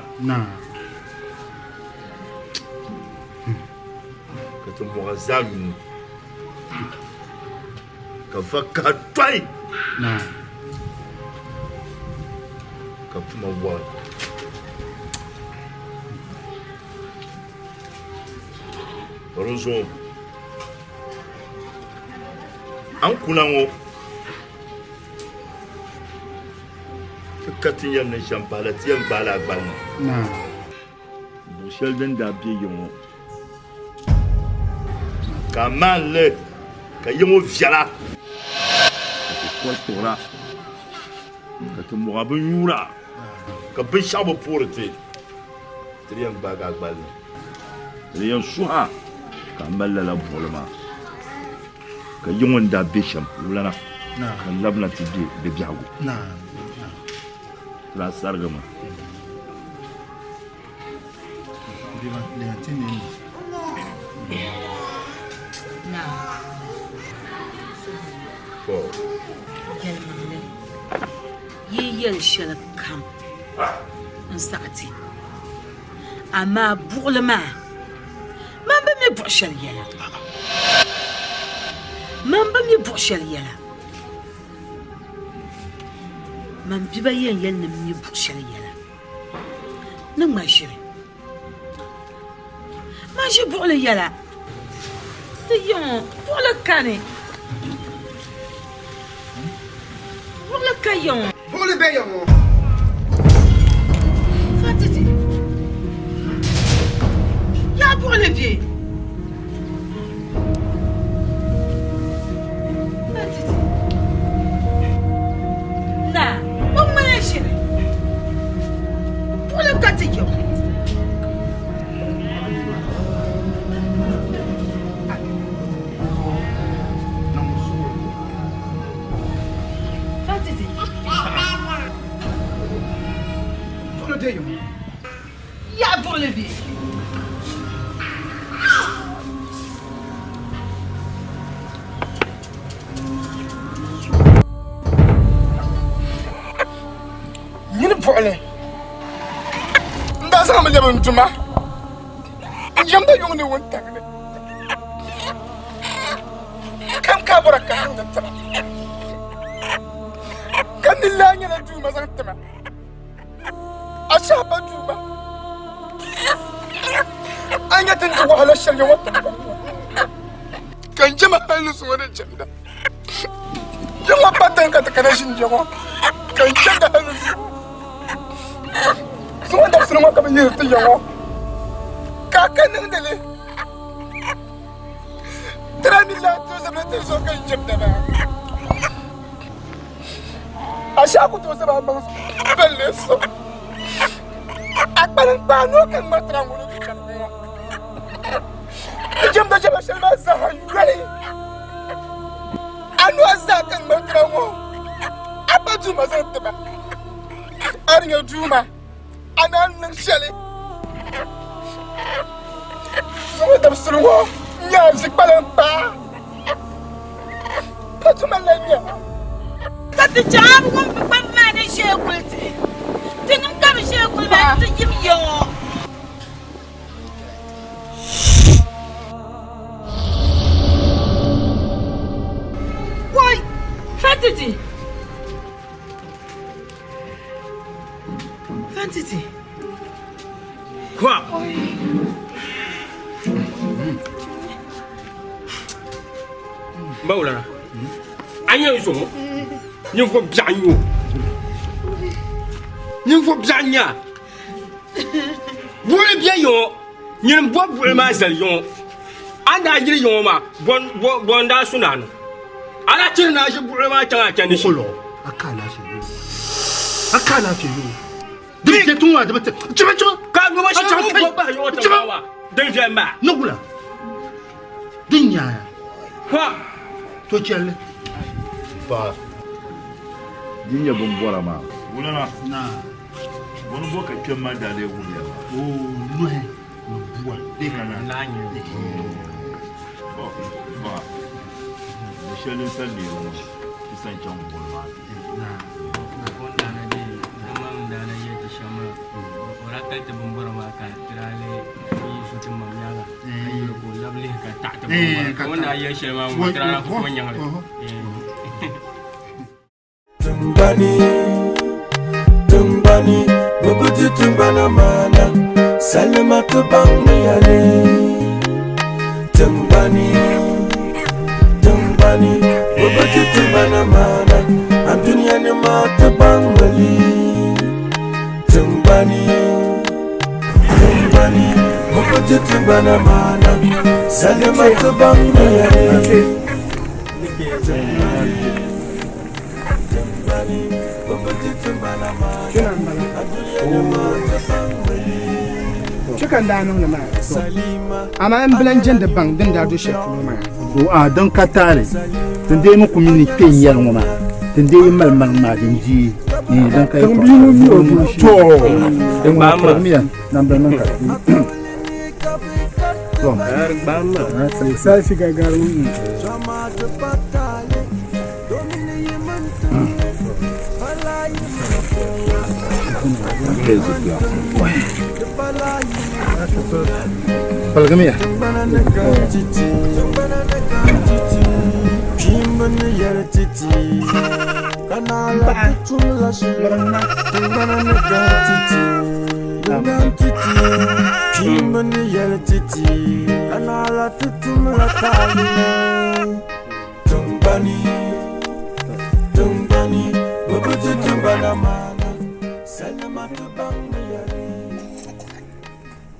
Ka ti mɔɣa zaa nyu ka vakaha tɔhi ka puma wɔɣi. Ka dinzuɣu a ni kuna ŋɔ ti ka ti yɛn niŋ shɛm pahi la ti yɛn gbaai la a gbali ni. Buɣ shɛli din daa be ya ŋɔ, ka a maan li ka ya ŋɔ viɛla, ka ti kɔri kpuɣira, ka ti mɔɣa bi nyuura, ka binshɛɣu bi puuri ti, ti di yɛn gbaagi a gbali ni, ti di yɛn suh a ka a mali lala buɣili maa. Ka ya ŋɔ ni daa be shɛm wulana, ka labina ti be di biɛhigu. Ti daa sarigimi. Yɛlimaŋli, yi yɛli shɛli kam n saɣi ti, amaa buɣili maa man bi mi buɣ shɛli yɛla. Man bi mi buɣ shɛli yɛla. Man biba yɛn yɛli ni m mi buɣ shɛli yɛla. Ni ŋma ʒiri. Man ʒi buɣili yɛla. Ti yiŋɔ buɣili kani. Buɣili ka yiŋɔ. Buɣili be yiŋɔ. Fantiti. Yaa buɣili be. Fantiti. Naa, o ŋmaya ʒiri. Buɣili ka ti yiŋɔ. Yaa buɣili bɛ. Nyini buɣili n daa zaŋmi lɛbi n duma n jɛmda yuŋ ni wuntaŋ ni kam ka bɔra ka niŋdi tima ka ni laa nyɛla duuma zaŋ tima a shɛhi pa duuma a nyɛ tin ti wahala shɛli nyɛ ŋɔ tiŋgbani ŋɔ ka n jɛma hali ni zuŋɔ ni jɛmda ya ŋɔ pa tiŋ ka ti kana ʒini ya ŋɔ ka n jɛmda hali ni zuŋɔ zuŋɔ dabisili ŋɔ ka bi yihiri ti ya ŋɔ ka a ka niŋdi li tira ni laa ti zabila ti zuɣu ka n jɛmda maa a shɛhi ku tooi saba maŋ balli so a kpalim kpaa noo ka ŋmari tira ŋɔ ni chani ŋɔ jɛmda jɛma shɛli maa zaa yoli a noo zaa ka ŋmari tira ŋɔ a pa duuma zaŋ tiba a di nyɛ duuma a naan niŋ shɛli zuŋɔ dabisili ŋɔ nyɛ a zi kpalim kpaa pa tuma la nyɛ Ka ti chaŋ a bi wum bi kpamba maa ni ʒee kuli ti tinim ka bi ʒee kuli maa ti yim ya ŋɔ. Fantiti! Fantiti! Kwa! N ba wulana a nyɛ n zuŋɔ ninvuɣu biɛɣu n nyɛ o ninvuɣu biɛɣu n nyɛ a buɣuli bɛ yiŋɔ nyini n bo buɣuli maa zali yiŋɔ a ni daa yili yiŋɔ maa bɔ n daa su naa ni a daa chiri ni a ʒi buɣuli maa chaŋ a chandi shee a ka alaafee yoo a ka alaafee yoo di bi tiŋ maa di bi ti chibi chibi ka nuba shɛli ŋun bo bahi yiŋɔ tiŋ maa din viɛli maa ni wula din nyaaya ha to chɛlli ba di nyɛ bin bɔra maa wulana bɔni bɔ ka kpɛm maa daa lee wuliya maa o nuhi ni bua dee ka na ba di shɛli din sa neeri ŋɔ ti san chaŋ bɔli maa Tiŋgbani, tiŋgbani, bɛ bi di tiŋgbana maana, salima ti baŋ ni ya li. Tiŋgbani, tiŋgbani, bɛ bi di tiŋgbana maana, anduniya nima ti baŋ mi li. Tiŋgbani, tiŋgbani, bɛ bi di tiŋgbana maana, salima ti baŋ ni ya li. Chɛ ka n daa niŋdi maa amaa n bila n jɛndi baŋ din daa do shɛli polo maa. O a din ka taali din dee mi ku mi ni kpe n-yɛli ŋɔ maa din dee yi mali maliŋ maa din di din ka to din ŋɔ pirimiya nambili niŋ ka to Salsi gagari Paligimiya. Tiŋgbani, tiŋgbani, bɛ bi ti tiŋgbana maana, salima ti baŋ ni yɛli.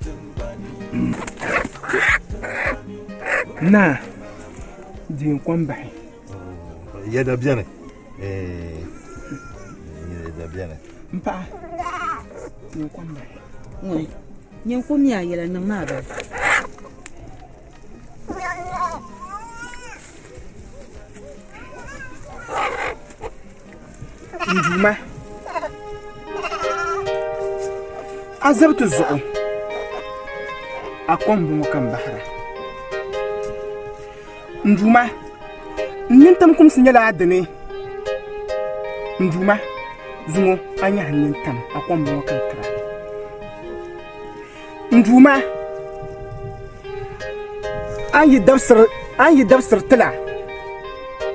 Tiŋgbani, Naa, di n kom bahi. Yɛda beni. Yɛda beni. M paɣa, di n kom bahi. Ŋuni, nyin ku mi a yɛla niŋ maa bali. N Duuma, a zabiti zuɣu a kom bɔŋɔ ka m bahira. N Duuma, n nintam kumsi nyɛla a dini. N Duuma, zuŋɔ a nyahi n nintam, a kom bɔŋɔ ka n tira. N Duuma, a ni yi dabisiri ti la,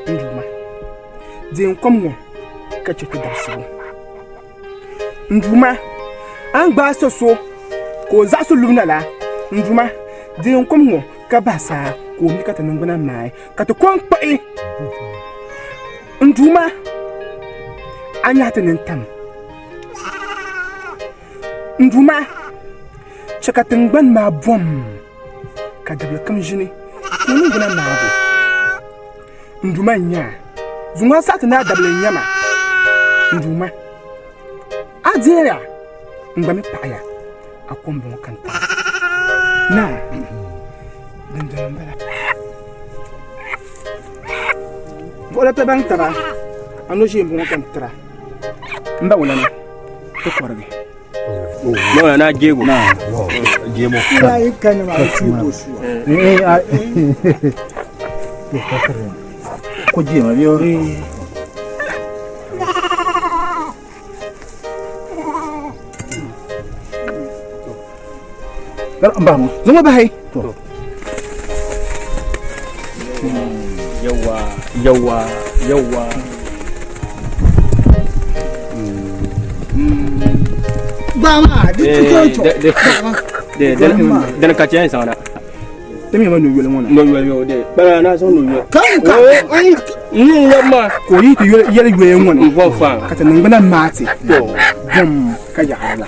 n Duuma, deem kom ŋɔ ka chɛ ti dabisibu. N Duuma, a ni gbaai so so ka o zaɣisi lubu na la, n Duuma, deem kom ŋɔ ka bahi saa ka o mi ka ti niŋgbuna maai ka ti ko n-kpuɣi. N Duuma, a nyahi ti nintam. N Duuma, chɛ ka tiŋgbani maa bom, ka dabili kam ʒini ka o niŋgbuna maagi. N Duuma n-nyɛ a, zuŋɔ a saɣi ti ni a dabili n-nyɛ ma. N Duuma, a deeya, n gba mi paɣiya, a kom bɔŋɔ ka n taba. Naa, dindina m-bala. Buɣili ti baŋ taba, a no ʒee m-bɔŋɔ ka n tira. M ba wulana ti kɔrigi. Mawla na jego. Na jemo. Ina yi kani ma ti bo suwa. Eh ai. Ko jema biyo. Kar an ba mu. Zama bahi. To. Yawa yawa yawa. Gbaai maa, di ti tooi chɔ. Dini ka chɛ zaŋ na. Ti mi ma no yoli ŋɔ na. No yoli yo de. Kpana na zaŋ no yoli. Ka n ka. N ni yab ma. Ka o yi ti yɛli yoya ŋɔ ni. N bɔn fan. Ka ti niŋgbuna maati. Bɔm ka yaɣiri la.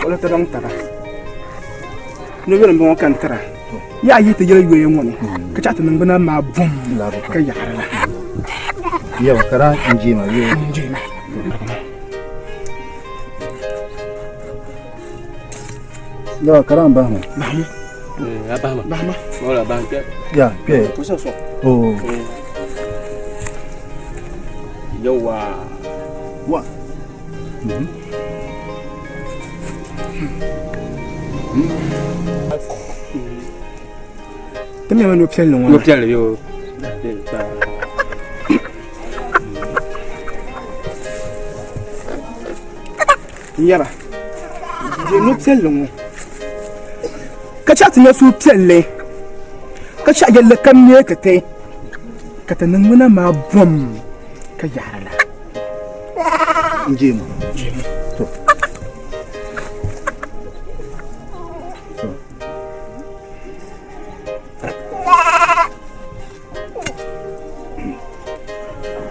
Wala ti baŋ taba. No yoli n bɔŋɔ ka n tira. Yaa yi ti yɛli yoya ŋɔ ni ka chaɣ ti niŋgbuna maa bɔm ka yaɣiri la. Yawa ka daa n je ma bee? N je ma. Yawa ka daa n bahi ma. Bahi ma. A bahi ma. Bahi ma. Wala bahi kpɛ. Ya kpɛ. Kusa sɔŋ. Oh. Yawa. Wa. Ti mi ma no piɛlli ŋɔ No piɛlli yo. N yɛra di no piɛlli ŋɔ ka chaɣ ti nya suhupiɛlli ka chaɣ yɛlli kam neei ti ti ka ti niŋgbuna maa bom ka yaɣiri la. N je ma. To.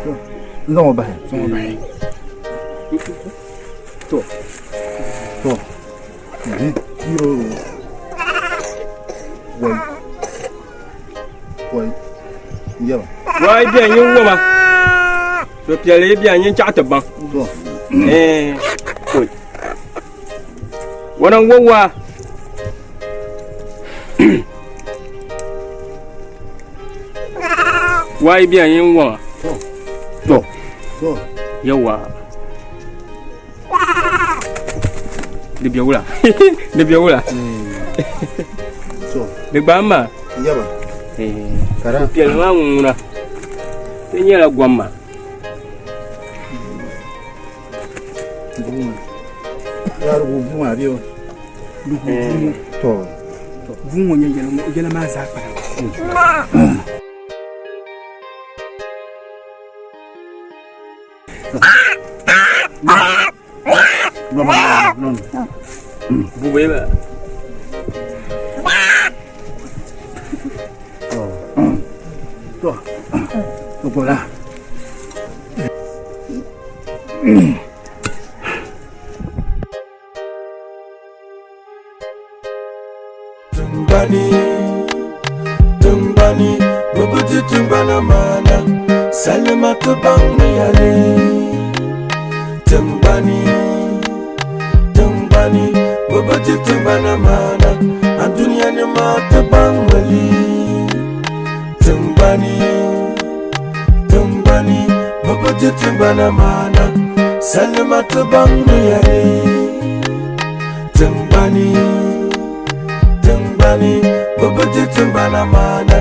To. N zaŋ o bahi. Zaŋ o bahi. To. To. Yo. Wai. Wai. Yaba. Wai biɛni nyin woma. So piɛlli yi biɛni nyin chaɣ ti baŋ. To. Eh. Oi. Wana n wa. Wai biɛni nyin woma. To. To. Yawa. Di bɛ wula. Di bɛ wula. To. Di gbaai ma. Yaba. Kara. Piɛlli maa ŋuna. Ti nyɛla gomma. Yarigu buu maa bɛ o. To. Buu ŋɔ nyɛ yɛla maa zaa kpalim. Buu ba. To. To bɔla. Tiŋgbani, tiŋgbani, bɛ bi di tiŋgbana maana, salima ti baŋ ni ya li. Tiŋgbani, tiŋgbani, bɛ bi di tiŋgbana maana, andunia nima ti baŋ mi li. Tiŋgbani, tiŋgbani, bɛ bi di tiŋgbana maana, salima ti baŋ ni ya li. Tiŋgbani, tiŋgbani, bɛ bi di tiŋgbana maana.